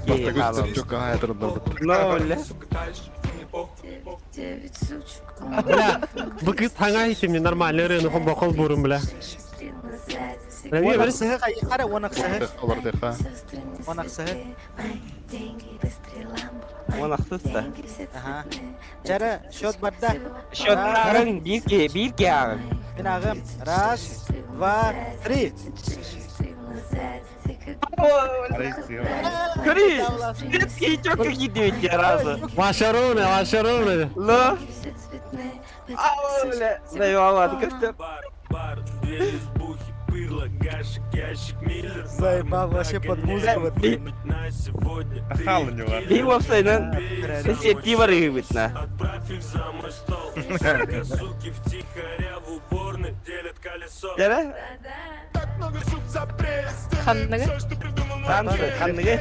Бастагы үстіп чөккө хайатырында бут. Ну, бля. Бля, бу кыз таңа итим нормальный рынок бокол бурун, бля. Бля, Он бер. аксыһы хайыхара, он аксыһы. Улардыха. Он аксыһы. Он ақсыз да. Ага. Жара, счет барда. Счет ағын, бирке, бирке ағын. Мен ағым. Раз, два, три. Көрі, детский чөккі кетіп өтті разы. Вообще ровно, вообще ровно. Ло. Ау, бля. Заебал, көстер. Заебал вообще под музыку. Ахал у него. Би вапсайнан сетти бар на. Жара? Ханныгы? Танцы, ханныгы.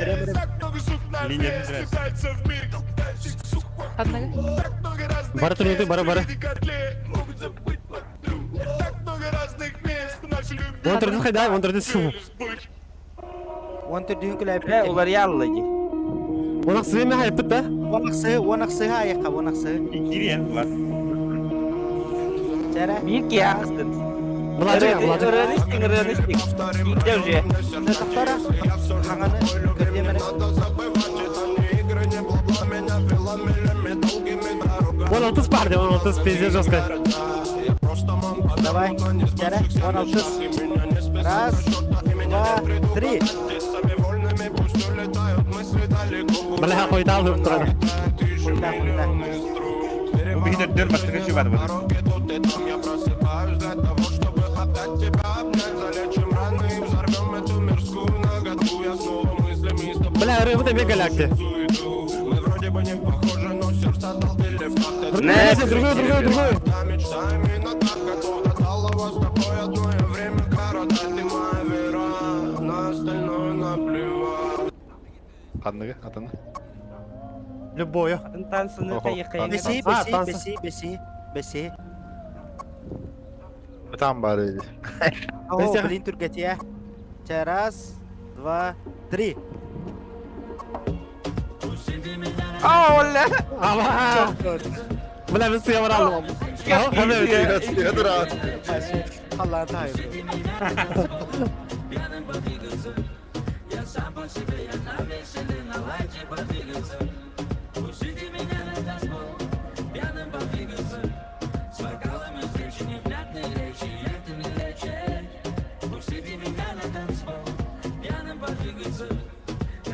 Линия не Ханныгы? Бара турнуты, бара, бара. Вон турнут хайда, вон турнут. Он төрдүһүн күләп. Бля, улар яллы ди. Он аксы ме хайпыт да? Он аксыһы, он аксыһы аяққа, он аксыһы. Кириен, Влад. Жара. Бирке ағыстын. Булачык, булачык. Ырыныстың, ырыныстың. Бирде уже. Тоқтара. Хаңаны көрдемені. Он алтыс бар, он алтыс, пиздец жестко. Давай. Жара, он алтыс. Раз, два, три. Бля, хуйтал деп турар. Хуйта, хуйта. Бу биһи төрдүөр бастакы чү бар бу. Бля, рыбы мега галакти. Не, Другой, другой, другой. Ханныгы, атыны. Любую. Атын танцыны Охо, қайы Беси, А, беси, танцы. беси, беси, беси. Там бары. О, блин, түргэтиэ. Чэ, раз, два, три. Оля! Ама! Бля, мен сыya баралым. Allah'ın tayyip.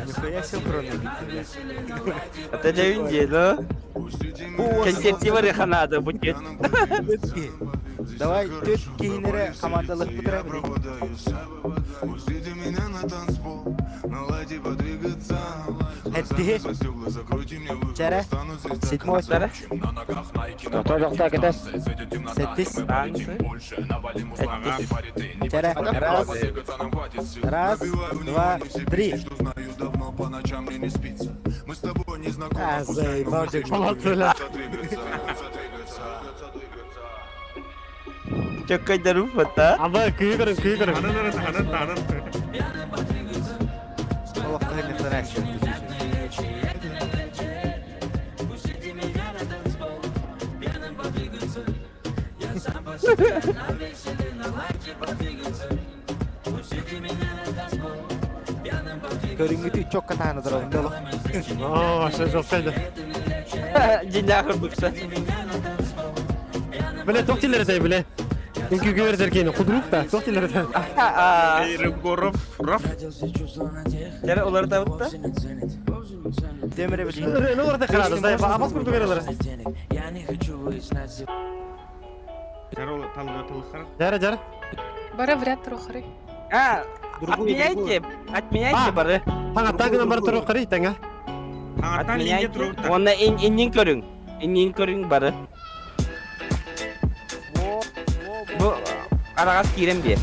Нихуя себе броню. Это не да? Консервативы ханада будет. Давай, төт кейінері командалық бітіремін. Әтті. Чәрі. Седьмой. Тоқта, тоқта, кетес. Сәттіс. Чәрі. Раз. Раз, два, три. А, заебал ты. Молодцы, Чөккөйдөрүм фата. Аба, күйгірін, күйгірін. Олақ қайнықтан әкші. Көрүнгүтү чок катааны турабын долу. О, вообще жестко. Динахыр букса. Бля, тоқтилер дай, бля. Үнкүгө бердер кейин, кудурук да, тоқтилер дай. Горов, Раф. Жара олар да бутта. Демире билин. Ну, орда карады, дай, абас курду берелер. Жара, жара. Бары вряд трохры. А, отменяйте, отменяйте бары. Таңа тагына бар турук карый, таңа. Отменяйте. Онна иннин көрүң. Иннин көрүң бары. Бу арагас кирем бе.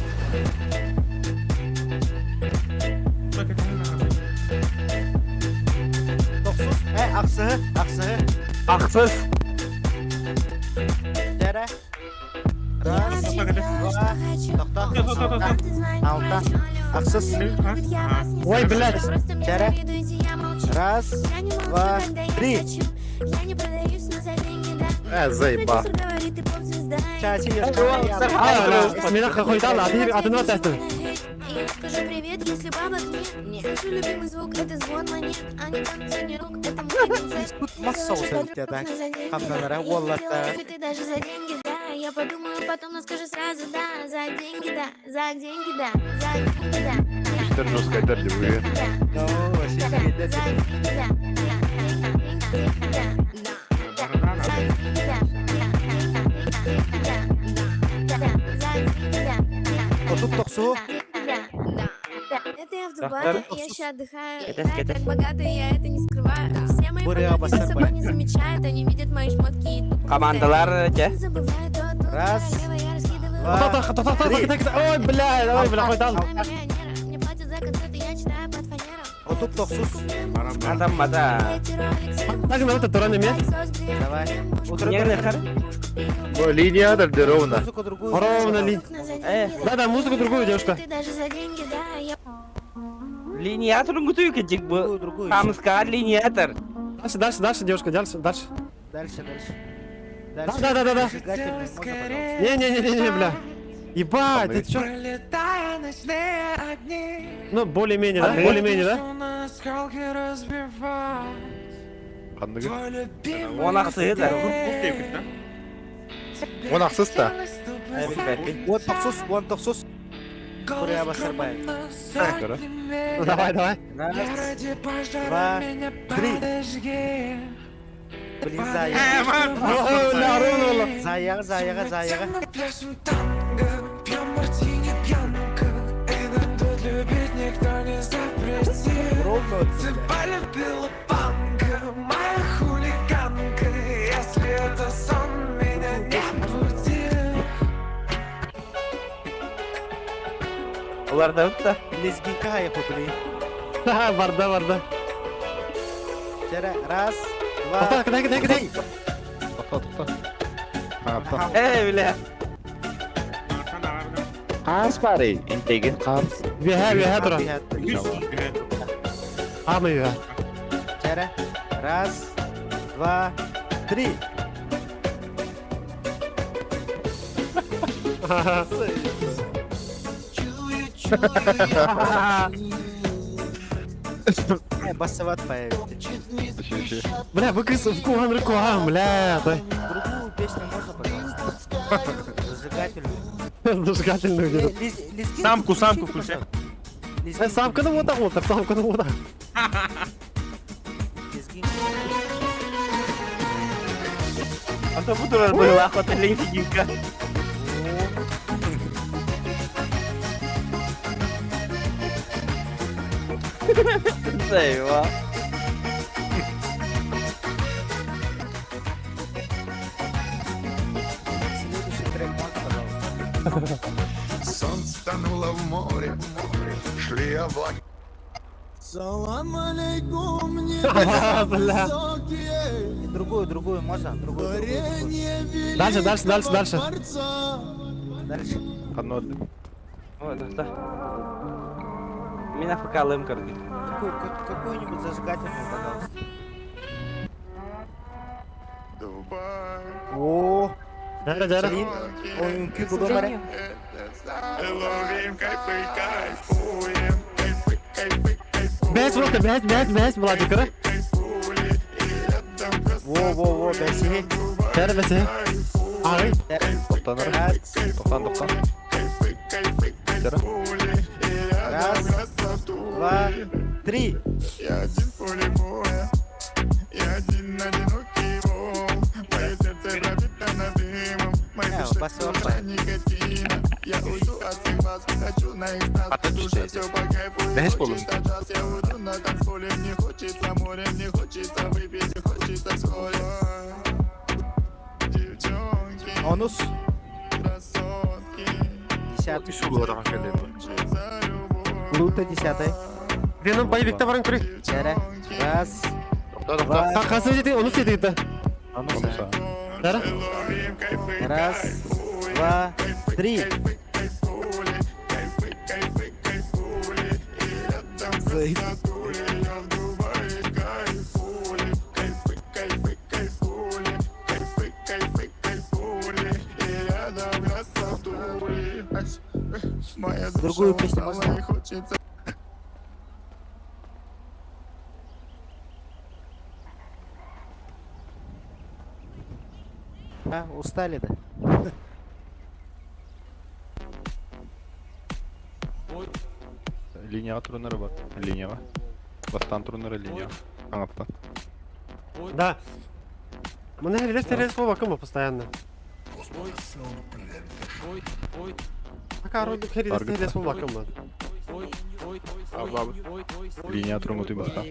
Токсуз, э, аксыһы, аксыһы. Аксыз. Жара. Раз, два, токто. Алта. Аксыз. Ой, блядь. Жара. Раз, два, три. Э, заеба. Часи, Мен қойдал, атын атастым. Скажи привет, если бабок нет. Не слышу любимый звук, это звон монет, а не танцы, не рук, это мой концерт. Масса болса бітті, так. Қамданара, оллатта. Ты даже за деньги, да. Я подумаю потом, но скажи сразу, да. За деньги, да. За деньги, да. За деньги, да. Үстер жестко айдар деп уе. Ну, вообще, За деньги, да. За деньги, да. Отуп токсу. Это я в Дубае, я еще отдыхаю. Это Да, я так богата, я это не скрываю. Все мои Буря подруги за собой Басарбай. не замечают, они видят мои шмотки и тупо Командалар повторяют. же. Не забывают о том, Раз, королева, я раскидываю два, Тоқта, тоқта, тоқта, тоқта. Ой, бля, ой, бля, қойдал. на миллионера. Мне платят за концерты, я читаю под фанеру. Отуп токсуз. Адам мада. Тагына өтө туран эме. Давай. Неңне хар? Бо линия да ровно. Музыку другую. Ровно ли. Э, Да, да, музыку другую, девушка. Ты даже за деньги, да, я линиятор гутую кечик бу. Другую, другую. Камыска линиятор. Дальше, дальше, дальше, девушка, дальше, дальше. Дальше, дальше. Да, да, да, да, да. Зажигательный, можно, пожалуйста? Не, не, не, не, не, бля. Ебать, ты чё? Ну, более-менее, да? Более-менее, да? Қандығы? Он аксы да. Он ақсыз та. Он токсуз, он токсуз. Буря Басарбай. Ну, давай, давай. Раз, два, три. Блин, зая. Ой, бля, ровно было. Заяға, заяға, заяға. Ровно. Олар да бутта. Лезгинка хайпы, блин. Ха, Барда, барда. Жара, раз, два, Тоқта, кідай, кідай, кідай. Тоқта, тоқта. А, тоқта. Э, бля. Хаас бары, интегин хаас. Үөһэ, үөһэ турар. Аамай үөһэ. Чара. Раз, два, три. Басоват появится. Бля, вы крыс в куган рыкуган, бля. Той. Другую песню можно, пожалуйста? Зажигательную. Зажигательную где-то. Лезгинку Самку, самку включите, включай. пожалуйста. Э, самканы вот так вот, самканы вот так. Лезгинку. А то буду была охота лезгинка. Заеба. Следующий трек можно, пожалуйста? Солнце тонуло в море, шли облака. Салам алейкум, Бля. Другую, другую можно? Другую, другую, другую. Дальше, дальше, дальше, дальше. Дальше. Одно Ой, да, да. Меня фокалым корги. Какую-нибудь зажигательную, пожалуйста. О, Дәрі, дәрі. Ой, үңкүй бүгін бары. Ловим кайфы, кайфуем, кайфы, кайфы, кайфуем. Бәс болды, бәс, бәс, бәс, болады көрі. Во, во, во, бәсе. Дәрі, бәсе. Ағай. Тоқтан Тоқтан, тоқтан. Дәрі. Раз, два, три. Я один в поле боя, я один одинокий волк. Мое сердце пропитано дымом, моя Э, душа басовая душа никотина. Я уйду от всех вас, хочу на экстаз. А ты Душа что все по кайфу, и Знаешь, Полон? хочется джаз. Я уйду на танцполе, мне хочется море, мне хочется выпить, и хочется соли. Девчонки, Онус. красотки, Десятый. хочется любовь. Лута десятый. Веном боевикте барың көрі. Дәрі. Раз, Тоқта, тоқта. два, Қасы жеті, оны жеті. онус. Дәрі. Ловим кайфы, Раз, два, три. кайфы, кайфули, кайфы, кайфы, кайфули. И рядом красотули, я в Дубае кайфули, кайфы, кайфы, кайфули, кайфы, кайфы, кайфули. И рядом красотули. Моя душа Другую песню устала можно? и хочется. А, устали, да? Линияға турунары бар. Линияға. Бастан турунары линия. Аңаптан. Да. Мы на релес слово кому постоянно. Пока ролик релес слово кому. Линия турун бастан.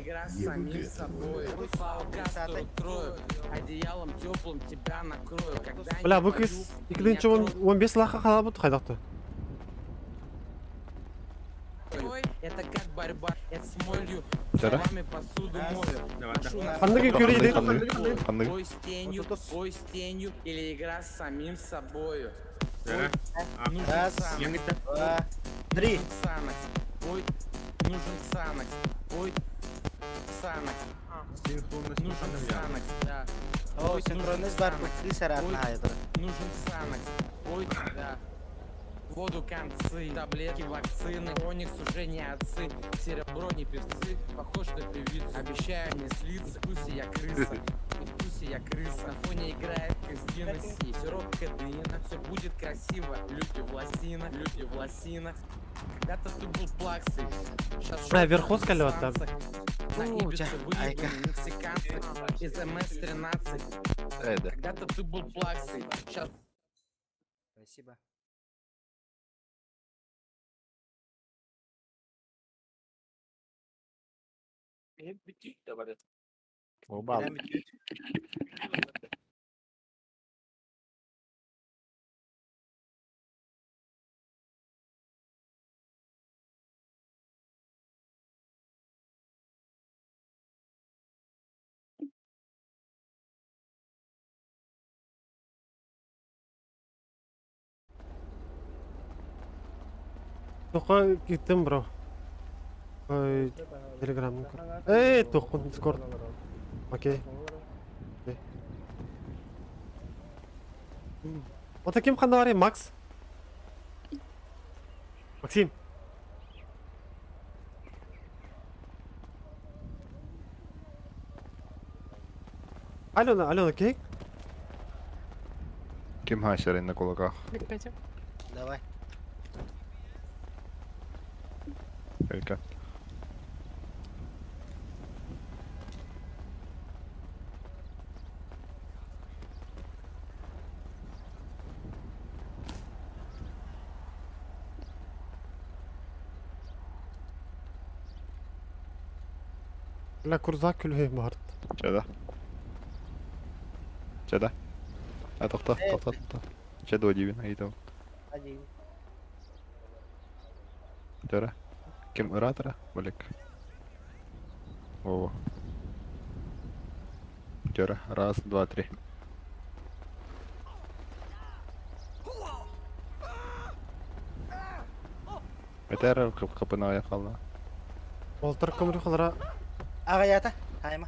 Одеялом теплым тебя накрою, когда Бля, бұл кыз 2015 лақа қалап қайдақты. Это как борьба, это с молью, Дәрі. словами посуду мою. Ношу на Қандай көрейді? Қандай? Қандай? бой с тенью, бой с тенью или игра с самим собою. Дәрі. Нужен Раз, Ксанакс, два, три. нужен Ксанакс, ой, нужен Ксанакс, ой, Ксанакс, нужен Ксанакс, да. О, Ой, нужен синхронный бар, Ксанакс, три саратна это. Нужен Ксанакс, ой, да. Воду концы, таблетки, вакцины, Оникс уже не отцы, серебро не певцы, похож на певицу, обещаю не слиться, в вкусе я крыса, и в вкусе я крыса, на фоне играет Кристина Си, сироп кадеина, все будет красиво, люди в лосина, люди в лосина, когда-то ты был плаксой, сейчас А, вверху скалет, да. На У, Ибице тя, выебаны айка. мексиканцы из МС-13, Әйді. когда-то ты был плаксой, сейчас Спасибо. Оба. Тоха киттим бро. Ой, телеграмм. Эй, тохкун Дискорд. Окей. Окей. Вот таким ханна Макс. Максим. Алена, Алена, окей? Ким хайсерин на кулаках? Бикпетим. Давай. Элька. Бля, курзак күлүһэ барт. Чада. Чада. А тохто, тохто, тохто. Чада одибин, айдам. Один. Тара. Ким оратора? Болек. О. Тара. Раз, два, три. Этер капына аяқалла. Олтар көмір қалара. Аҕыйаата, хайма.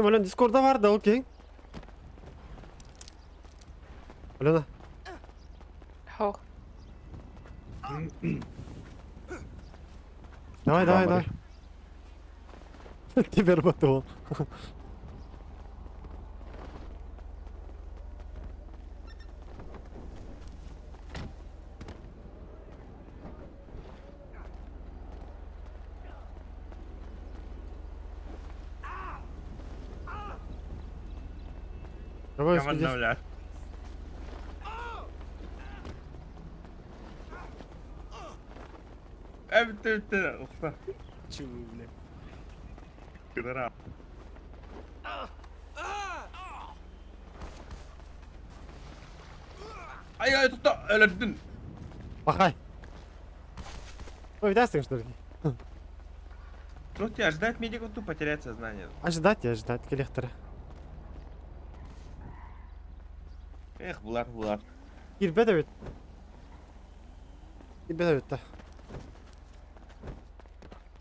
Ким Алена Дискордда бар да, окей. Алена. Хо. Давай, давай, давай. Теперь потом. Давай, Команда, здесь. бля. Эб, ты, ухта. Чего, бля? Кыдара. Ай, ай, тутта, өлөрдүн. Пахай. Ой, видасың, что ли? Ну, тебя ожидает медика тупо потерять сознание. Ожидать, ожидать, келехтер. Эх, Булат, Булат. Кирбе да бит. Кирбе да бит та.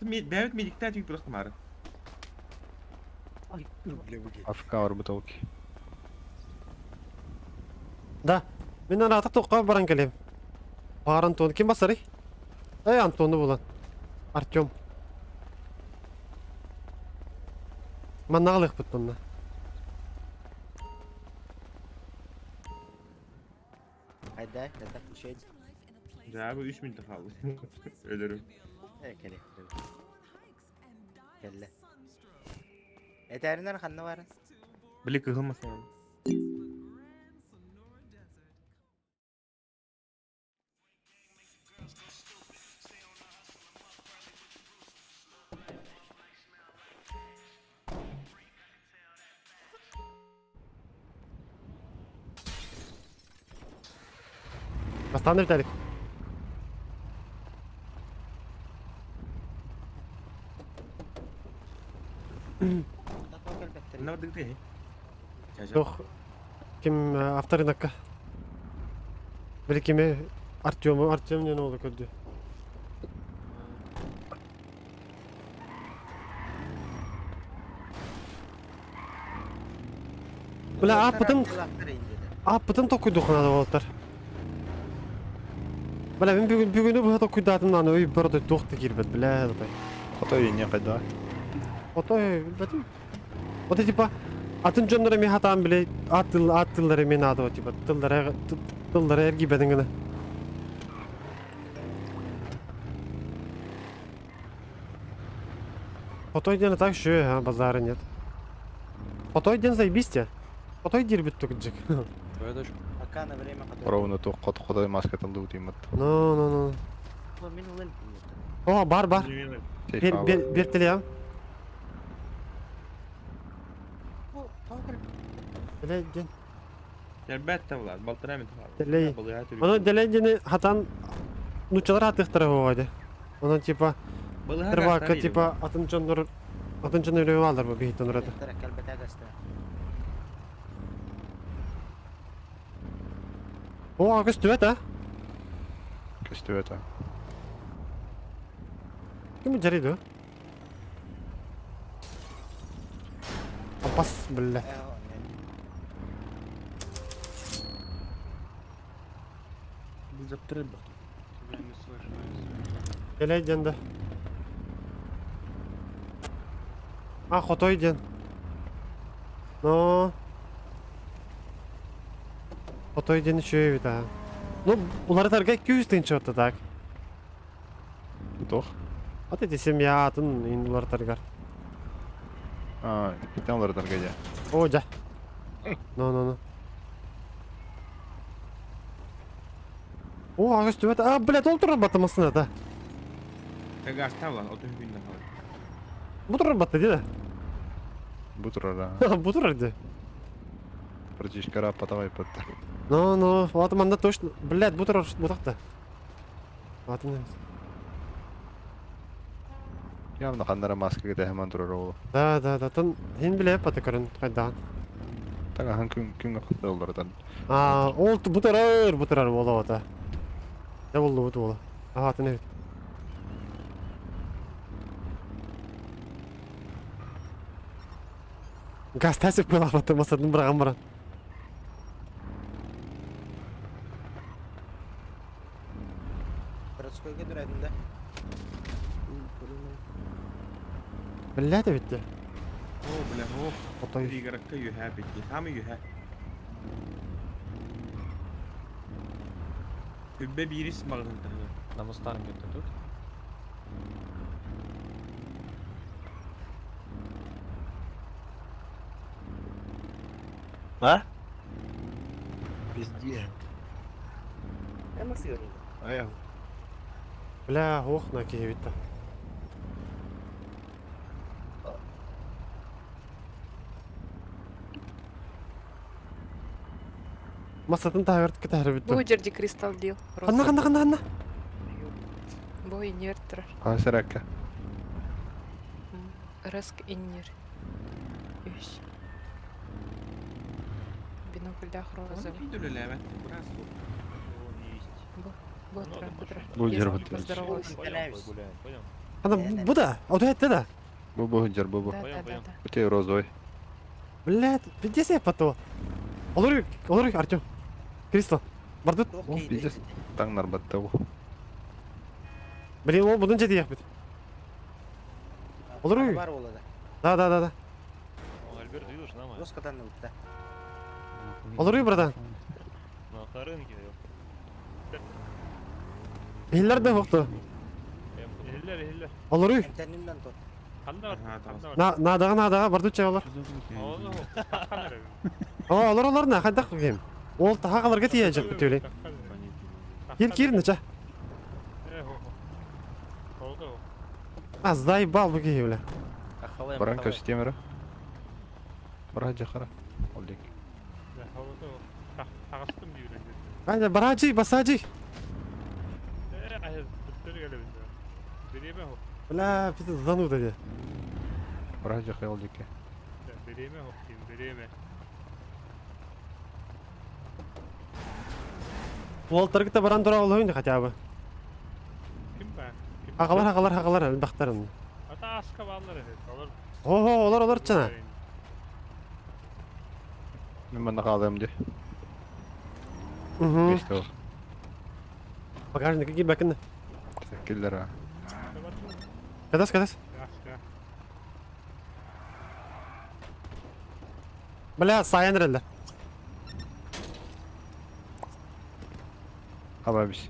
Бәбит медиктә тик просто мары. Афка бутылки. Да. Мен ана атак тоққа баран келем. Бар Антон. Ким басары? Эй, Антоны булан. Артем. Манналых бұт Айда, это еще один. Да, бу 3 минут kaldı. Ölürüm. Э, кэлэ. Кэллэ. Этэринер ханна бары? Били кыһылмасын. Бастан Виталик. Не бардык Тох. Ким авторынакка. Били кими Артем, Артем не олы көрдү. Бля, аппытын аппытын токуйдухунада болтар. Бля, мен бүгүн бүгүнү бу токуйдатым наны өй бир тохты кирбет, бля, дай. Хотой не кайда. Отой, билбетим. Ота типа атын жоннор эми хатаан биле ат тыл ат тыллары мен ады типа тыллары тыллары эрги бедин гына. Хотой ден так шö, а базара нет. Хотой ден заебись те. Хотой дир бүттү кыджык. Твоя дочка? Пока на время, которое... Ровно то кот хотой маска талды утимат. Ну, ну, ну. Ну, мин улын. О, бар, бар. Бер, бер, бер телеям. Биле ден. Кэлбэт да Влад, балтараа минут хаалла. Дэлэй. Балыыһа түргэн. Ону дэлэй диэни хатан нууччалар аатыахтара буолуо дии. Онон типа Балыыһа Тервакка гастара типа атын дьоннор атын дьон үлэбэ бааллар бу биһиттэн ураты. Кэлбэтэ гастара. О, көстүбэт а? Көстүбэт а. Ким жарый дуо? Опас, бля. Кэлэй диэн да. А, хотой диэн. Но... Хотой диэн үчүгэй эбит аа. Ну, уларытарга 200 тыһыынча отто так. Туох? Вот эти семья атын ин уларытаргар. А, итен уларытарга дьэ. О, дьэ. Ну, ну, ну. О, ага көстүбэт. А, блядь, ол турар батты массыната. Гаста Влад, 30 күндә хаалла. Бу турар батты дии да. Бу турар а. Бу турар дии. Братишкара потавай паттар. Ну, ну, вот манда точно. Блядь, бу турар бу тахта. Атын. Явно ханнара маска кэтэһэмэн турар оҕолор. Да, да, да. Тон хин билэ паты көрөн хайдаан. Таҥаһын күн күҥҥэ хатылларытан. Аа, ол бу турар, бу турар буола ота. Дьэ буллубут уола. Аха, атын эбит. Гастасик буолаахпаттан масатын быраҕан баран. Городскойга дүрәдин да. Биллээт эбит дии. О, бля, ох. Отой. Пригородка үһэ битти. Самый үһэ. Үббэ биирис маҕаһыын таһыгар. На Мустанге ты тут? А? Везде. А я Бля, ох, на киһи эбит да. Масатын таһыгар кэтэһэр эбит Бу дуо? жерди кристалл дил. Ханна, ханна, ханна, ханна? Бу иннер турар. Хаһыс эрээккэ? Рыск иннер. Үс. Бинокльдах розовый. Үлэлээбэт, быраас суох. Бу, бу турар, бу турар. Бу Я жер с ним бу поздоровалась. Ханна, бу да? Ото этте да? Бу бу жер бу бу. Да, да, да, да. Бу те розовый. Блядь, пиздец я потом. Олору, олору, Артем. Кристо. Бардыт. Пиздец. Таҥнарбатта бу. Блин, ол будун жетиэхпит. Олору. Бар буола да. Да, да, да, да. Альберт, видишь, нама? Роскотан ылытта. Олору, братан. На рынке, Иһиллэр да суохту. Иһиллэр, иһиллэр. Олору. Эмтэнним тот. На, наадаҕа, наадаҕа, бардыт чай олор. О, олор, олор, на, хайдах ким? Ол таха қаларга тиийэн дьаппыт түлей. Кир, кир, нача. А, заебал бу киһи, бля. Баран көстүөм эрэ. Бара дьахара. Ол диэки. Аня, бараджи, басаджи. Бля, пиздец, зануда де. Бара дьахара ол диэки. Уолтаргыта баран тура олоһун хотя бы. Хагалар, хагалар, хагалар, элбэхтэрин. О, олор, олор чана. Мин манна хаалыам дии. Угу. Миэстэ ол. Багажник киирбэккин. Киллэр аа. Кэтас, кэтас. Бля, саайан эрэллэр. Хаба бис.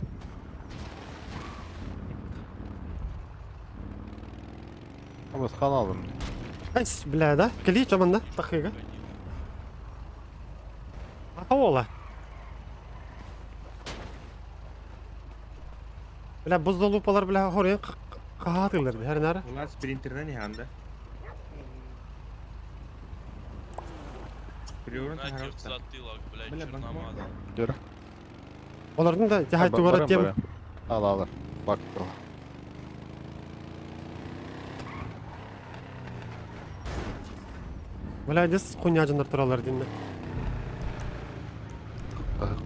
Абас хаалалым. Айс, бля, да? Кэлии чоманна, тахыга. Ола. Бля, бу залупалар, бля, хорыйан хаатылар, бля, нара. Влад спринтерден иһэн да. Приорун Бля, банкомат. Дөрө. Олардың да тяхай тугара тем. Ал ал. Бак. Бля, дес хуйня жандар туралар динне.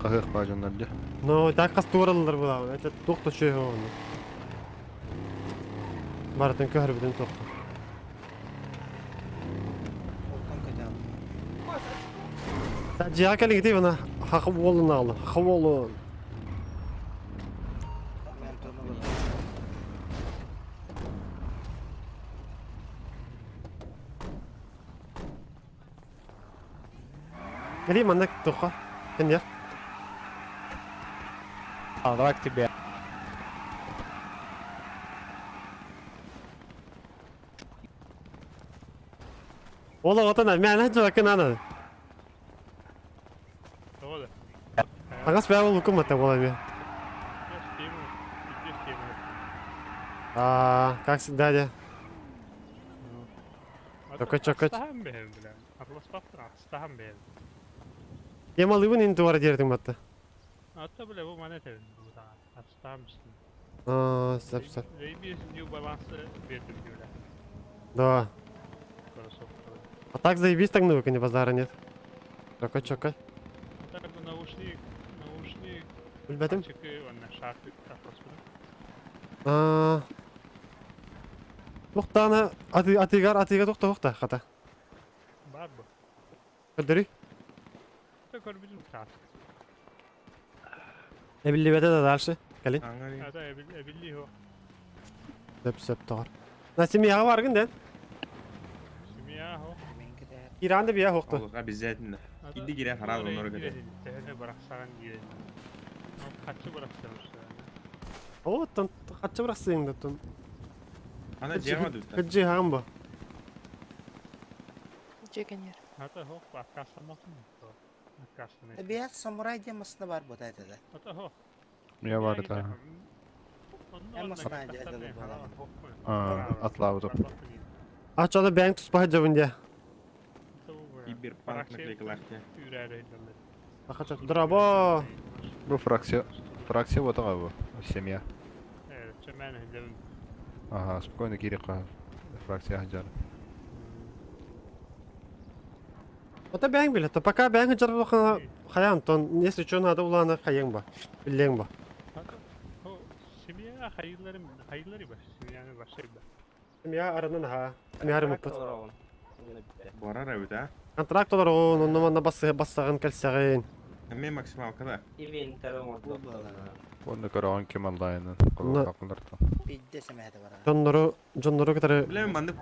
Кахых ба жандар де. Ну, так кас тугаралар була. Это тух то чөй оны. Баратын көхөр бүтүн тух. Жиа кэлин ити бана хахы болун алы. Хахы болун. Кэли манна туха. Кенер. А, давай к тебе. Ола отана мен жа кынаны. Аңас бә ол үкімет бола ме. А, как всегда, де. Чокой, чокой. Ямалыбын енді туара дердің батты. Ата бля, бу мана тебин. Астамсın. А, сәп, сәп. Заебись, New Balance бердим diyorlar. Да. А так заебись так ну не базара нет. Чокой, чокой. Так бу наушник, наушник. Билбетим. Чеки, онна шарфик тапасın. А. Тоқтаны, атыгар, атыга тоқта, тоқта, қата. Бар бу. Көдөрүй. Та көрбүтүм task. Эбилли бете да дальше. Калин. Ата эбилли хо. Сөп сөп тоғар. На семьяға баргын ден. Семья хо. Иранда бия хоқты. Олук обязательно. Иди кире харал онор кете. Тэхне бараксаган дие. Качы бараксаган. О, тон качы бараксың да тон. Ана жема дүттә. Кыджи хагын ба. Жекенер. Ата хо, акасамакын. Акасамак. Бия самурай демасына бар бу да. Ата хо. Мне бар да. Эмасына деді була. А, атлабы А чада бәң туспа жабын де. Киберпанк наклейкалар. Ахача драба. Бу фракция. Фракция вот ага бу. Семья. Ага, спокойно кире ка. Фракция хаджар. Ата бәң биле. То пока бәң жарбы хаян тон, если что надо уланы хаяң ба. Билең ба. Семья hayırları hayırları baş. Семьяны башай ба. Семья аранан ха. Семья арымыппыт. Барар әбит, а? Контракт олар он, онны манна бассы бассагын кәлсәгин. Мен максималка да. Онны көрөгөн ким онлайнын. На- Колоколарда. Бидде семәдә бар. Жоннору, жоннору кытары. Билем манды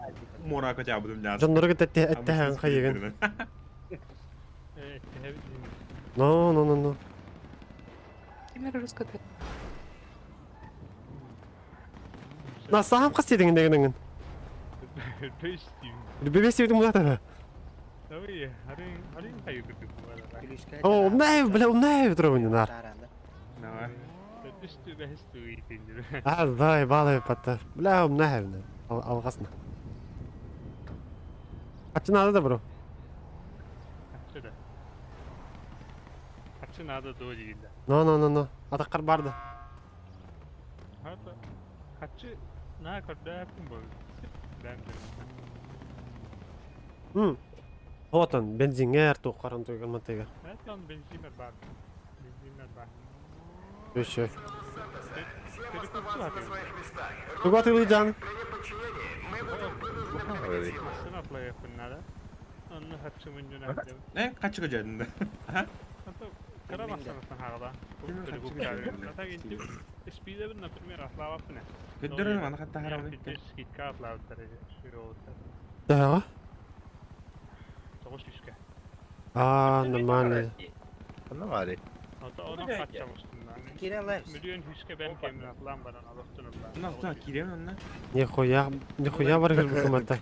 мора кача будым ляз. Жоннору кытты этте хайыгын. Но, но, но, но. Кемер русската. На сахам кас дедиң дегенең. Бебес дедиң була Давай, харин харин hayırlı О, умнай, бля, умнай турабын нар. Давай. Үстү бәһистү итинdir. А, давай, балай патта. Бля, умнай. Алгасына. Качын ады да, бро. Качы да. Качы надо до дигинде. Но, но, но, но. Атаккар барды. Хата качы на көрдөпүн бу. Бәм М. Отон, бензингер туққаран туйган мантыгар. Мәтан бензинер бар. Бензинер бар. Өшө. Тугаты лыжан. Э, качы качадын да. Көддөрөн аны хатта харабы. Да. А, нормально. Нормально. Нихуя, нихуя бар кематта.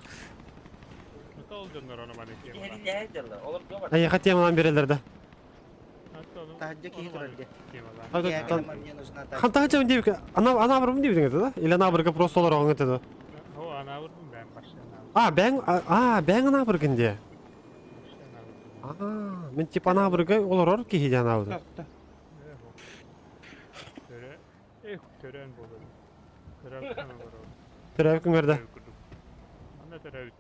А я хотел нам берелер да. Таһаджа киһи турар де. Мне нужна тачка. Хан тахача деп ана ана бір деп это да? Или ана бір просто олар оңы это А, бәң а бәң ана бір күнде. Аа, мен типа Анаабырга олорор киһи диэн анаабытым. Эх, төрөөн буолар. Төрөөбүт олорор. Төрөөбүт күнгөр да? Манна төрөөбүт.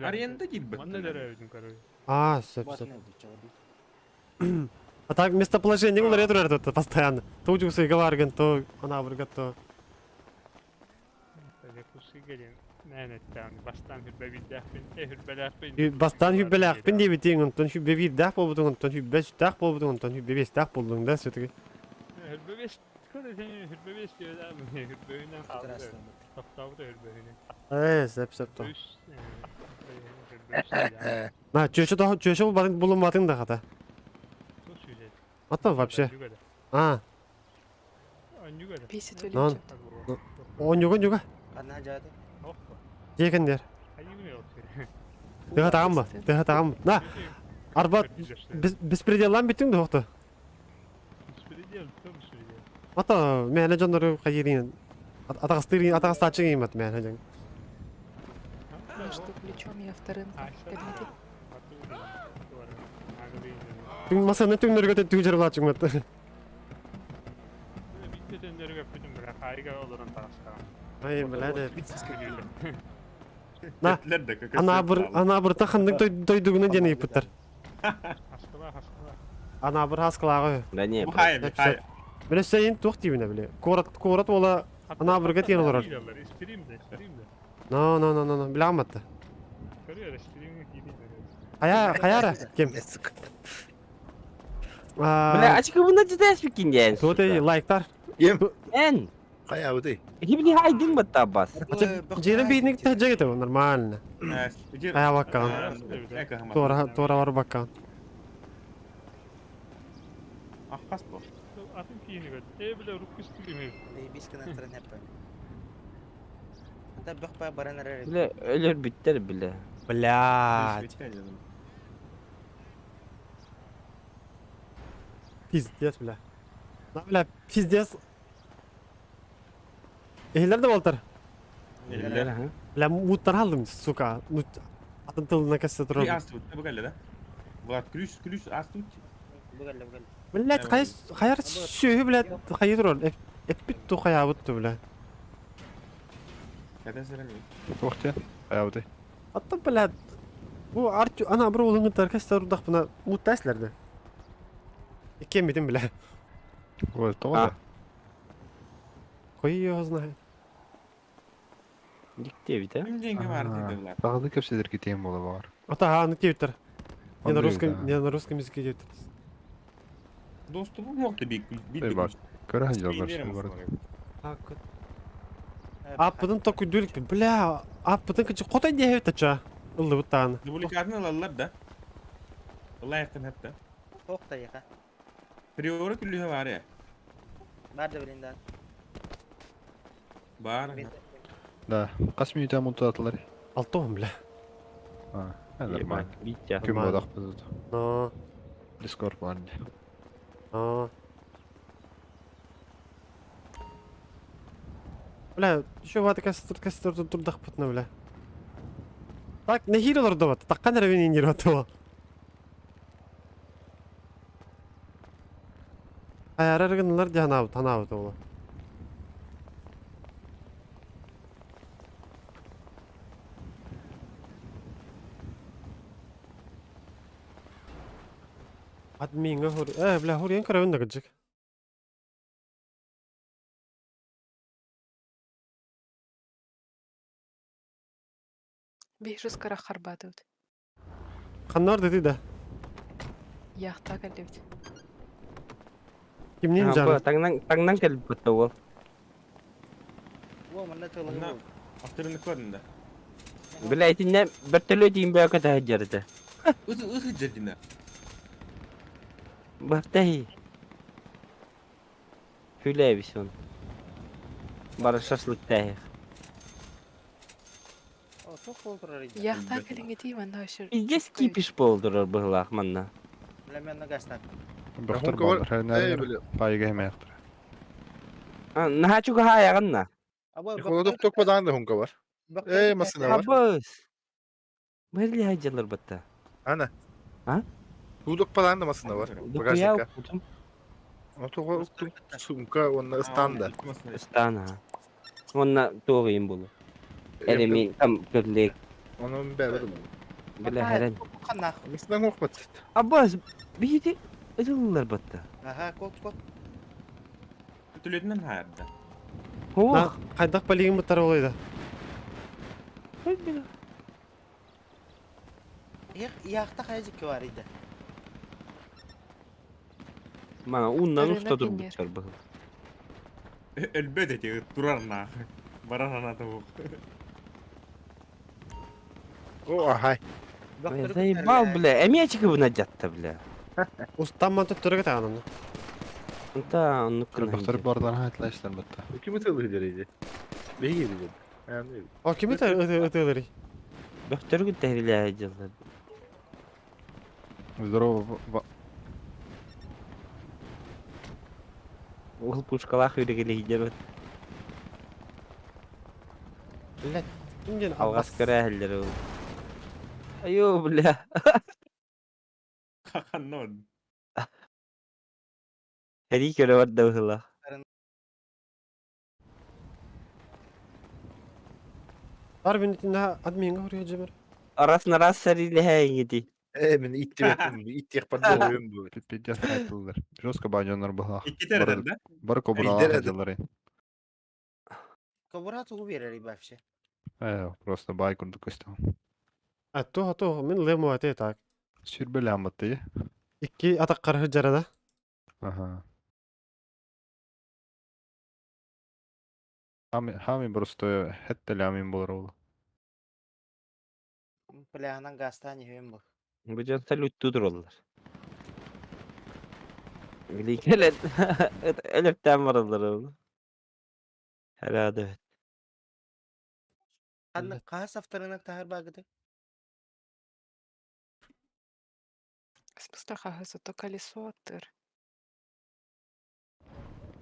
Аренда диир Манна төрөөбүтүм короче. Аа, сөп, сөп. А так местоположение уларыйа турар тут постоянно. То Удюксайга баргын, то Анаабырга, то... Якутскайга диэн мээнэттээн бастаан хүрбэбиирдээхпин, хүрбэлээхпин. Бастаан хүрбэлээхпин диэбитиҥ, онтон хүрбэ биирдээх буолбутуҥ, онтон хүрбэ үстээх буолбутуҥ, онтон хүрбэ биэстээх буоллуҥ да все-таки. Хүрбэ биэс, хүрбэ биэс диэбитэ, хүрбэһинэн хаалбыта. Тохтообута хүрбэһинэн. Ээ, сөп, сөп то. Үс, хүрбэ үс На, чүөчэ того, чүөчэ булбатыҥ, булумматыҥ да хата. А то вообще. А. Бесит Нон. Онньуга, онньуга. Дьиэкэн дер. Тыга тағам ба? Тыга тағам. На. Арба беспределлан бүттүң да хохто. Беспредел, кто беспредел? Ата мээнэ дьоннору хайырын атаҕастыырын атаҕастааччы геймат мээнэ дьон. Между плечом я вторым кабинете. Түҥ масаны түҥнөргө түгү жарылааччыҥмат. Биттэ төннөргө бүтүн быра хайга олорон таҕыстаҕа. Ай, бля, да. На, Анаабыр, Анаабырта ханнык дойдугуна диэн ыйыппыттар. Анаабыр хаскалааҕы. Да не. Бile сейин туох диибинэ били. Куорат куорат уола Анаабырга тиийэн олорор. Но, но, но, но, но, билэҕин батта. Хайа, хайара, ким? Бля, ачкыбына дьитэспиккин диэн. Туот эй, лайктар. Эн. Хайабытый? Хибли хайдың батта бас. Дьиэнэ биитник таһдьа нормально. Хайа баккаан. Туора, туора бар баккаан. Ахпас бу. Атын киини Э, бля, руку стилими. Бля, өлөр бүттер бля. Блядь. Пиздец, бля. Да, бля, пиздец. Эһилер да болтар. Эһилер, аха. Бля, муттан алдым, сука. Ну, атын тылына кессе турар. Астыбыт, бу да? Влад, ключ, ключ, астыбыт. Блядь, хай, хайар сүөһү, блядь, хайы турар. Эппит ту хайабыт ту, бля. Кәтен сәрәмей. Туох диэн? Хайабытый? Аттан, блядь, бу Артю, ана бір улыңыттар кессе турдахпына муттайсылар да. Иккиэн бля. Ой, тоҕо да? Кой его знает. Диктебит, а? Ким деньги бар дейді Влад. Саҕалыы кэпсэтэр китиэн буола баҕар. Ата, аны тиэбиттэр. Не на Андрей, русском, да. не на русском языке диэбиттэр. Доступу мог бик Эй, бар. Көрө сылдьаллар бар. Аппытын токуйдур бля, аппытын кычы хотой диэбит ача. Ыллыбыт тааны. Дубликатын алалар да. Лайықтан хәтта. Тоқта Приора күллүһэ бар я. Бар да билин да. Бар. Да. Хас мүнүүтэ мунтаатылар? Алтон, бля. А, нормально. Витя. Күн бодох бузут. Но. Дискорд бар. А. Бля, еще вата кастер кастер турдах путна, бля. Так, нехиро лордоват. Таккан ревени нирватова. Хайарар гыннылар дьанаабыт, ханаабыт ола. Админга хур. Э, бля, хуриен карабын да кыджык. Бейжус кара харбатыват. Ханнар деди да. Яхта калибит. Кимнин жаны? Таңнан таңнан келип бутта ол. Авторын көрдүм да. Бля, итинне вертолет дейін бәкі тәһәҗәрді. Үз үз жердине. Бахтахи. Хүләбис он. Бара шашлык тәһи. Яхта калингети манда вообще. Здесь кипиш болдырыр быһылаах манна. Бөхтөр бар. Пайга хэмээхтэр. Наһаа чугаһаайаҕынна. Холодок токпадан да хунка бар. Эй, масына бар. Абыс. Бэрли хаҗалар батта. Ана. А? Кудок палаан масына бар. Дохуя Багажникка. укпутум. Отуга уктум сумка уонна ыстаан да. Ыстаан аха. Уонна туох ыйым буолуо. Эреми там көрлек. Онон бэбэр Бile хэрэн. Ханна. Мисна хохпат. Аббас биһити ытыллар батта. Аха, кот кот. Түлетинен хайырда. На, хайдах полигин буттар олойда. Яхта хайжик бар иде. Мана уннан Рынок уста инер. турбуттар быһыл. Өлбөт эти турар нахуй. Баран аната бу. О, ахай. Заебал, бля. Эмиячики бына жатта, бля. Устамман төттөргө таананы. Та, оннук гына Бахтар бардан хайтлайстар бутта. Ким ытылы дерейди? Беги диде. О, ким это ытылырый? Бөхтөргүн тәһриләһә дьыллар. Здорово. Ол пушкалаах үрегелеһидер. Блядь, кимден Алгас көрәһеллер ул. Айо, бля. Ханнон. Хәри көрө бар да быһыла. Бар бин итинде админга хурия жемер. Арас нарас сәриләһә иңети. Э, мен итти беттим, итти яқпар бу. Пиздец хайтлар. Жестко баньонар была. Икки да? Бар кобра Идер дилары. Кобура тугу берер вообще. Э, просто бай курдук көстө. А то то мен лему ате так. Сүрбеле амматы. Икки атак кары жарада. Ага. Хами хами просто хетте лямин болар ол. Пляханан гастан йөм бу. Бу жан салют тудыралар. Биликелет. Электен баралар ул. Herhalde. Анны каас авторына тахар багыты. Спустаха зато колесо тыр.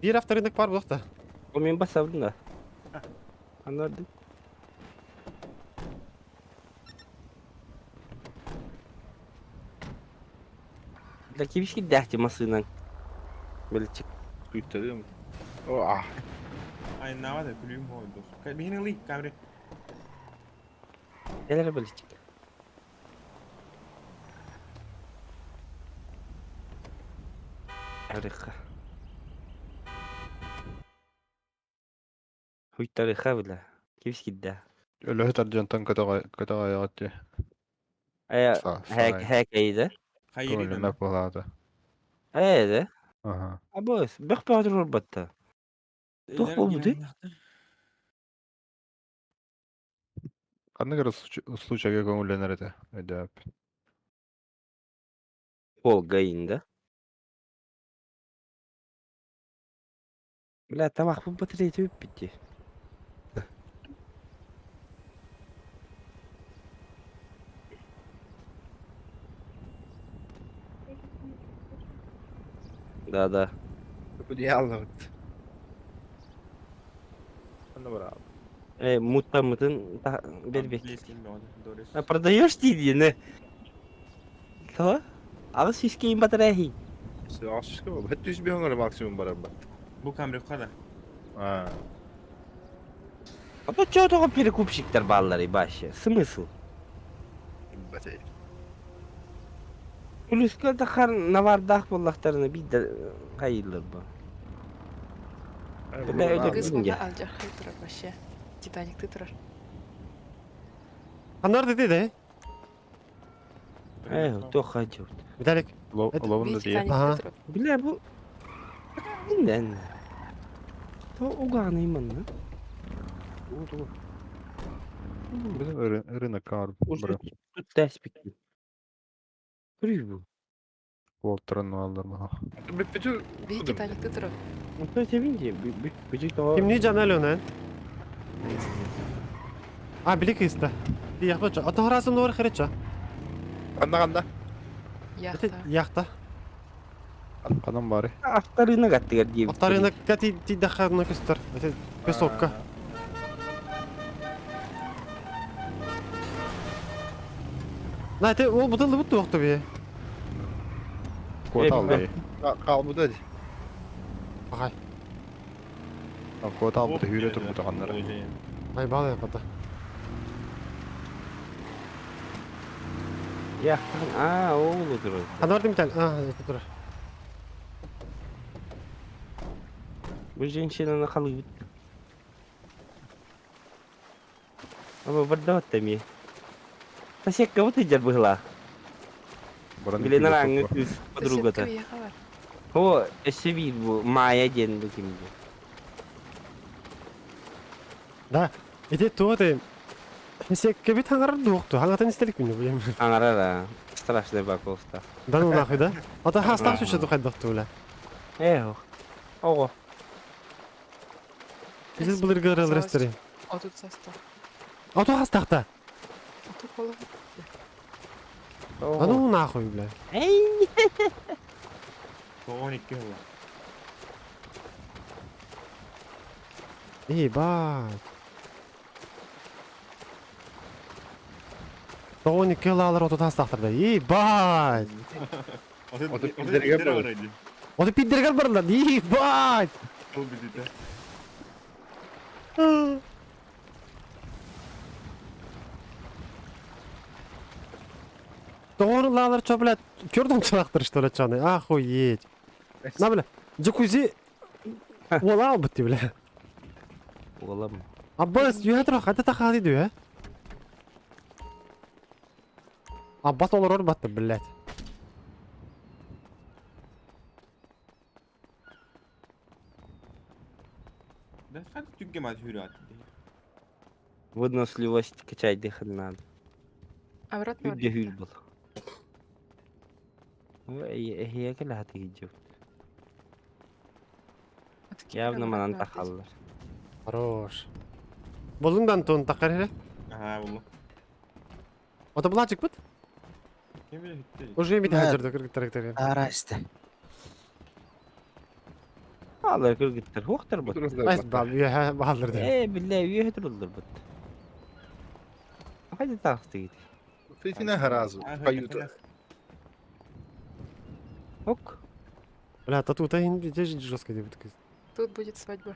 Бир авторынок бар булакта. О мен басабын да. Анарды. Бля, кибишки дәхти масынан. Билчик. Күйттелем. О, а. Ай, навада күлүм хойду. Бихин ли камри. Элер билчик. Тарыха. Хуй тарыха бля. Кибишки дә. Өлөһө таржантан көтөҕө көтөҕө Ая, хэк хэк эйде. Көөлөмөк болаады. Эйде. Ага. Абыс, бөх баатыр батта. Тух болбу Ханнык эрэ случайга көҥүллэнэр этэ, өйдөөп. Пол гайында. Бля, тамақ бұл батарея төп бітті. Да, да. Идеально. Аны бар. Мутта мутын бербек. А продаешь ты не? То? Ағыз шишкейін батарея. Ашышка бол. Хәтта үз бихоңар максимум барар бар. Бу камри када. А. А то чё только перекупщиктер баллары вообще? Смысл? Батей. Плюска тахар навардах боллахтарына бидде хайылыр бу. Бля, өйдө Кыз билинге. мында алжархай турар вообще. Титаникты турар. Ханнар деди де. Э, то хажы. Виталик. Ловун да дие. Ага. Бля, бу Билен. То уганы иман, Бile рынок кар Уже тут тәспик. Көрүй бу. Волтран алдар маха. Би Титаникты турар. То себинде, бүжик то. Кимни жана лөнен? А, били кыста. Би яхбача. Ата харасым нор хереча. Анда канда? Яхта. Яхта. Канам бары. Авторына гаттыгар дип. Авторына ти ти дахарна көстөр. Это песокка. На, это ол бутылды бутты вакты би. Куота аллай. Хаалбыта дии. Ағай. Куота албыта хүүрэ турбута ханнара. Айбал япата. Я, а, ол отырыр. Ханна бардым Виталий? А, это турар. Бу женщинаны халыыбыт. Аба барда эмиэ. Соседка вот идет быһылаах. Билен арааҥҥы кыыс подругата. О, өссө биир бу Майя диэн бу ким диэн. Да, ити туох ты Секкебит хаҥарар дуохту, хаҥатын истелик мине буем. Аҥарар а, страшный баколста. Да ну нахуй, да? А то хастах сүче тухайдахту бля. Эх, ого. Биз былыргы ырылрестери. Отут састах. А то хастахта. Отут боло. А ну нахуй, бля. Эй! 92 была. Ебать. 92 лалар отут хастахтар да. Ебать. Отут пиддерге бар. Отут пиддергер барлар. Ебать. Ол бидите. Тоҕор лалар чо, блядь, көрдүм чылахтыр что ли чаны. Охуеть. На, бля, джакузи Уола албыт бля. Уолам. Аббас, үйэ тұра, қайда тақады дейді, ә? Аббас олар батты, блядь. Да хат түгге мат хүрэ ат. Выносливость качать дыхать надо. Обратно Үрдэ хүл был. Ой, кэлэ хаты идет. Явно манан тахаллар. Хорош. Болуң да Антон тақар хере? Ага, булла. Ота булачык бит? Кем биле хитте. Уже бит хажырды кыргыттар кыргыттар. Арасты. Алар кыргыттар хуохтар бут. Айс бал, үйэ балдыр. Э, билле үйэ туруллар бут. Хайда тахты гит. Фитина разу. Каюта. Ок. Бля, тату та ин здесь жестко деп өткіз. Тут будет свадьба.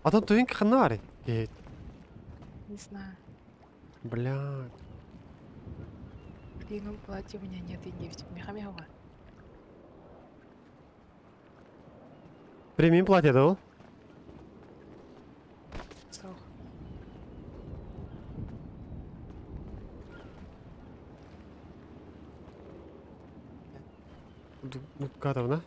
А там туинг ханари. Не знаю. Бля. Блин, ну платья у меня нет и 9. Меха-меха. Премиум платье, да ол? Сох. Муткатовна.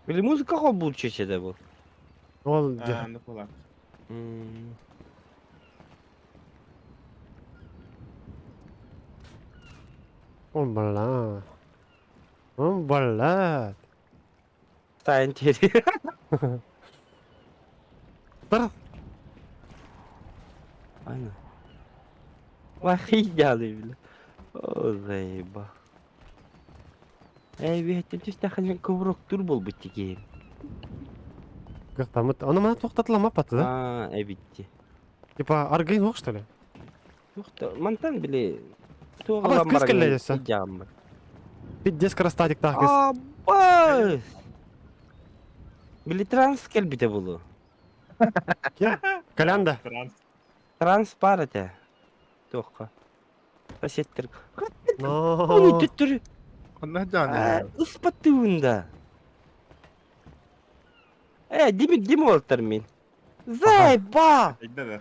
Били музыка хол бул чечеде бул. Ол А, ну кулак. О, бля. О, бля. Тайн тери. Бар. Айна. Вахидяли, бля. О, заеба. Эй, бихеттен түстәхін коврок тур бол бітті кейін. Гахтамыт. Аны мана тоқтатыла паты, да? А, әбитті. Типа аргайн ох, что ли? Тоқта, мантан біле. Абас, кыз келле десе. Пиздец крастатик тахкис. Абас! Били транс келбите булу. Калянда. Транс. Транс бар эте. Тоққа. Соседтер. Но. Оны түттүр. Онна жаны. Ыспаттыбында. Э, дими дими олтар мен. Зайба! Да, да.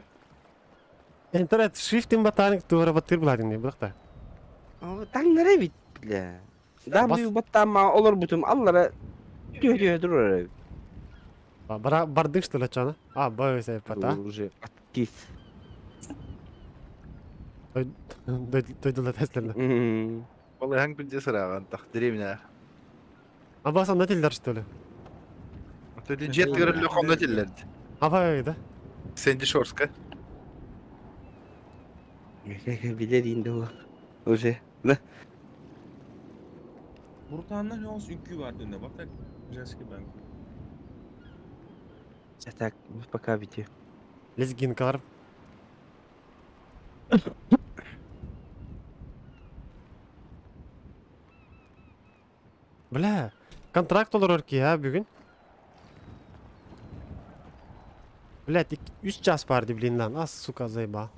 Интернет шрифтин батарник тура батыр буладың не бұлақта. Таңнара бит, бля. W баттама олар бутум аллара түйө турар. Бара бардык что ли чана? А, бай пата. Уже откис. Дойдула теслерді. Ол ханг билде сыраган тах деревня. Абас анда телдер что ли? Төді жет көрілі қомда теллерді. Абай да. Сенди Шорска. Билер инде ол. Уже. Да. Буртанна жолс үккü бар дүнде. Бак так женский банк. Так, пока бити. Лезгинкалар. Бля, контракт олорор киһи а бүгүн. Блядь, үс час бар ди блин лан. Ас, сука, заебал.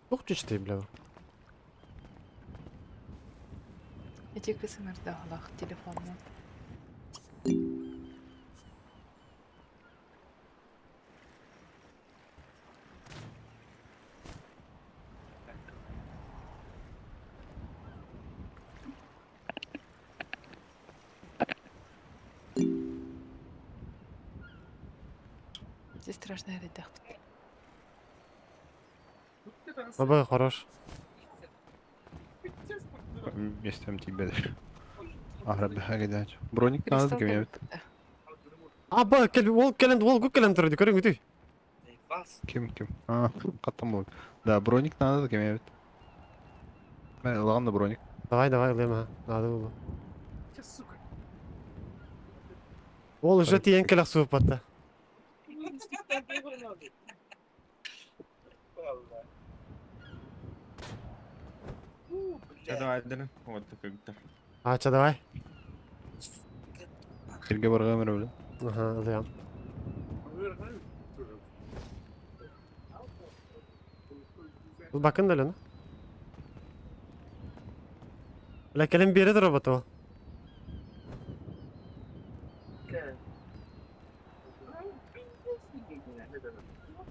Туох чучтэй, бля. Эти кысымырдаалах телефонна. Здесь страшно редактор. Баба хорош. Местом тебе. Ахра бихагидать. Броник надо кем Аба, кел, ол келен, ол гу келен турды, көрүң үтүй. Ким ким? А, каттам бол. Да, броник надо кем evet. Мен ылгам да броник. Давай, давай, ылыйм, надо было. Ол уже тиен келек суып батта. Давай, да, вот такой. Ача, давай. Сирге барган бер биле. Аха, ылыйм. Бул бакын да эле, Бля, келен бере робот ол.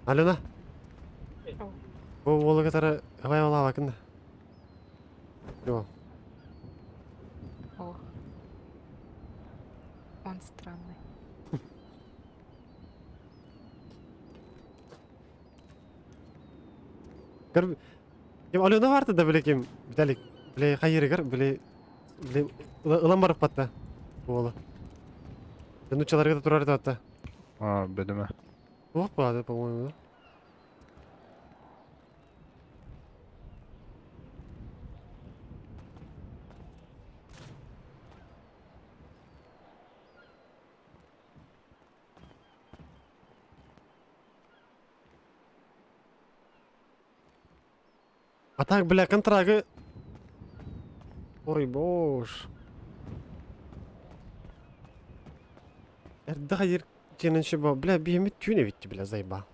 Алена. Бу уолуга тары хабай ола бакын да. Жо. О. Он странный. Көр Ким Алена барды да биле ким Виталик биле хайырыгар биле биле ылан барып батта. Уолу. Нучаларга да турар да. А, бедеме. Ох, бады, по-моему, да? А так, бля, контрагы... Ой, боже. Эрдэ хайыр тененші ба, бля, биемит түйне битти, бля, заеба.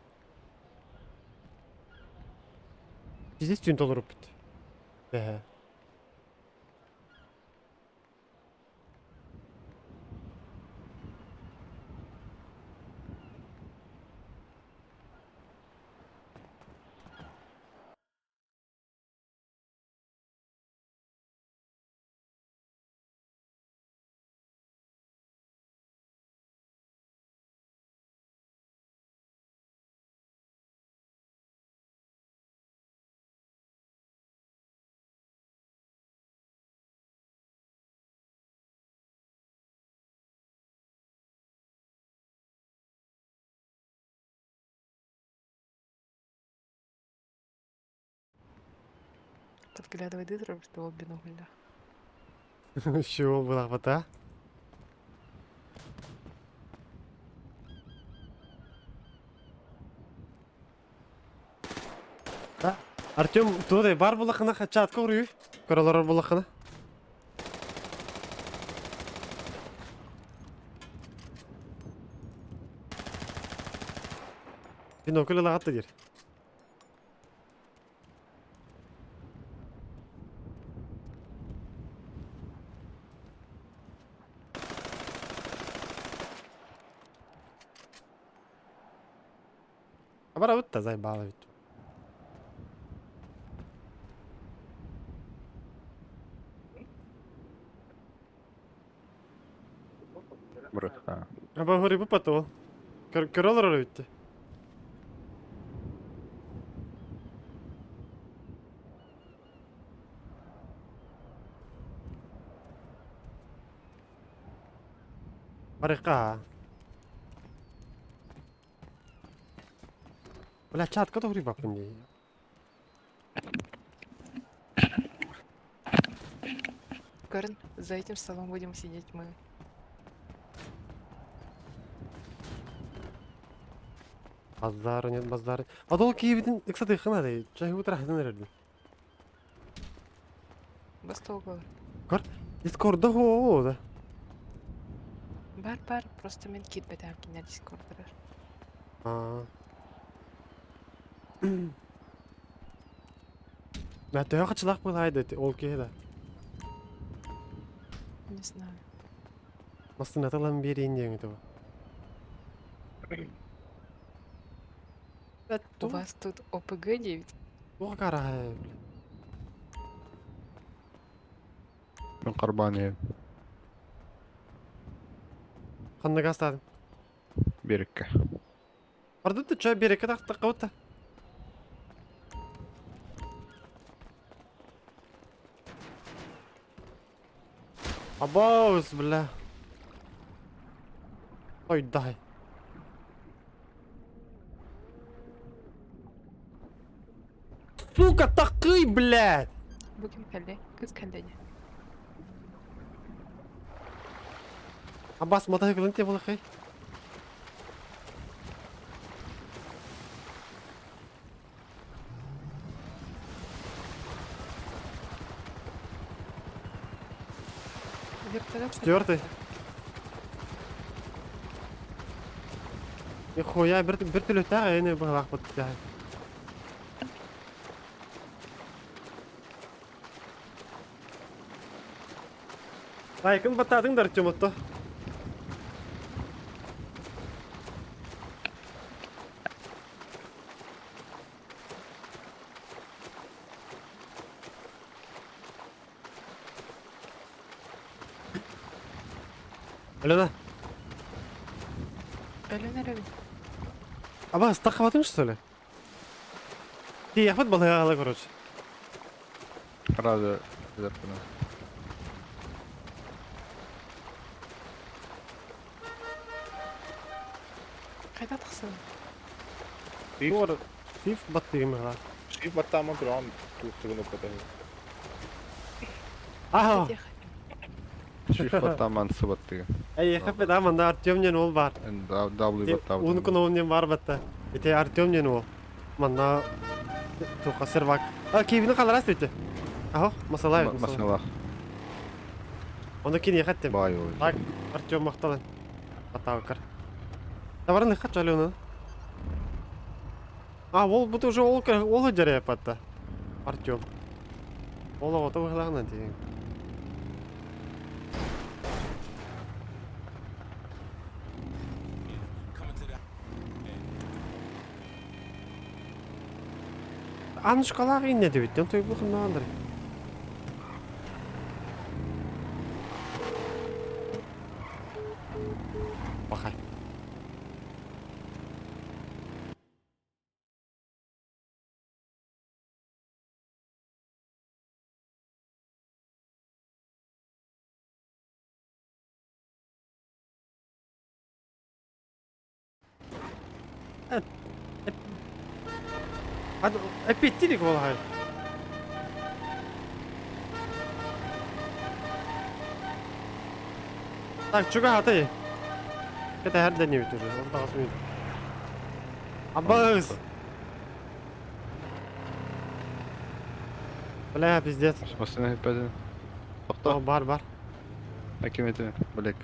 Пиздец түйін толырып бит. Бә. Подглядывай дыры, что ол бинокльда. Чего было вот, а? Артем, тудай бар булахына хачат көрүү. Көрөлөр булахына. Бинокль лагатты дир. Абара бутта заебало ведь. Браха. Аба хори бу пато. Көрөлөр битти. Барыка. Бля, чат, кого гриба по ней? Көрүн, за этим столом будем сидеть мы. Базара нет, базара. А дол киевитин ыксатыххын адай. Чай утырахтын эрердин. Бастолгор. Көр, Дискорда хоо да. Бар бар, просто мен киирбэтэх кинилэр дискордара. Аа. Мә төһө хачылаах былаайды ол киһи да. Не знаю. Массыната ылан биэриин диэҥ этэ. У вас тут ОПГ-9? Туох караһай, блин. Мен карбан иһэм. Ханна гастаадың? Берекке. Бардым да чөй берекке тахтахха бутта. Абаус, бля. Ой, дай. Сука, такый, блядь! Бу ким кэллэ? Кыз кэллэ ини. Абас, мотоциклын те булахай. Вертолет Четвертый. Нихуя, бер бертөлөттәэх эне быһылаах бут. Лайкын баттаатыҥ да Артем отто. Алена. Өлөн эрэбин. Аба, ыстаххабатыҥ что ли? Тиийэхпит балыһаҕала короче. Рада запына. Хайда тахсабын? Туор Фиф баттыгым ыла. Шиф баттааман туран туохтугун укката. Аха. Шиф баттааман сыбаттыгы. Эй, хаппет аманда Артем нен ол бар. W баттаабыт. Унукун ол нен бар батта. Ите Артем нен ол. Манна туха сервак. А киевини халарас бите. Ахо, масалай. Масалах. Оны кини хаттем. Бай ол. Так, Артем макталан. Атаакар. Таварын хат жалюны. А, ол бут уже ол ол жарая патта. Артем. Ол ото выглағынан деген. Анушкалаах инне дебиттен тойбухуннаандар. Бахай. Эппиттирик буолаһай. Так, чугаһатай. Кэтэһэр дэнибит уже, ол таҕыс мүнүүт. Аббаас! Бля, пиздец. Массыына хиппэтин. О, бар, бар. Аким этин, блек.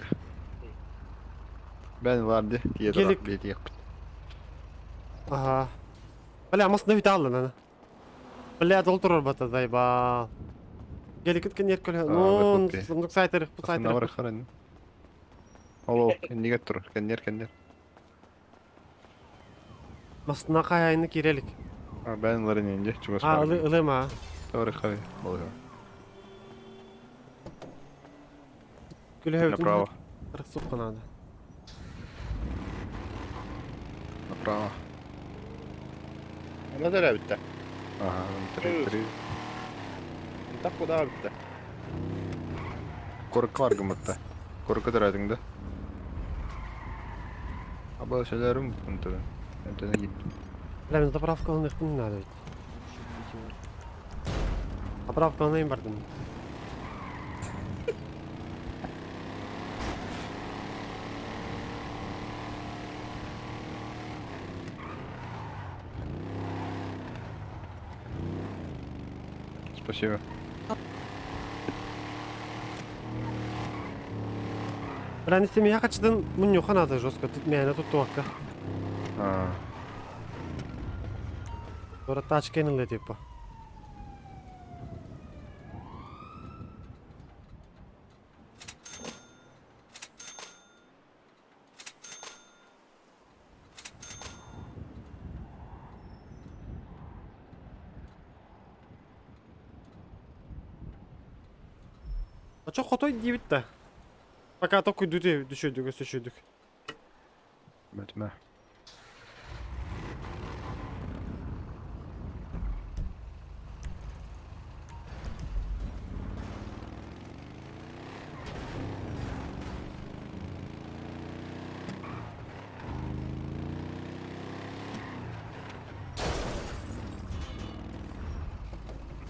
Бен варди, Гелик. тиедер бетиэхпит. Ага. Бля, массыына бүтэ аллын аны. Бля, толтурар бата, заебал. Геликит кенер көлө. Ну, сундук сайтыр, бу Сайтыр. сайтыр. Харан. Алло, кенниге тур, кеннер, кеннер. Массыына кайайны кирелик. А, бен ларын инде, чугас. А, ылы ылыма. Тавры хай, болга. Көлө Направо. Суп надо. Направо. Она да битте. Ага, три, три. Так куда битте. Корка бар гымытта. Корка дырадың да. Аба сөйләрім бұнты. Энтене гит. Бля, мен заправка алып не надо ведь. Заправка алайын бардым. Спасибо. Бля, не я хачыдан мунньуха надо жестко, тут мээнэ туттубакка. А. Тура тачка ылла типа. А чо хотой диэбит да? Пока токуйду düşürdük, өсөшүрдүк. Бэтмэ.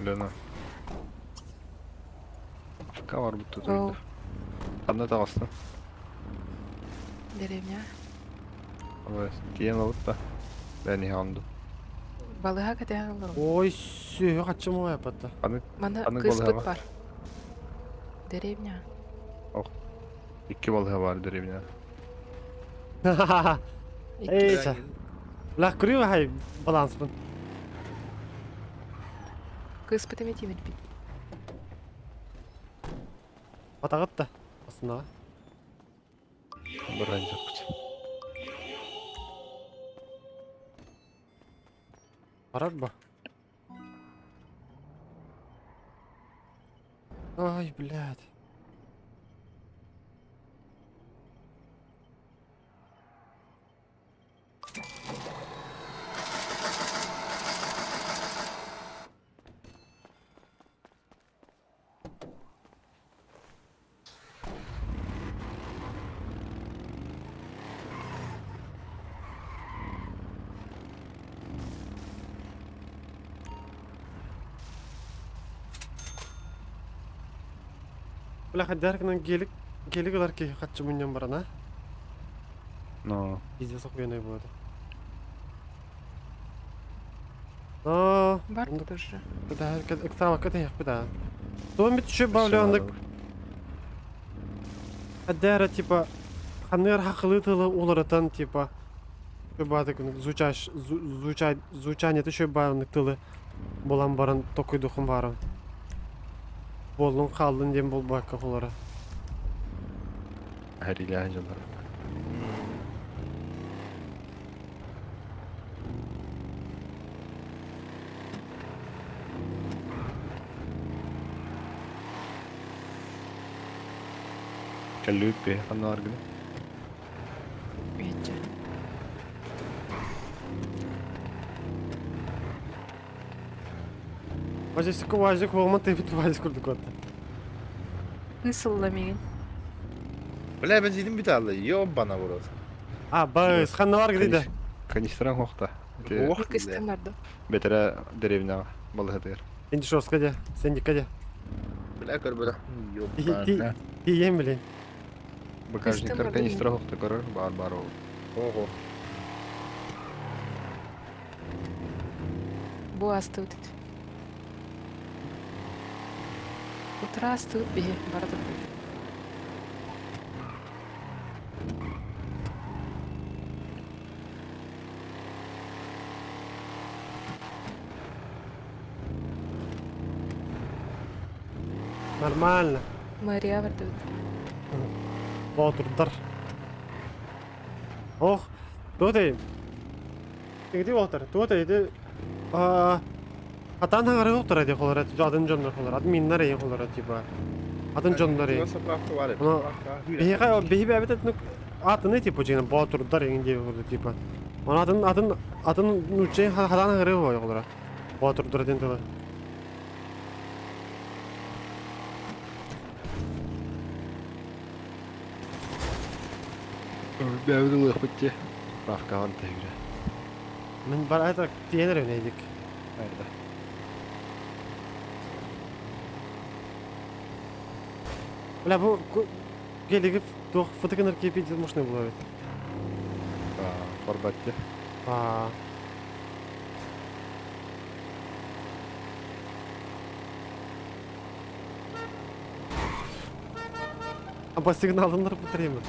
Лена. АФК бар бу Оу. тут. Ханна таҕыста? Деревня. Тиийэн ылбыт да. Бэйэн иһэҕин дуу? Балыһа кэтэһэн олорум. Ой, сүһү хаччым ой аппатта. Ханнык Маны ханнык кыыспыт балыһа бар? бар. Деревня. Ох. Икки балыһа бар деревня. Эй, Лах күрүү хай баланспын. Кыыспыт эмэ тимирбит. Батаҕыт да. Астынаҕа. Баран дьаппыт. Барар ба. Ай, блядь. Бля, хаддаркынан гелик, гелик ылар киһи хаччы мунньан баран, а? Но. Пиздец охуенный будет. Но... Бар тоже. Да, ыксаабакка тэһиэхпит аа. Туом бит үчүгэй баалыаннык Хаддара типа ханныгар хахылыы тылы уларытан типа баатык звучаш звуча звучание үчүгэй баалык тылы булан баран токуйдухум баарым. Буоллун хааллын диэн буолбакка холора. Хэрилээн дьоннор. Кэллибит биһи ханналаргын? Үһүччэ. Вазик вазик уолман тыйбыт вазик курдук отта. Ысылла мигин. Бля, бензиним бүтэ алла, ёбана в рот. А, быс, ханналар гиде. Канистран хохта. Ох, Кыстан барды. Бэтэрэ деревняҕа балыһатыгар. Индишовска де, сендикка де. Бля, көрбөтөх, ёбана. Тиийэн билин. Багажниктар канистра хохта көрөр, баар баар ол. Ого. Бу астыбыт. Утра астыбыт биһи бара турбут. Нормально. Мария бардыбыт. Боотурдар. Ох, туотай. Тигити боотар, туотай ити Хатаан хаҥары доктора дии холоро атын дьоннор холоро админнар эйин холоро типа атын дьоннор эйин. Ону биһиэхэ биһи бэйэбит этник аатыны типа дьиҥинэн боотурдар эҥин диэбит курдук типа. Ону атын атын атын нуучча хатаан хаҥары холоро боотурдар диэн тылы. Бэйэбит ылыахпыт дии. Справкаҕын тэһигирэ. Мин бар это тиэнэр өнейдик. Айда. Бля, бу гелиги туох фотоканар кепи мощный было ведь. Хорбатте. А. А сигналыннар бутырыймын.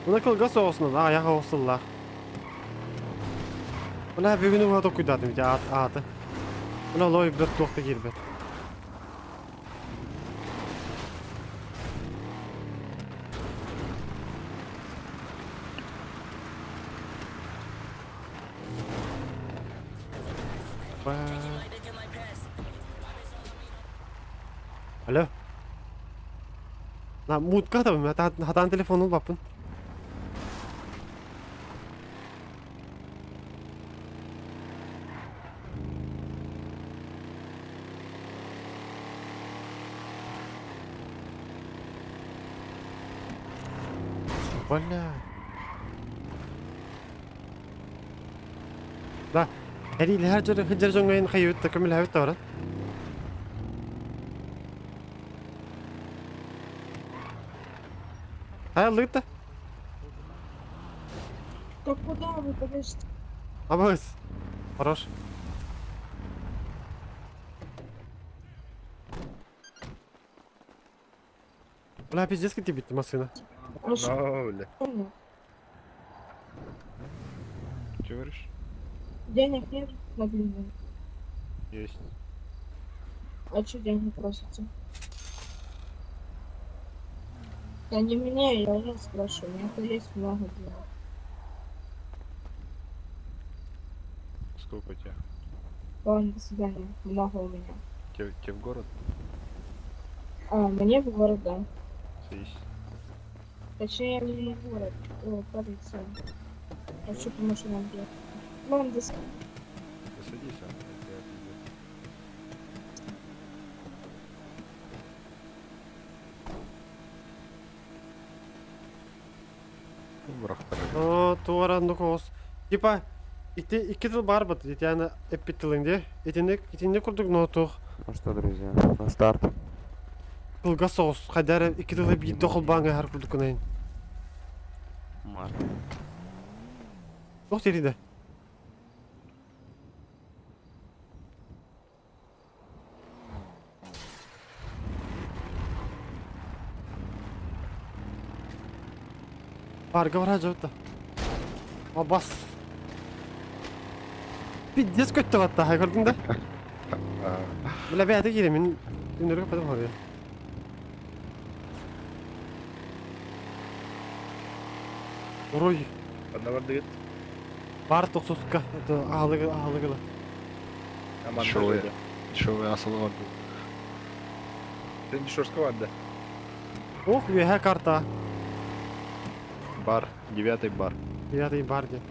Мына кылгас соҕусунан аҕыйах оҕус сыллаах. Мына бүгүн уһа токуйдаатым ити ааты. Мына лой бір туох да киирбэт. Алло. На мутка там, хатан телефонун баппын. Бля. Да, Эриилэһэр дьон сылдьар дьоҥҥо хайыыбыт да көмөлөһөбүт да баран. Хайа ыллыгыт да? Да куда вы, подождите? Абыс. Хорош. Бля, пиздец, как тебе машина. Ну, бля. Че говоришь? Денег нет на бензин. Есть. А что деньги просите? Да не мне, я уже спрашиваю. У меня-то есть много денег. Сколько у тебя? Ладно, до свидания. Много у меня. Тебе в город? А, мне в город, да. Садись. Точнее, не в город, о, полиция. А что по машинам делать? Ладно, до свидания. Да садись, а. Я отвезу. О, туора нукоос. Типа, ити икки тыл бар бат, итяна эппит тылың де. Итинник, итинник курдук нотух. Ну что, друзья, на старт. Кылгас соҕус, хайда эрэ икки тылы биирдэ холбооҥҥа ыһар курдук гынайын. Туох диэтий да? Парга бараа дьота. Абас. Пиздец көттө батта, көрдүң да? Бля, бэйэтэ киирэ, мин түннөргө потом хоруйа. Уруй. Ханна бардыгыт? Бар тохсуска, это аһылыгы аһылыгыла. Дешевые. Дешевые асылы бар. Сен дешевского барда. Ох, үөһэ карта. Бар, девятый бар. Девятый бар диэн.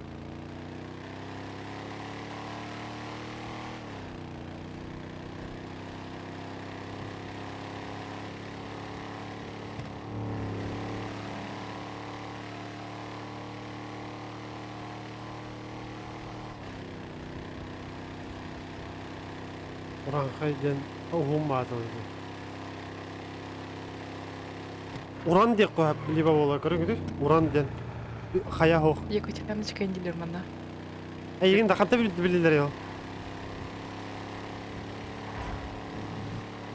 Урааҥхай диэн уһун баатыл Уран диэх либо буола көрүҥүтүй Уран диэн хайа суох. Якутяночка индилер манна. Эйигин да ханта билилэр ол?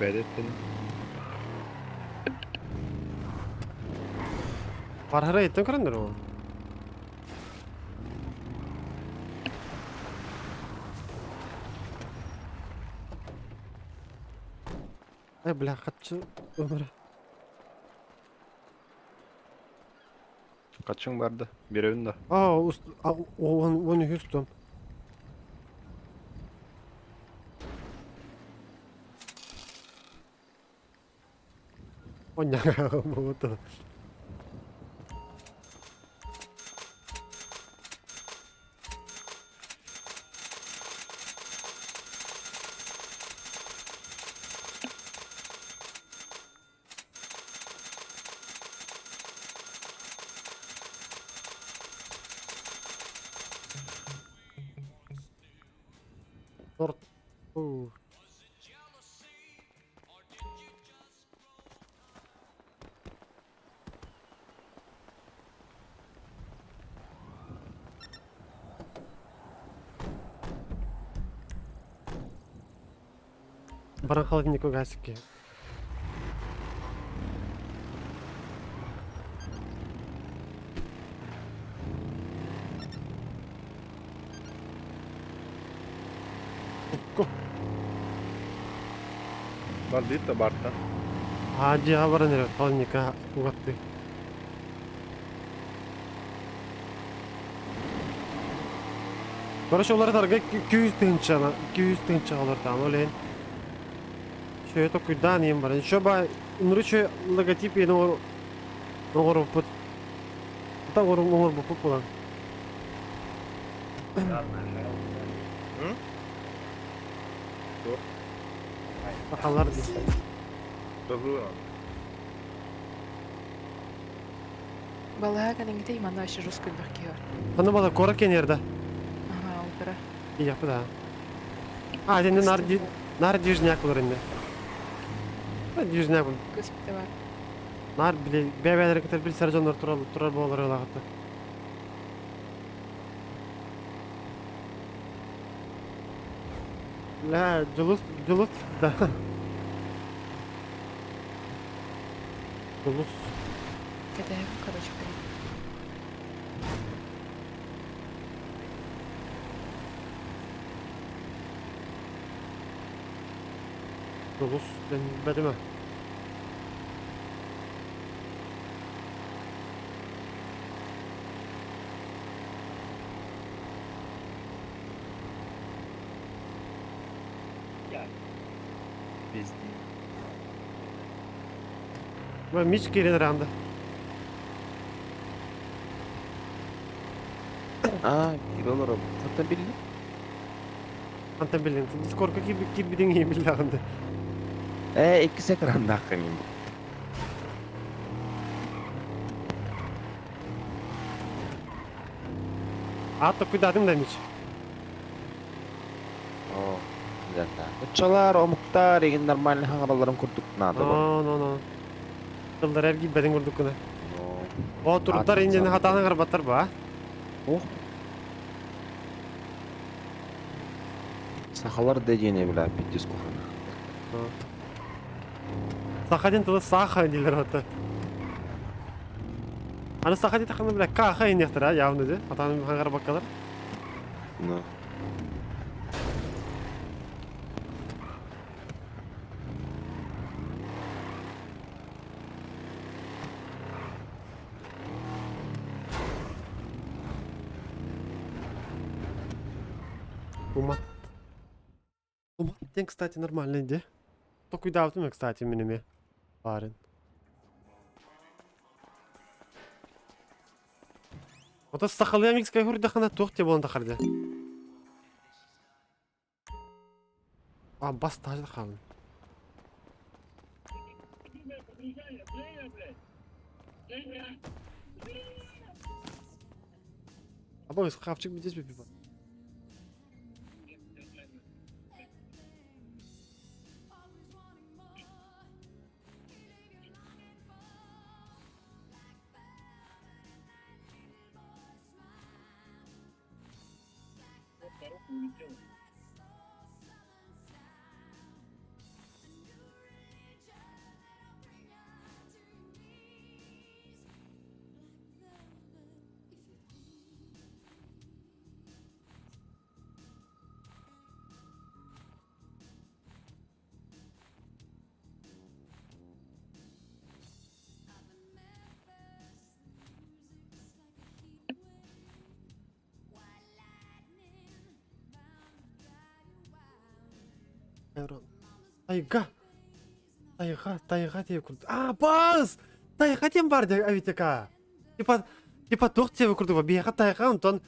Бэдэттин. Барһара еттен көрөндөр ол. Ай, бля, хатчы өмірі. Качың барды? Беребин да. А, он үс том. Оня, вот. Торт. Фу. Баран холодильникка гасикки. Бардыт да барта. Аа дьиэҕэ баран эрэр холодильникка угаттыы. Короче, уларытарга 200 тыһыынча, 200 тыһыынчаҕа уларытаҕын, ол иһин Шөйө токуйдаан иһин баран. Еще ба нуручу логотип иһин оҥорбуппут. Та оҥорбуппут буолан. Сахалар дии. Балаһа кэлиҥҥитэ манна вообще жестко элбэх киһи бар. Аны бала куорат кэннигэр да. Ага, ол кыра. Ийэхпит аа. А, итиннэ наар наар движняк болар инде. Движняк Көспүтэ бар. Наар били бэйэ-бэйэлэрин кытары билсэр дьоннор турар турар буолар ылаҕыта. Ля, Дьулус, Дьулус, да. Дьулус. Кэтэһэбин, короче, Дьулус дэнбэтимэ. Пиздец. Мич киирэн эрэ Аа, киирэ олоробут. Хантан биллиҥ? Хантан биллиҥ? Дискордка киирбитиҥ иһин биллэҕин да. Ээ, иккис экрандааххын мин. Аат токуйдаатыҥ да Мич? Оо, дьэ Оччолоор омуктар игин нормально хаҥаралларын курдук наада бу. Но, но, но. Тыллара эргийбэтин курдук гына. О, турдар инньэни хатаан аҥарбаттар ба? Ох. Сахалар да диэни билээппит диск кухана. Саха диэн тылы саха дииллэр хата. Аны саха диэтэххинэ бля каха инниэхтэрэ явно дии. Хатаан хаҥарбаккалар. Ну. Умат. Умат диэн, кстати, нормальный дии. Токуйдаабытым, кстати, мин эмиэ. Баарын. Ото сахалыы микскай хурдахына туох те буолан тахарды. А, бас таажы хаалын. Аба, хавчик здесь выпивать. Тайга. Тайга, тайга диye курдук. А, бас! Тайга диэн бар диye эбитека. Типа, типа туох диye курдук биһиэхэ тайга онтон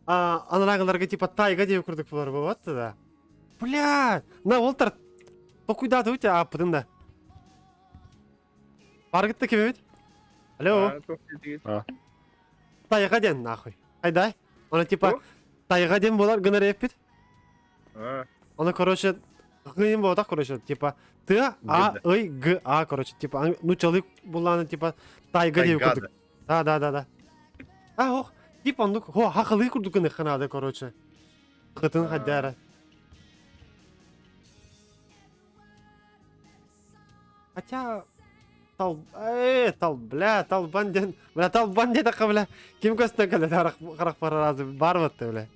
анарааҥыларга типа тайга диye курдук булар вот да. Бля, на ол тар токуйдааты тебя ааппытын да. Баргытта ким эбит? Алло. Тайга диэн нахуй. Айдай. Она типа тайга диэн болар гынар эппит. Она короче гыйын буолбатах короче типа Т А Ы Г А короче типа ну чалык буллааны типа тайга диye курдук. Да да да да. А ох типа оннук хо хахылыы курдук гыныхха наада короче. Кытын хаддара. Хотя тал э тал бля талбан диэн бля талбан диэтэххэ бля ким көстөн кэлэ харах разы бар батты бля.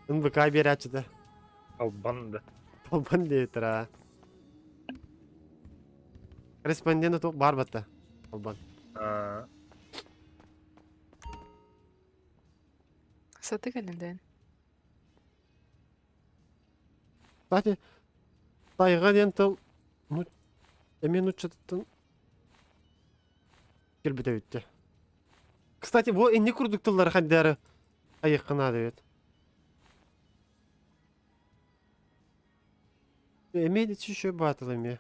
НБК биэрээччитэ. Талбан да. Талбан диэбиттэр аа. Корреспондент туох баар батта. Талбан. Аа. Саты кэлин Кстати, тайга диэн тыл ну, эмиэ нууччатыттан кэлбит эбит Кстати, бу инни курдук тыллары хайдары айыахха наада эбит. Эмиэ де еще баатыл эмиэ.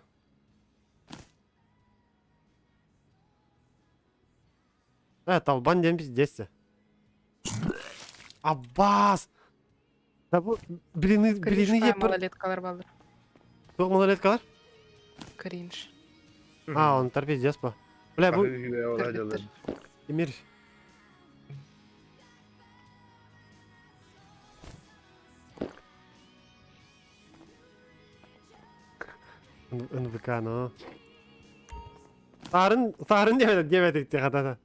Э, талбан диэн пиздец. Аббас! Да бу блины, Кринж блины паа еппер... малолеткалар баллар. Туох малолеткалар? Кринж. А, он тар пиздец по. Бля, бу... Кыргыттар. Эмир. НВК, ну. Саарын, саарын диэбэтик диэбэтик ти хатата.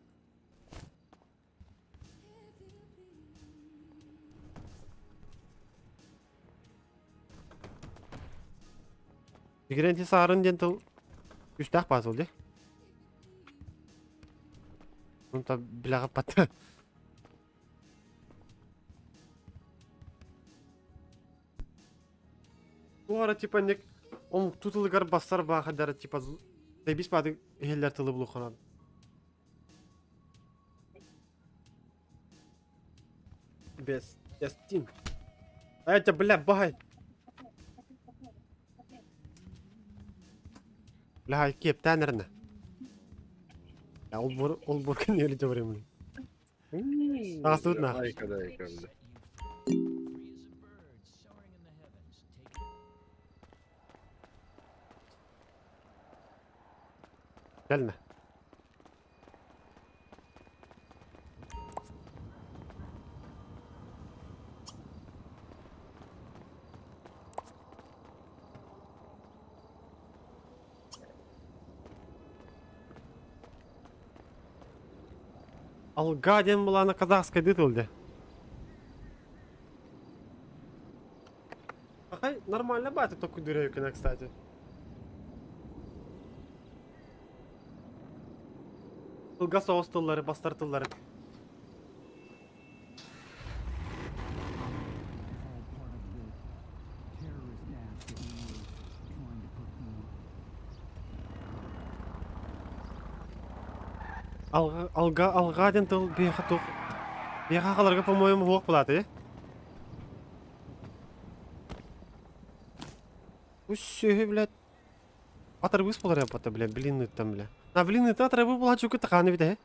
Дигиренти саарын диэн тыл үстээх баасыл дии. Онта билэҕэ патта. Туора типа ник омуктуу тылыгар бассар баахадара типа заебись баады иһиллэр тылы булухханан. Без Эстин. Это, бля, бай. Бля, киэптээн эрэнэ. Ол бур ол бур кэнниэли дьабарым. Таҕыстыбыт на. Айка да айка бля. Кэлнэ. Алга диэн булаана казахскай тылды. Ахай, нормально баты только дурейкина, кстати. Тылга соҕус тыллары, бастар тыллары. Алга, алга, алга диэн тыл биэхэ туох... Биэхэ халарга, по-моему, суох булааты. Үс сүөһү, блядь. Атарбыс болар яппата, бля, блин, там, бля. А, блин, это атарбы була чуку таханы бит, э?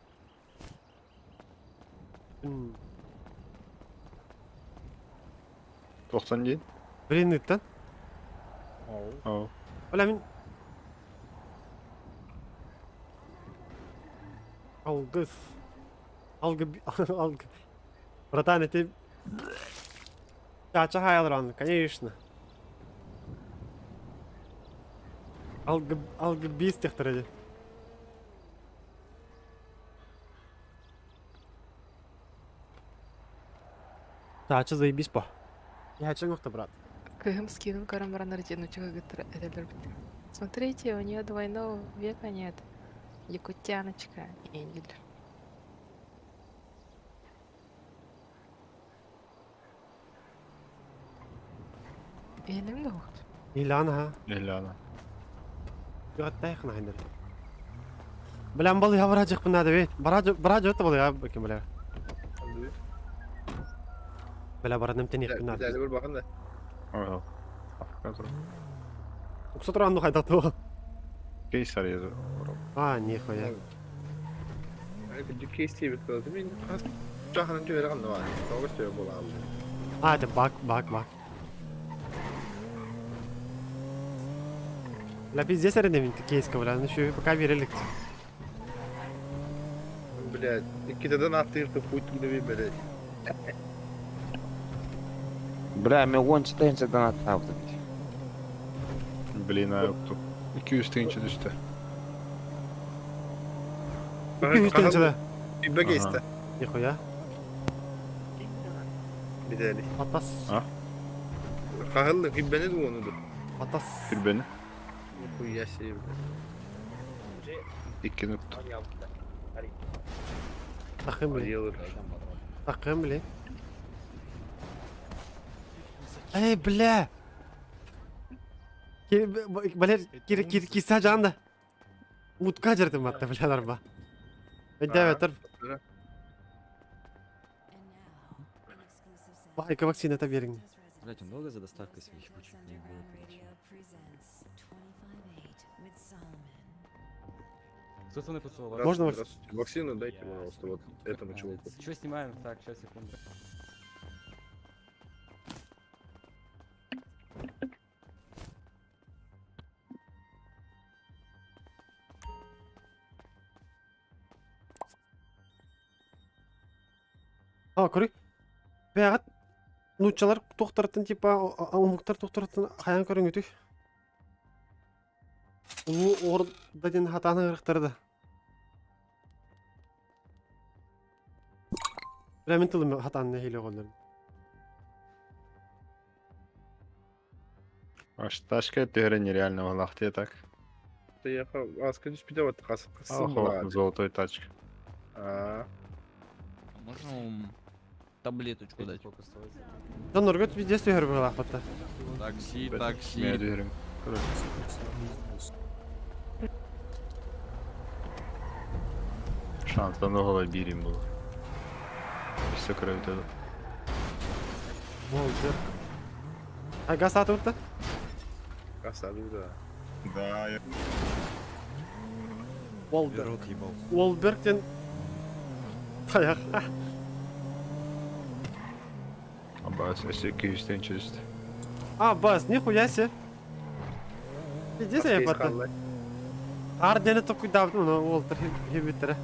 Тохсан диэн? Блин, ыттан. Оо. Бля, мин... Алгыс. Алгы... Алгы... Братан, это... Чача Хайлрон, конечно. Алгы... Алгы бис техтер Чача заебись по. Я чего-то, брат. Кыһым скинын көрөн баран арденучка гыттыр этэлэр бит. Смотрите, у нее двойного века нет. Якутяночка, Эндель. Элем да вот. Иляна, Иляна. Юаттайхна хинер. Блям был я врач надо ведь. Бараджо бараджо это был я кем бля. Бля барадым тени надо. Güzel bir bakın da. Оо. Африка Уксатран ну хайда то. Кейс арезу. А, нихуя. Ay bir кейс diye bir kız değil mi? Чаханын жібері қанды бар. Тоғыз төбе бола алды. А, это баг, баг, баг. Бля, пиздец, аренда кейска, бля, ну еще пока верили. Блядь, иккитеден аттыырты путь гүнү блядь. Бля, мен 10 тыһынчадан аттаабытым. Блин, а yoktу. 200 тыһынча түстэ. 200 тыһыынча. Үбэ кейсте. Нихуя. Бители. Атас. Хаһыллы хүббени дуону ду. Атас. Хүббени. Нихуя себе. Икки нукта. Такым бли. Такым бли. Эй, бля! Балер, кир кир киса жанда. Утка жердим атта, бля, нарба. Өйдәбәтер. Байка вакцина бериң. Блять, он долго за доставкой своих ебучих книг будет, короче. Кто со мной поцеловался? Можно Здравствуйте. Вакцину дайте, пожалуйста, вот этому чуваку. Что снимаем? Так, сейчас, секунду. А, көрүй. Бәғат, нучалар тохтаратын типа, омуктар тохтаратын хаян көрүң өтүй. Улуу орда ден хатаны ырықтырды. Бля, мен тылым хатаны хейле қолдырым. Аш ташка төһөрө нереально балахте так. Я аска түспүтэ вот кас кысым Ох, золотой тачка. А. Можно таблеточку дать? Жан Нұргөт пиздец түйір бұл ақпатта. Такси, такси. Мен дүйрім. Шанстан оғыла бирим бұл. Все крови тоду. Волдер. А газ атып ұтты? Газ атып да. Да, я... Уолберг. Рот ебал. Уолбергтен таяқ. Абас, өсі 200 чүст. А, бас, нихуя себе. Пиздец я патта. Ар дені тоқы давдым, но Уолтер хебеттері.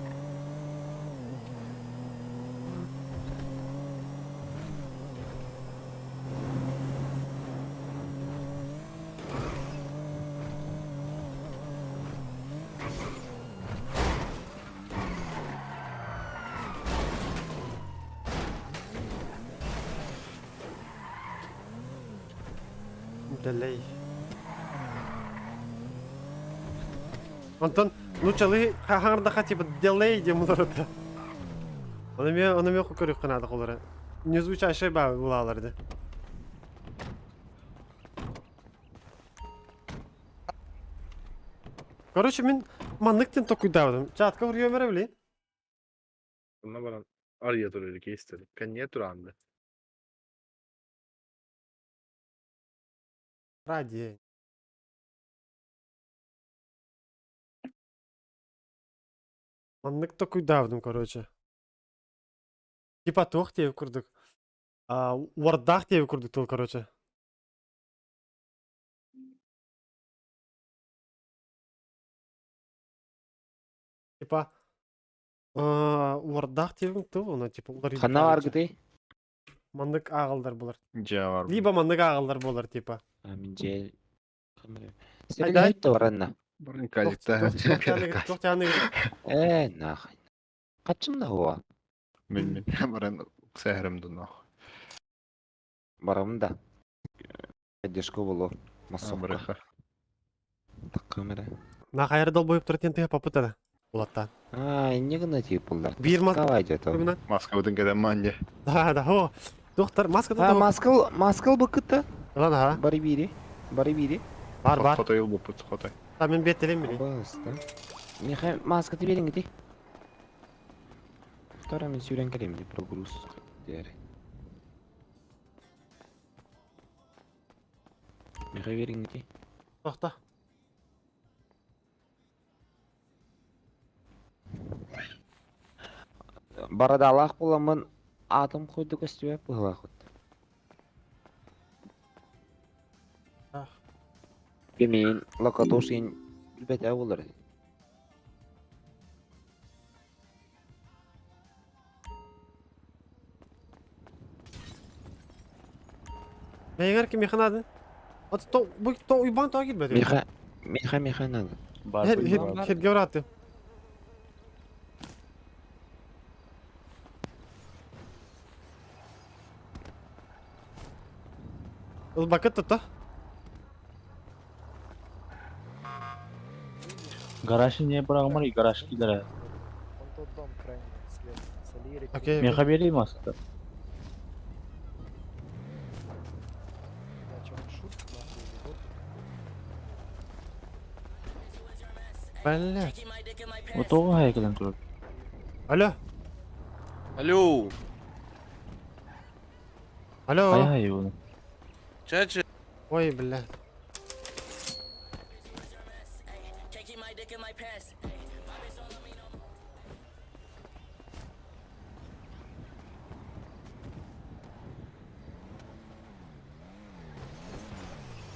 Делей. Антон, ну чалы хахардаха типа делей де муларда. Оны ме оны ме көрүк кынады колары. Не звучащий ба булаларды. Короче, мен манныктен токуйдабдым. Чатка урьё бере били. Онна баран ария турар кейстер. Кэнне туранды. Ради. Маннык токуйдабдым, короче. Типа туох деп курдук. А, уардах деп курдук тыл, короче. Типа уардах деп тыл, оны типа улар Ханна бар гыты? Маннык ағылдар болар. Жа бар. Либо маннык ағылдар болар, типа. А, мен же... Айдай. Сен айтты баранна. Бұрын казикта. Тоқтяны. Э, нахуй. Качымда хуа? Мен мен баран сәһәрем дунах. Барамын да. Поддержка болу. Массовка. Такымыра. На хайыр дол бойып тұратын тыға попытана. Улатта. А, не гына тип булдар. Бир мас- Давай это. Маска өтін кеден манде. Да, да, о. Доктор, маска А, маскал, маскал быкыты. Ладно, ха. Бары бири. Бары бири. Бар, бар. Хотой ул бупут, хотой. Та мен беттелем били. Баста. Миха, маска ты берин гити. Втора мен сүйрен келем ди прогруз. Дер. Миха берин гити. Тоқта. Барадалах буламын атым койду көстүбө быһылахыт. Ах. Бемин локатошин билбете болар. Бәйгәр ким яхынады? Ат то бу то уйбан то килбеди. Миха, Миха, Миха надо. Хер херге ураты. Ылбакыт тута. Гараж не бырагымар и гараж килere. Окей. Меха берейм аста. Блять. Отоға хайкалан турар. Алло. Алло. Алло. Хай хай оны. Чача. Ой, блядь.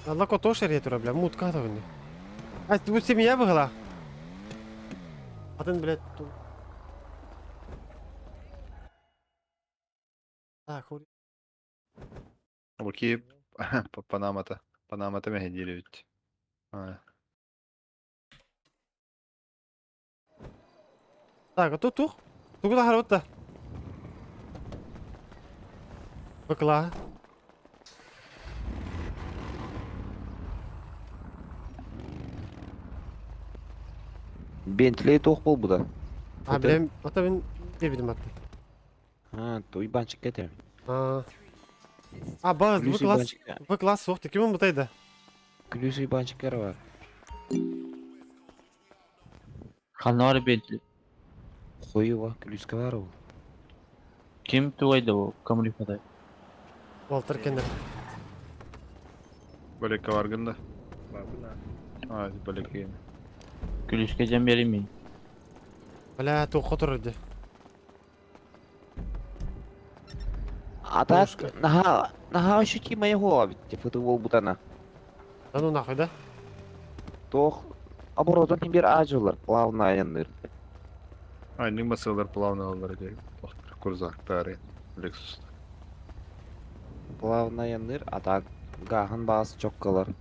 Алла котош эрия тура, бля, мутка тавыны. А, бу семья быгла. Атын, блядь, ту. Так, хули. Луки Панамата. Панамата мэһэдиир эбит. Так, а тут тух. Тугу да харабытта. Быкла. Бентли туох буолбута? А, блин, ата мин диэбитим атты. А, туйбанчик кэтэ. А. А, ба, Плюс В класс, ебанчик. В класс суох, ким бутайда? Күлүс уйбанчиккар бар. Ханнар Бентли. Хуева, күлүскэ бар ол. Ким тугайда бу Камри фадай. Уолтер кеннер. Бөлекке баргын да. А, бөлекке. Күлүскэ жан берейм мен. Бля, туох турар ди. А так, наха, наха ощутимо его, футбол бутана. Да ну нахуй, да? Тох, оборотон бир ажылар, плавно аянныр. Айның басылар плавно алар дип. Курзактары, Lexus. Плавно аянныр, а так гахан бас чоккалар.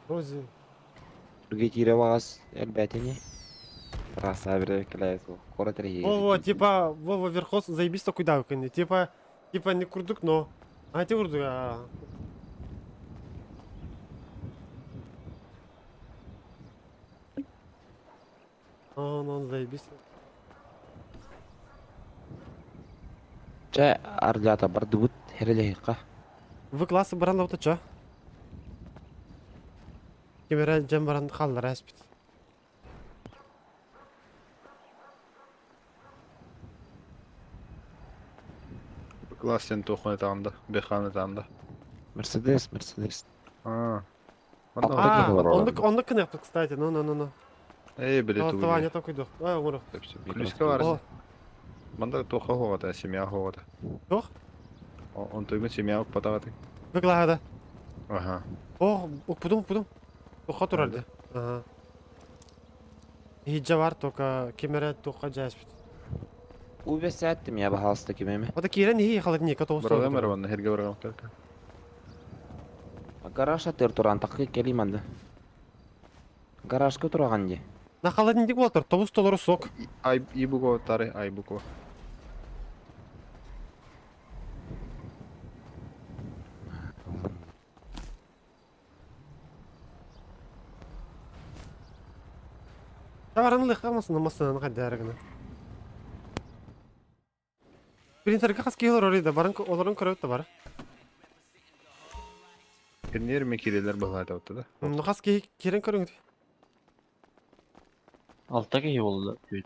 Рози. Үрге бас әлбәтене. Раса бир келес, кора терхи. Во-во, типа, во-во, верхос, заебись такой давканье. Типа, типа не курдук, но. А ты курдук, а. Он, он, заебись. Чэ, арлята бардыбыт херелехка. В классы баран лаута чё? Кемера жем баран халлар әспит. Класс сен тухны тамда, беханы тамда. Мерседес, Мерседес. А. А, онды онды кынапты, кстати. Ну, ну, ну, ну. Эй, блядь, Голосование только иду. Ой, умру. Күлүскэ бар. Манда туха хоғата, семья хоғата. Тух? Он туйгун семья укпатагаты. В класса. Ага. О, укпудум, укпудум. Туха турарды. Ага. Хиджа бар, только кемера туха жаспит. Убесәттим я бахалста кимеме. Ота кирен хи халат не кото Барагам барабан, херге барагам только. Гараж атыр туран такы келиманды. Гаражка тураган ди. На холодильник болтыр, тобус толору сок. Ай, ибуко тары, айбуко. Таварын лыхамасын, намасын кадәргәне. Принтерге хас кейлер орыйда, барын оларын көрөп та бар. Кеннер ме кирелер балада отты да. Ну хас кей кирен көрүңү. Алта киһи болду. Түт.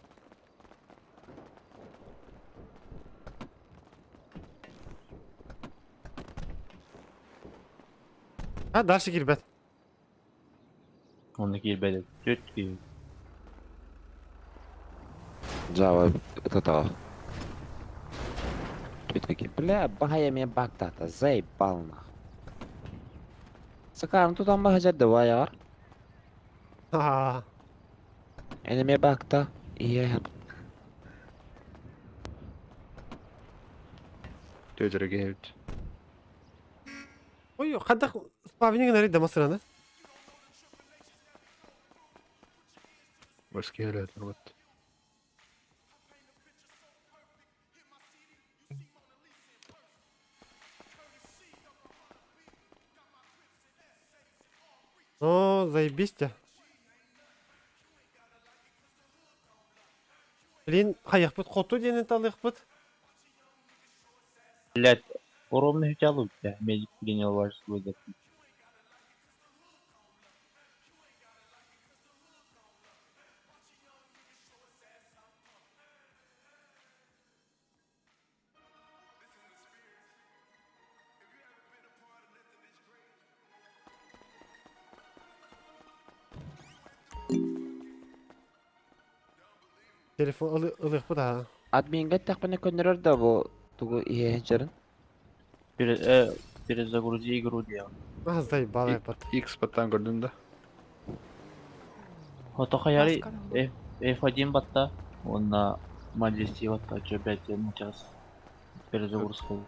А дальше кирбет. Оны кирбеди. Түт киһи. Java это то. Такие, бля, бахая меня бактата, заебал нах. Сакарым тутан бахажар давай яр. А. Энеме бакта, ие. Төжерге хебит. Ой, хадах спавнинг нари дамасыраны. Башка хелет вот. О, заебись те. Блин, хайахпыт хоту диэни талыахпыт. Блять, ровно хотел у Медик принял ваш вызов. Телефон ылыахпыт аха. Админга эттэхпинэ көннөрөр да бу тугу иһэ Перезагрузи игру диэн. А, заебал айпад. X баттан көрдүм да. Ото хайари F1 батта, онна Majesty батта, чё опять сейчас перезагрузка.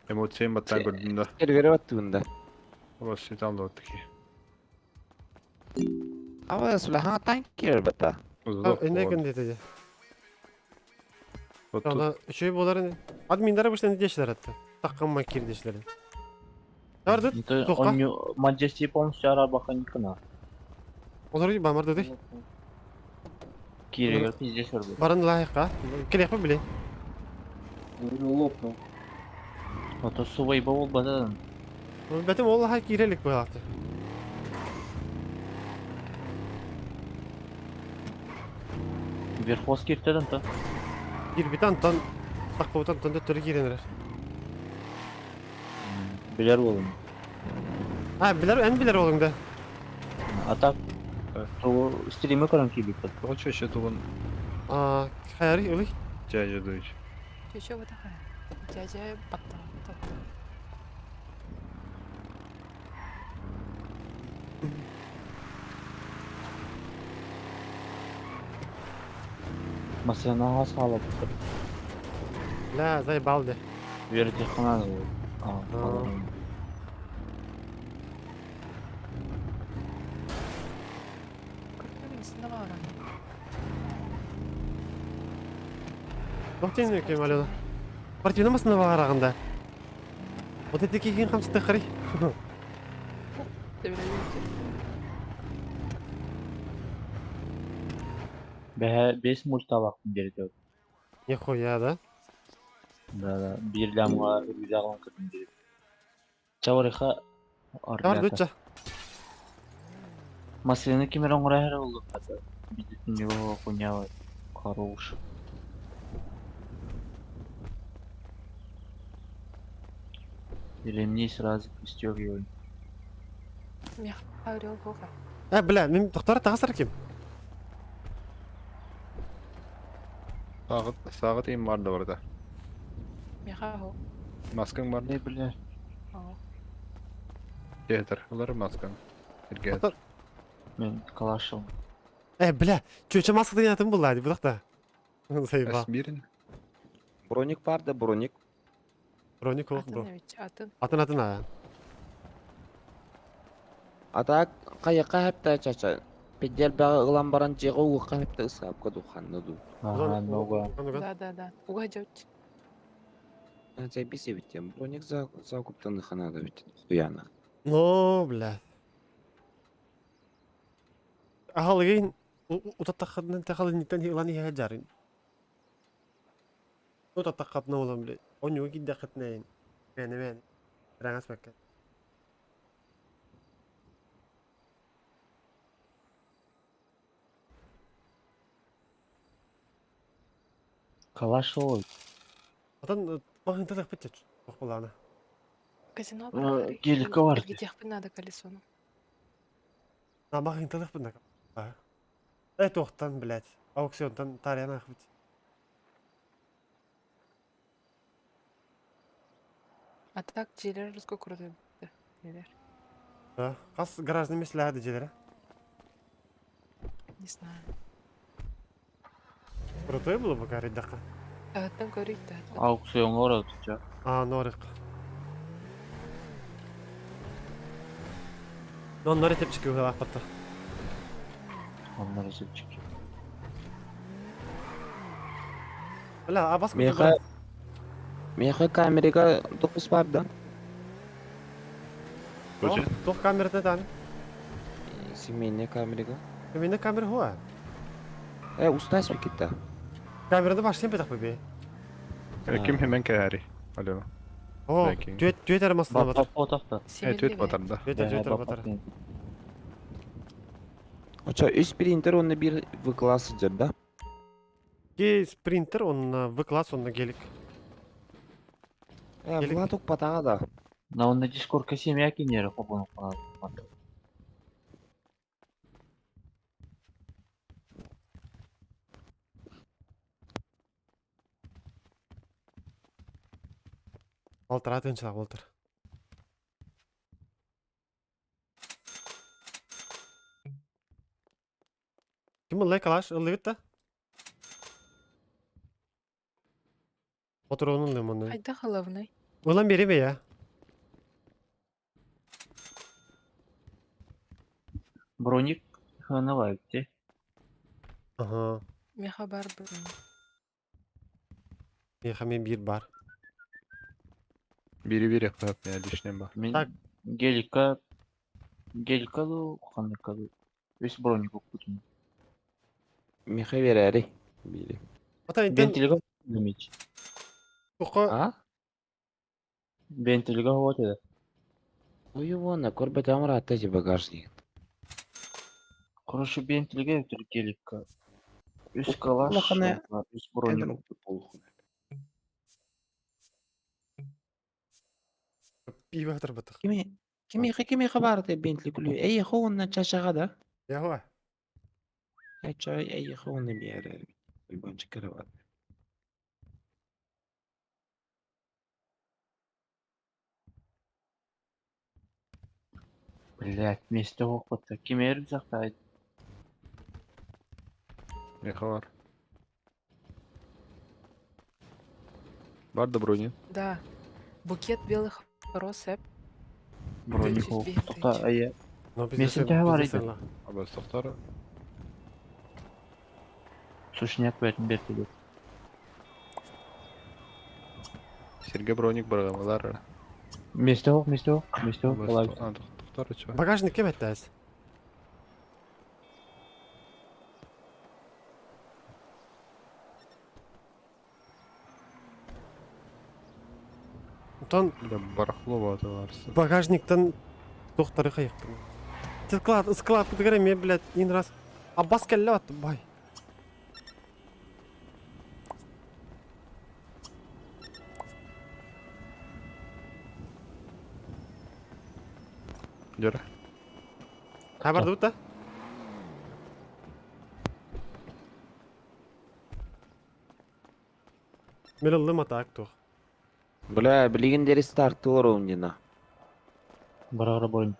Эмоциям баттан көрдүм да. Сервері баттыбын да. Росситан да таки. Ава сулаха танкер бата. Эне күн деди. Ана үчөй болар эне. Админдер бу не дешлер атты. Такканма кир дешлер. Барды тоққа. Majesty полностью араба ханикана. Олар бамар деди. Киригер пиздец өрбү. Барын лайыққа. Келек биле. Лопнул. Ото сувай бол бадан. Бәтем ол ха кирелик буялакты. Верхоз киртеден та. Кирбитан тан такпабытан тон төттөрү киренер. Билер болум. А, билер, эн билер олуң да. А так, то стриме көрөн кийбит. Хочешь еще тугун А, хайари ылый. дядя дуйч. Чөчө бата хай. Дядя батта. Масына салып. Ла, заебал де. Верте ханан. А, Тоқтен екен Алена. Партияны масына бағарағында. Вот это киген қамсыты қарай. Бәһә 5 мульталак берди. Нихуя, да? Да, да. Бир лямга рюкзагын кырдым берди. Чаварыха Бар дуча. Масыны кимер оңгыра болду. Бидит него хуйня хорош. Ремни сразу пристегивай. Меха орел хоха. Ә, бля, мен тоқтар тағасар кем? Сағыт, сағыт им бар да барда. Меха хо. Маскаң бар. Не, бля. Кетер, улар маскаң. Ирге. Мен калашым. Ә, бля, чөчө маска деген атын булды, бұлақта. Заебал. Әсмирин. Броник бар да броник. Броник ох, бро. Атын. Атын атын а. Ата каяка хепте чача. Педел бага ылан баран жега уга хепте ысап каду ханны ду. Ага, много. Да, да, да. Уга жөч. Заебись ведь, броник за закуптан ханада ведь хуяна. Ну, бля. Ахалыгын утаттахаднан тахалын ниттан илан иһэ жарын. Утаттахадна улам, бля. Онюга киддахатнайын. Мәне мәне. Раңас бакка. Калаш ой. Атан махын тадах битче. Бак буланы. Казино Гелика бар. Где надо колесону. На махын тадах битна. Э, тоқтан, блядь. Аукционтан тарьян бит. А так желер руско крутой. Нелер. Да. Қас гаражны месләді желері. Не знаю. Крутой было бы гариддака. Аттан көрейік та. Аукцион орат ча. А, норик. Оннор тепчик апатта. Оннор тепчик. Бля, абас Меха Меха камерага допуск бар да. Туох камерата даҕаны? Семейная камерага. Семейная камера хуа. Э, устай спикетта. Камераны баштын бетах бебе. Ким hemen кээри. Алло. О, түөт түөт эрэ мастана батар. Э, түөт батар да. Түөт түөт эрэ батар. Оча үс принтер онно бир В класс сылдьар да? Ки спринтер онно В класс онно гелик. Э, Влад укпатаҕа да. На онно дискордка семья киниэрэ хобун Балтара тыынчылаах буолтар. Ким ыллай калаш ыллыгыт да? Отуруун ыллым онно. Хайдах ылабыный? Ылан биэриэ я. Броник ханала те. Ага. Меха бар броник. Меха мен биир бар. Бири бири кылап мен лишнем бар. Мен гелика гелика ду ханныка ду. Үс броник укпутум. Меха берәри. Бири. Ата Бентилига демич. Тоқа. А? Бентилига вот это. Ой, вон, көрбөт амыр атта же багажник. Короче, бентилига өтөр гелика. Үс калаш, Улахана үс броник. Пиво атыр бытых. Кими кими кими хабар те Бентли күлү. Эй, хоонна чашага да. Яхуа. Чай, эй, хоонна биэрэр. Уйбанчы карават. Блять, месте окпатта. Ким эр жакта Меха бар. Бар да брони. Да. Букет белых роз эп. Броник 405 Тоқта, тысяч. ая. Но Месте бар иди. Абас тоқтар. Сушняк бәрін берді. Сергей броник баргамалар. Месте ок, месте ок, месте ок. Абас тоқтар чё. Багажник кем әттәс? Онтон Барахло баты барсы. багажниктан тохтары кайыктым. Склад, склад кутыгар эме, блядь, ин раз. Аббас келле атты, бай. Жара. Хабарды бут да? Мен ыллым атаак тух. Бля, билигин старт олор ундина. Барагара броник.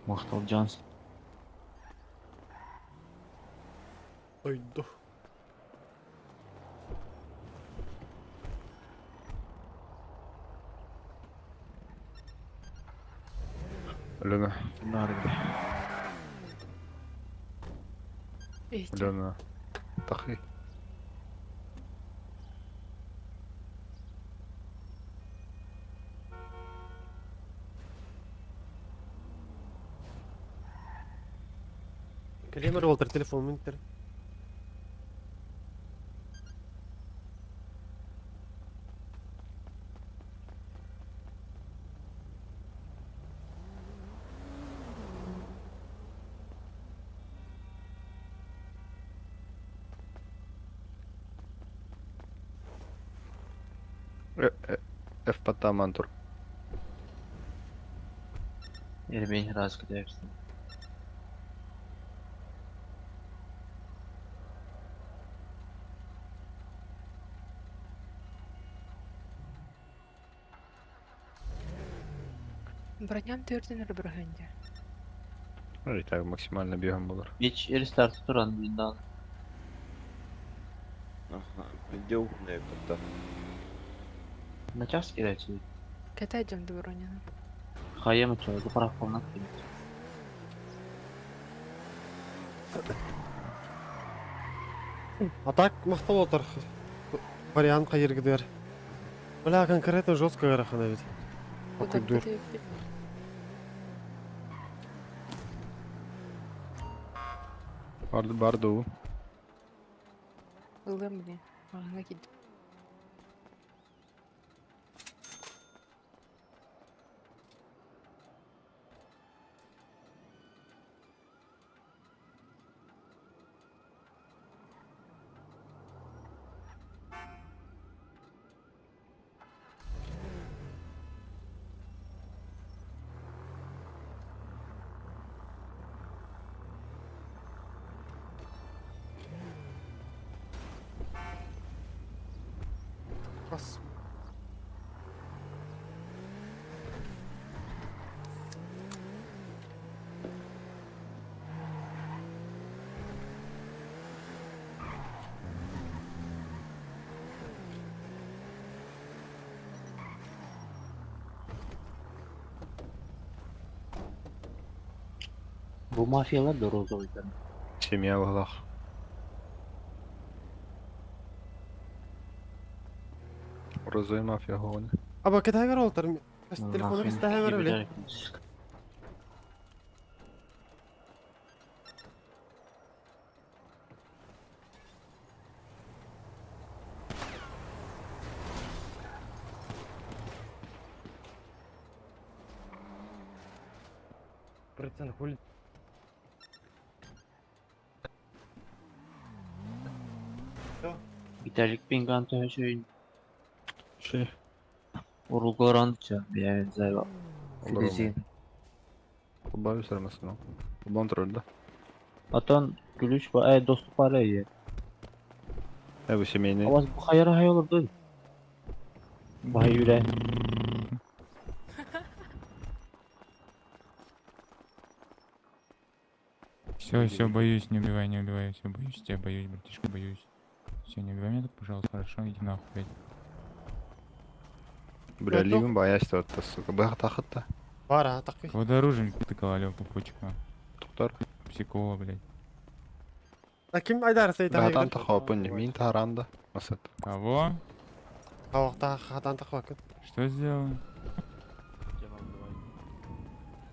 Мактал Джонс. Ойду. Алена. Наргы. Эти. Алена. Тахи. Кэлемер олтыр телефон минтер. F паттаман тур. Эрмень раз кидерсин. Броням төрден ырбыргынде. Ну, так максимально бегом булар. Бич рестарт туран биндан. Ага, видео кутта. На час кидерсин. Кэтэй дьон броняны. Хайым чо, заправка на Атак мактал олтыр. Вариант хайыргыдыр. Бля, конкретно жестко ыарахана ведь. Покуйдур. Барды барды у. Ылым, блин. Мағына кидим. Бас. Бу мафиялар да розовыйдар. Семья балах. Розовый мафия хоғыны. Аба кытайгар олтар. Телефону кыстаһа бер биле. Процент хули. Виталик Пинган төһөшөйүн. Ши. Уругоранча бэйэн зайва. Филизин. Кулбан үсәрмәсен ул. Кулбан турында. Атан күлүч ба э доступ бар э. Ә бу семейный. Аваз бу хайра хай олорду. Бай үрэ. Все, все, боюсь, не убивай, не убивай, все, боюсь тебя, боюсь, братишка, боюсь. Все, не убивай меня так, пожалуйста, хорошо, иди нахуй, блядь. Бля, ливен боясь вот, сука. Бах тахатта. Бара, такой. Кого-то оружием тыкал, алё, пупочка. Туктар. Псикола, блядь. А ким айдар сей Бахатан тахапын, мин таранда. Масат. Кого? Хавакта хатан тахвакын. Что сделал?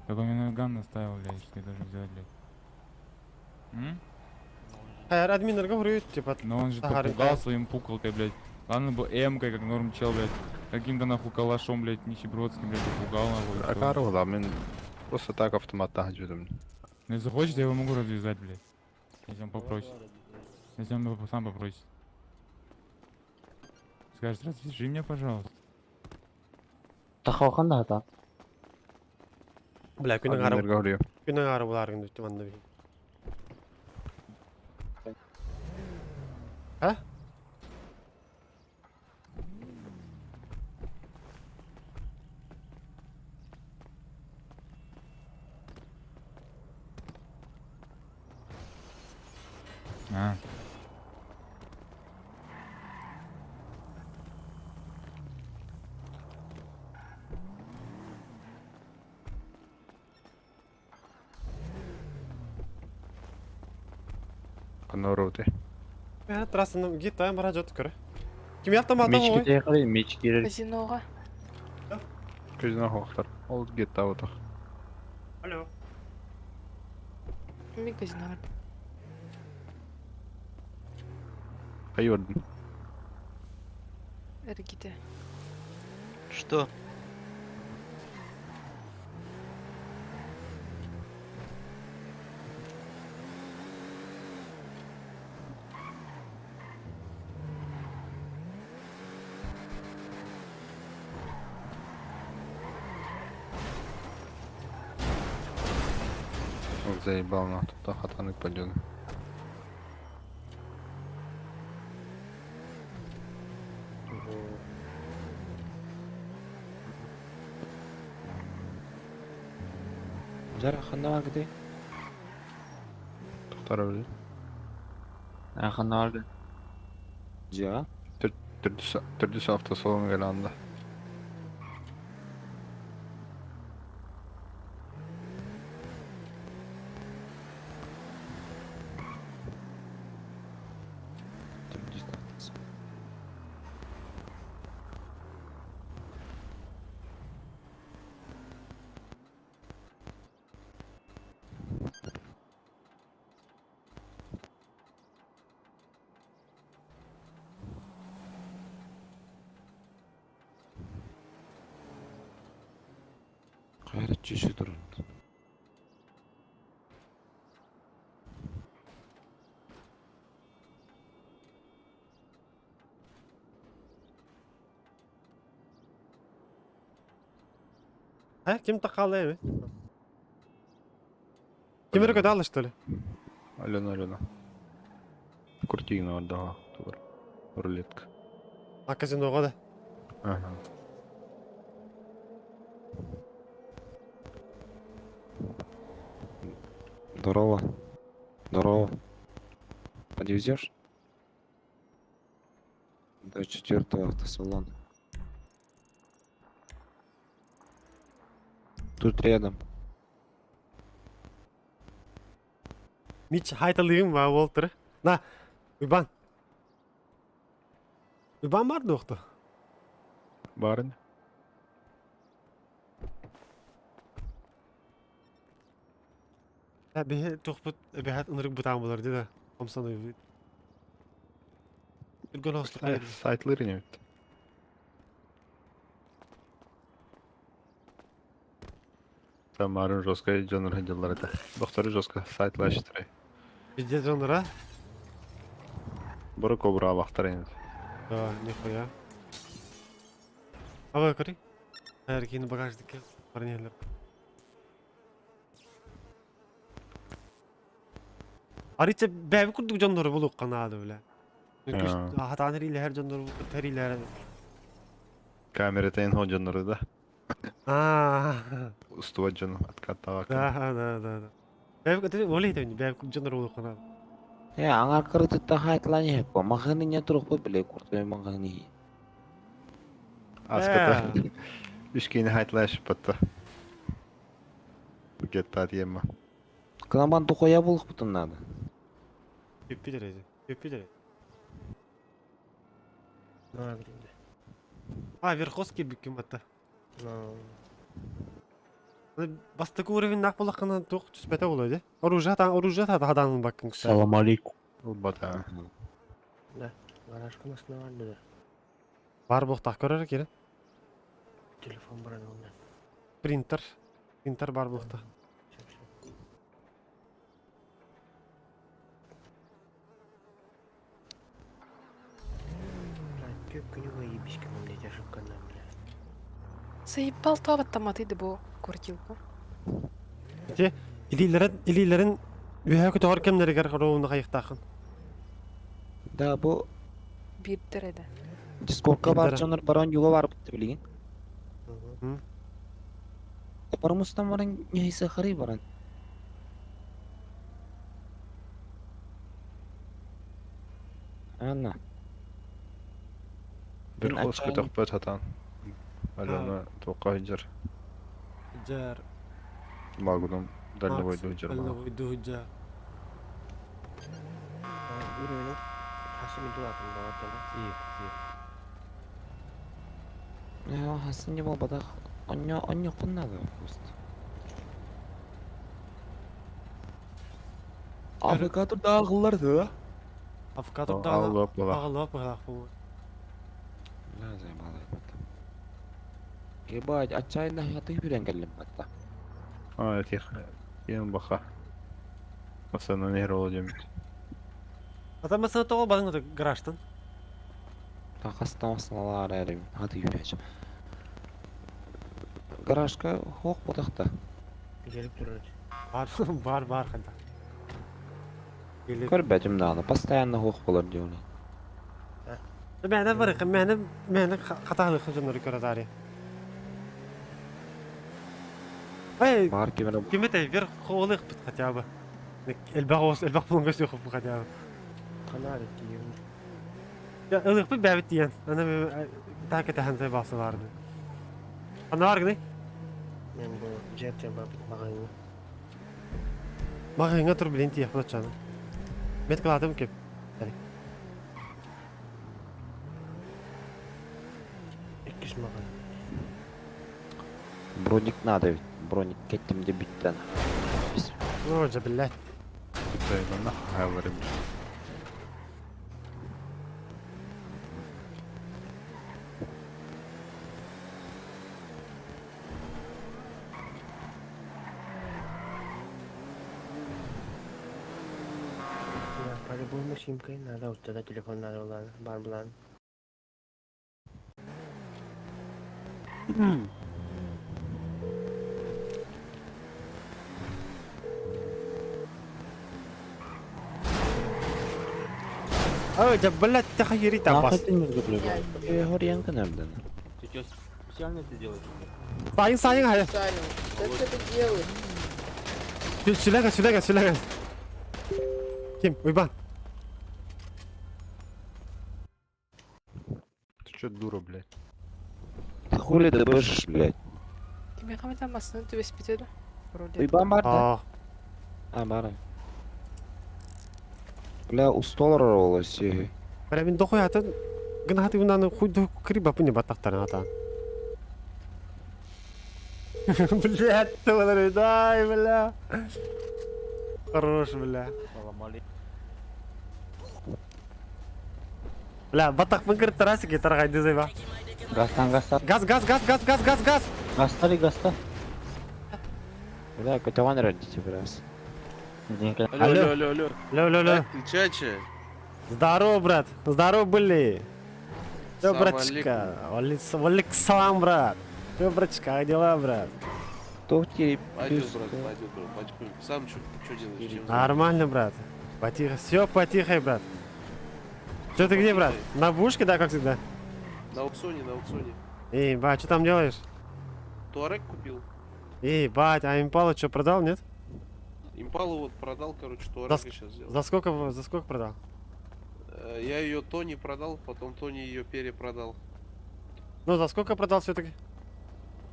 Так он мне наган наставил, блядь, что я должен сделать, блядь. М? Хайр админерге говорю, типа. Но он же попугал своим пукалкой, блядь. Ладно бы М-кой, как норм чел, блядь. Каким-то нахуй калашом, блядь, нищебродским, блядь, попугал нахуй. и всё. Акару, да, мин просто так автомат тахджудым. Ну если хочет, я его могу развязать, блядь. Если он попросит. Если он сам попросит. Скажет, развяжи меня, пожалуйста. Тахахан да та. Бля, күнүң Админерге ары. говорю. Күнүң ары булар күндү тиманда би. А? А. Канороты. Я трассаны гит ай бара жот көрө. Ким автомат Меч ой? кете карай, меч кирер. Казиноға. Көзіне хоқтар. Ол гетта отақ. Алло. Мен казиноға. Қай өрдің? Эргите. Что? Ол заебал на тут хатаны пойдет. Жара ханда бар кете. Тоқтар өлі. Ханда бар. Жа. Түрдіс автосалон келанды. Хайра чүсү турун. А, ким такалы эми? Ким эрэ көтө что ли? Алена, Алена. Куртигина отдала. Тур. Рулетка. А казиноға да. Ага. Здорово. Здорово. Подвезешь? До четвертого автосалона. Тут рядом. Мич хайталыгым ба болтыр. На, Уйбан. Уйбан бар доқты. Барын. Бихе тухпут бихат ынырык бутаан болар деді. Комсан уйбут. Үргөн ослук. Сайтлары не бит. Тамарын жестко жонор дьаллар это. Докторы жестко сайтлаштырай. Везде жонора? Бұры кобра бақтар енді. Да, нихуя. Ава көрей. Әр кейін багажнике парнелер. Ариче бәбі күрдік жоннору болуқ қанады біле. Хатан рилер жоннору терилер. Камера тен хо жоннору да. А. Устуба жон откаттава. Да, да, да, да. Бәбі күрдік олей дәбі бәбі жоннору болуқ қанады. Э, аңар кырытытта хайтлани хеппо. Маханы не турук биле куртбай маханы. Аската. Үш кейini хайтлаш батта. Геттат ема. Кынабан тухоя булук бутун надо. Юпитер эзи. Юпитер. А, Верховский бүккін батта. Бастакы уровень нақ болаққанан тоқ түспәті болады. Оружие та оружие та хаданын баккын күсә. Салам алейкум. Бата. Да, гаражка машина бар да. Бар боқтақ көрер керек. Телефон бар онда. Принтер. Принтер бар боқта. Көп күні бойы ебишкем, блядь, ошибканан, бля. Заебал то автоматы бу куртилку. Те, илилерин илилерин үһә көтөр кемнәргә карауны кайыктакын. Да, бу Бирдер эде. Дискордка бар Интер. жонор барон юга бар битти билигин. Бармыстан баран нейсе харый баран. Анна. Бір Мен қос отчаянно- көтөкпөт хатан. Алена тоққа жер. Жар. Магудум дальнобойду жер. Дальнобойду жар. Уровень хасimi дулатын бар да. Хасан не бол бадах. Оньо оньо куннады просто. Авокадо дагылар да. Авокадо Ағылып була. Ағылып була. Ла займалы бата. Ебать, отчаянно хаты хүрен келдим батта. А, тих. Ен баха. Масана не роло демит. Ата масана того бадың гаражтан. Тахастан асналар әрим. Хаты хүрен. Гаражка хоқ бодақта. Келип турат. Бар бар бар ханта. Көрбәдим дагы, постоянно хоқ болар диyor. Мәне бар, мәне мәне хаталы хыжыныр көрәдари. Эй, Бар кемере кем это вверх холых бит хотя бы. Элбах элбах булган сөйхүп хотя бы. Канар кийим. Я ылык бит бәбит дигән. Аны так это ханзай басыларды. Аны бар гыны. Мен бу жете бар магайны. Магыңа тур билен тия булачаны. Мет кыладым кеп. Иккис магай. Броник надо ведь. Броник кеттим де биттен. Ну, же блядь. Займана хайларым. Симка надо, вот тогда телефон надо булан, бар булан. Ой, да блядь, ты хуйри там бас. Хорьянка nereden? Ты что, специально это делаешь? Сайын сайын хайа. Как ты это делаешь? Сюда, сюда, сюда. Ким, уйбан. Ты чё, дура, блядь? Ты хули ты бежишь, блядь? Кими хамитан басını түбеспитеді. Уйбан бар да? А, бар. Бля, у столара оласы. Бля, мин дохуй атын. Гына хаты унаны хуй ду криба пыне батактарын ата. Блядь, ты дай, бля. Хорош, бля. Бля, батак мыңкыр тарасик таргай дызайба. Гастан, гастан. Газ, газ, газ, газ, газ, газ, газ. Гастали, гаста. Бля, котован родите, раз. Алло, алло, алло. Алло, алло, алло. Как ты, чача? Здорово, брат. Здорово были. Все, Салам братчика. Валик салам, брат. Все, братчика, как дела, брат? Пойдет, брат, пойдет, брат, потихоньку. Сам что делаешь? Чем Нормально, брат. Потихо. Все, потихо, брат. Что ты где, брат? На бушке, да, как всегда? На аукционе, на аукционе. Эй, бать, что там делаешь? Туарек купил. Эй, бать, а импала что, продал, нет? Импалу вот продал, короче, За, Туарега сейчас сделал. за сколько продал? Я ее Тони продал, потом Тони ее перепродал. Ну, за сколько продал все-таки?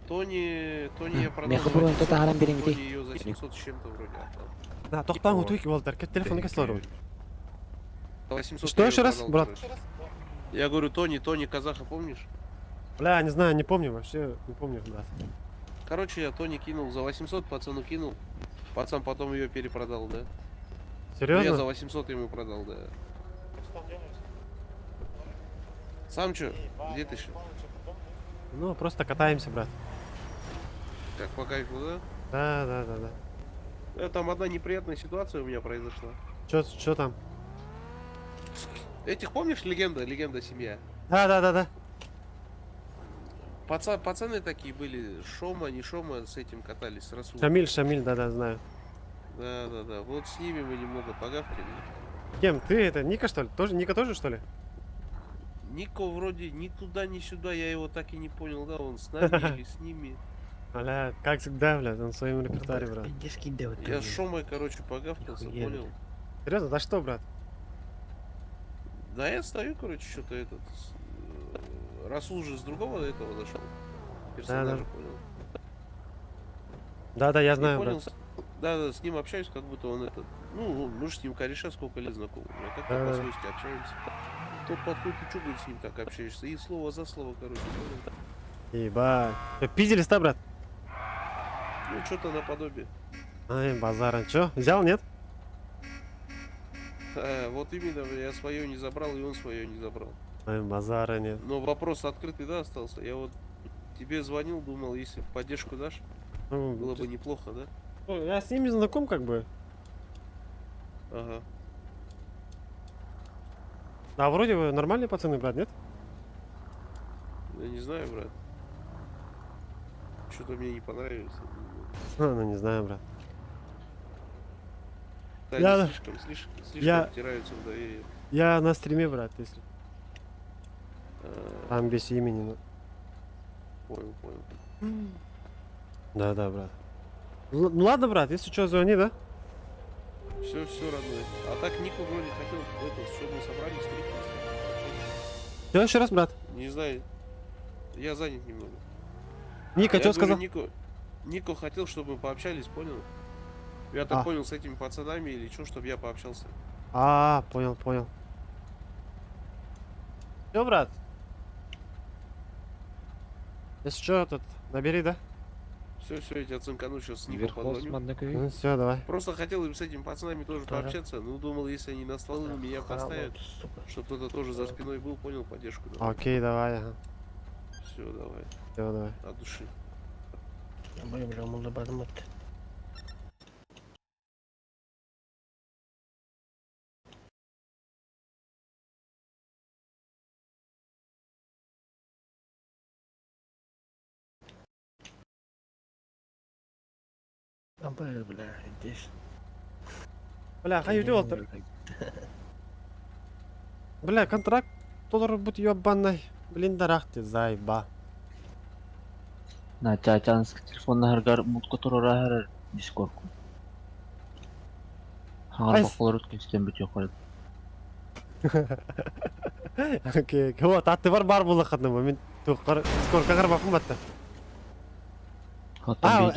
Тони, Тони я продал. Меха за бурун, 800, то тарам берем, Тони ты. ее за 700 с чем-то вроде отдал. Да, тоқтан утуйки болдар. Кет телефон кесілер. 800 Что я еще её раз, продал, брат? короче. Я говорю, Тони, Тони казаха, помнишь? Бля, не знаю, не помню, вообще не помню, брат. Короче, я Тони кинул за 800, пацану кинул. Пацан потом ее перепродал, да? Серьезно? Ну, я за 800 ему продал, да. Сам чё? Где ты еще? Ну, просто катаемся, брат. Как по кайфу, да? Да. Там одна неприятная ситуация у меня произошла. Чё там? Этих помнишь, легенда, легенда семья? Да. Пацаны такие были, Шома, не Шома, с этим катались, с Расулом. Шамиль, Шамиль, да-да, знаю. Да. Вот с ними мы немного погавкали. Кем? Ты это, Ника, что ли? Тоже, Ника тоже, что ли? Нико вроде ни туда, ни сюда, я его так и не понял, да, он с нами или с ними. Бля, как всегда, блядь, он в своем репертуаре, брат. Я с Шомой, короче, погавкался, понял? Серьезно, за что, брат? Да я стою, короче, что-то этот... Расул же с другого этого зашел. Персонажа, Да-да. понял. Да-да, я И знаю, понял, брат. Да, с ним общаюсь, как будто он этот... Ну, мы же с ним кореша сколько лет знакомы. А как-то Да-да. по совести общаемся. Тот подходит, ты чё, говорит, с ним так общаешься? И слово за слово, короче, понял? Ебать. Пиздились, да, брат? Ну, что-то наподобие. Ай, базара. Чё, взял, нет? Вот именно, я свое не забрал, и он свое не забрал. Ай, базара нет. Но вопрос открытый, да, остался. Я вот тебе звонил, думал, если поддержку дашь, Ну, было бы неплохо, да? Ну, я с ними знаком, как бы. Ага. А вроде вы нормальные пацаны, брат, нет? Я не знаю, брат. Что-то мне не понравилось. А, ну не знаю, брат. Да, Я- они слишком я- втираются в доверие. Я на стриме, брат, если. А. Там без имени, ну. Понял, понял. Да, брат. Ну ладно, брат, если что, звони, да? Все, все, родной. А так Нико вроде хотел, этот, чтобы мы собрались, встретились. Все, еще раз, брат. Не знаю. Я занят немного. Ника, Я что говорю, сказал? Нико хотел, чтобы мы пообщались, понял? Я так А. понял, с этими пацанами или что, чтобы я пообщался. А, понял, понял. Все, брат. Если что, этот, набери, да? Все, все, я тебя цинкану сейчас с Нико позвоню. Ну все, давай. Просто хотел им с этими пацанами тоже пообщаться, но думал, если они на столы на меня поставят, чтобы кто-то тоже за спиной был, понял, поддержку дал. Окей, давай, ага. Все, давай. Все, давай. От души. Бля, бля, Абы, бля, здесь. Бля, хай үтү олтар. Бля, контракт толорбут ёбаный. Блин, дарахты, заеба. На чачанск телефоннаһаргар мутка туруораһар дискордку. Хаҥар бокколорут кэстэн бүтүөх Окей, вот, аттыбар бар булахатны, мен туққар, дискордка карбаппын батта. А, а,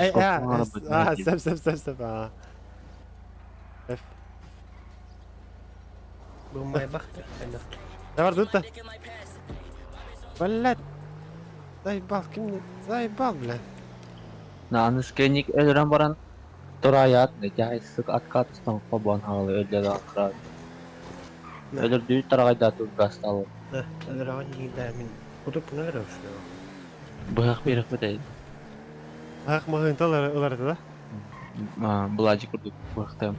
а, сөп, сөп, сөп, сөп, а. F. Бу майбахты. Давар дутта. Блядь. Заебал, ким заебал, блядь. На аныскеник өлөрөн баран тураят, дяйсык откатыстан хобон халы өлдө акырат. Өлөрдүү тарагайда тургасталы. Да, өлөрөгөн дигинде мин кутуп награв. Быһах берек бит. Ах, магынталар ылар да? Буладжи курдук быһахтым.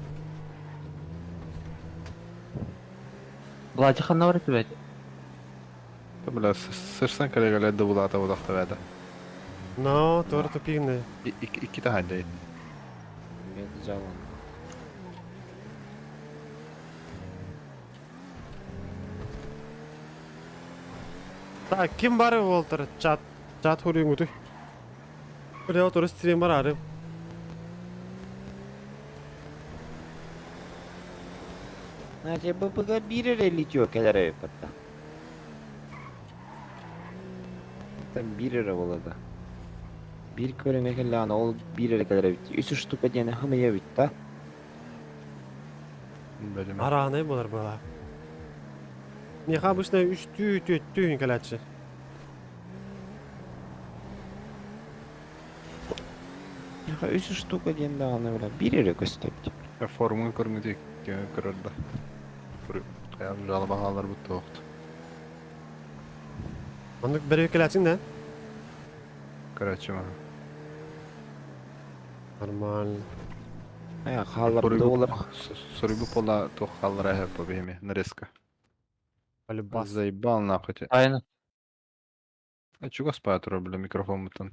Буладжи ханна бар этибет. Бля, сырсан коллегалар да булата булакта бәді. Но, тор тупигны. Икки таханды. Мен жалын. Так, ким бар болтыр? Чат, чат хурин гуту. Бля, отыр стрим бар ары. Значит, БПГ бир эрэ литио кэлэр эбиппатта. Там бир эрэ буолла Бир көрүҥэ кэллэҕинэ ол бир эрэ кэлэр эбит. Үс штука диэн хымыйа эбит да. Араанай болар была. Меха обычно үстүү, төттүү кэлээччи. Меха үс штука диэн даҕаны бля бир эрэ көстө эбит. Формуң көрүҥү көрөрдө. Жалоба хаалар бут тоқты. Оннук бэрэ кэлээчиҥ да? Короче, ма. Нормально. Э, хаалар доллар. Суруйбу пола туох хааллара эһэ бэһиме нарезка. Полюбас. Заебал нахуй те. Айна. А чего спать, бля, микрофон мутан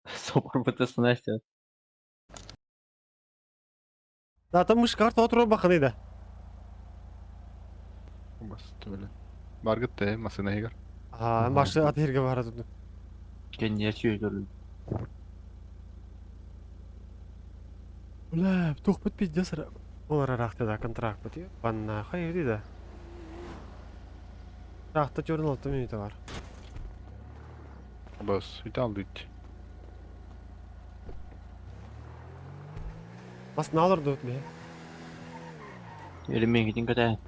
Сопор бытыс Настя. Да, там мыш карта отур баханы да. Басты, бля. Баргыт те, масына егер. А, башы ат ерге бара тут. Кенне сүйөтөрүн. Бля, тух бит пиздец. Олар арахты да контракт бит. Банна хайыр да. Рахта чөрін 6 минута бар. Бас, үт алды үт. Бас налар дут бе. Элемен китин көтә.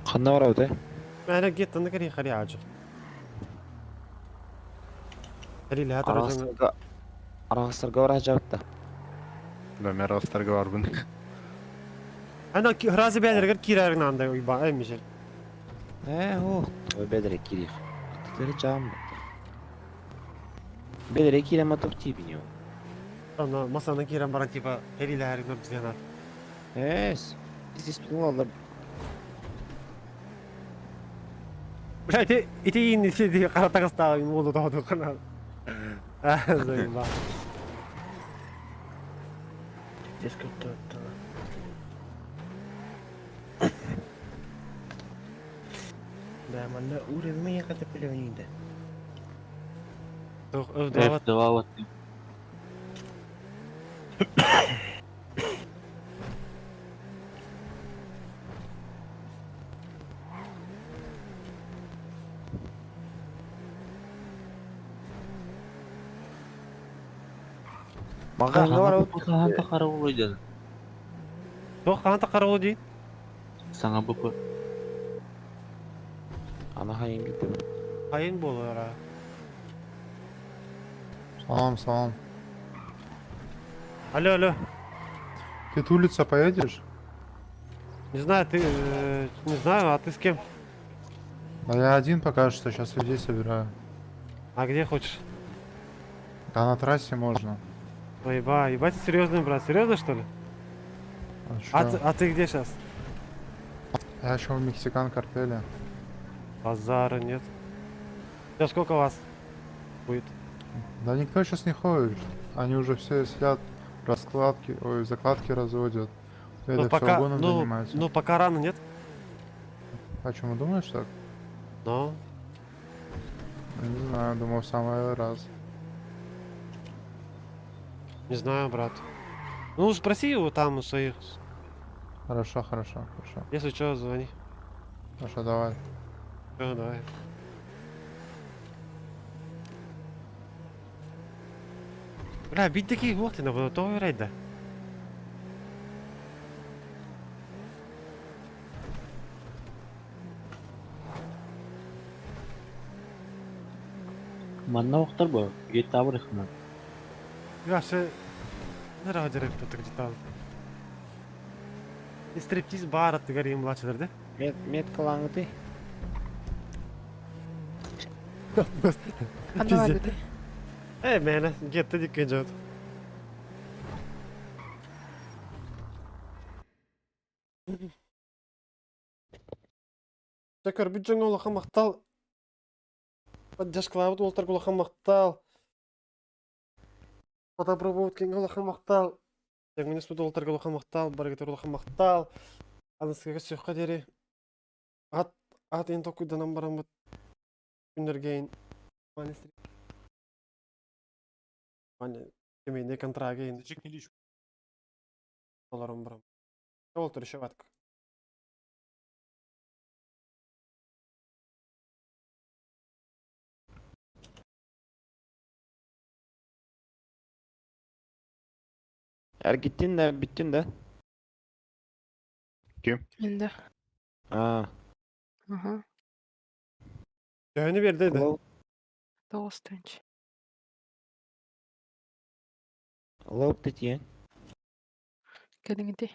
Ханна бар эбит, э? Мәне геттаны кери хари ажы. Хари лә тара Арағыстарга Арағыстарга бар жабытта. Бля, мен арағыстарга барбын. Ана разы бәлергер кирәрин анда уйба, ай мишел. Э, о, ой бедре кирих. Теперь жам. Бедре кире маток тибиню. Ана масаны кирен баран типа хари лә харин бизгән. Эс. Здесь пнулалар. Бля, ити ити ин ити каратагыста болду таду кана. А, заеба. Здесь как-то Да, манна уровень я хотя бы Тух, F2 вот. Мага бар эбит. Хаанта карабыл ойдон. Тух хаанта карабыл ди. Саңа БП. Ана хайын битим. Хайын болар. а. Салам, салам. Алло, алло. Ты тулица поедешь? Не знаю, ты не знаю, а ты с кем? А я один пока что, сейчас людей собираю. А где хочешь? Да на трассе можно. Ой, еба, ебать, ты серьезный, брат, серьезно что ли? А, А ты, а ты где сейчас? Я еще в Мексикан картеле. Базара нет. Сейчас сколько вас будет? Да никто сейчас не ходит. Они уже все сидят, раскладки, ой, закладки разводят. Ну Это все пока, угоном ну, занимаются. ну пока рано, нет? Почему думаешь так? Ну. Не знаю, думал, в самый раз. Не знаю, брат. Ну, спроси его там у своих. Хорошо, хорошо, хорошо. Если что, звони. Хорошо, давай. Всё, давай. Бля, бить такие вот на то рейда. Манна охтар бу, гетта барыхна. Яшы нара дерек тут где-то. Стриптиз бар аттыгар ең младшылар, да? Мет, меткалаңыты. Ана бар Эй, мені, кетті диккен жауд. Жакар, бүт жаңа улахан мақтал. Поддержкалабыт олтар улахан мақтал. Подобрывают кең улахан мақтал. Жаңа суд олтар улахан мақтал, баргетер улахан мақтал. Анысыга сөккө дери. Ат, ат ен токуйданан барамыт. Күндөргейин. Мани, семейный контрагейин. Оларым барам. Олтар еще ватка. Эр gittin de bittin de. Kim? Енді. А. Ага. Төһөнү берди да. Тоғыз тынч. Лоп тетиен. Кәдіңгідей.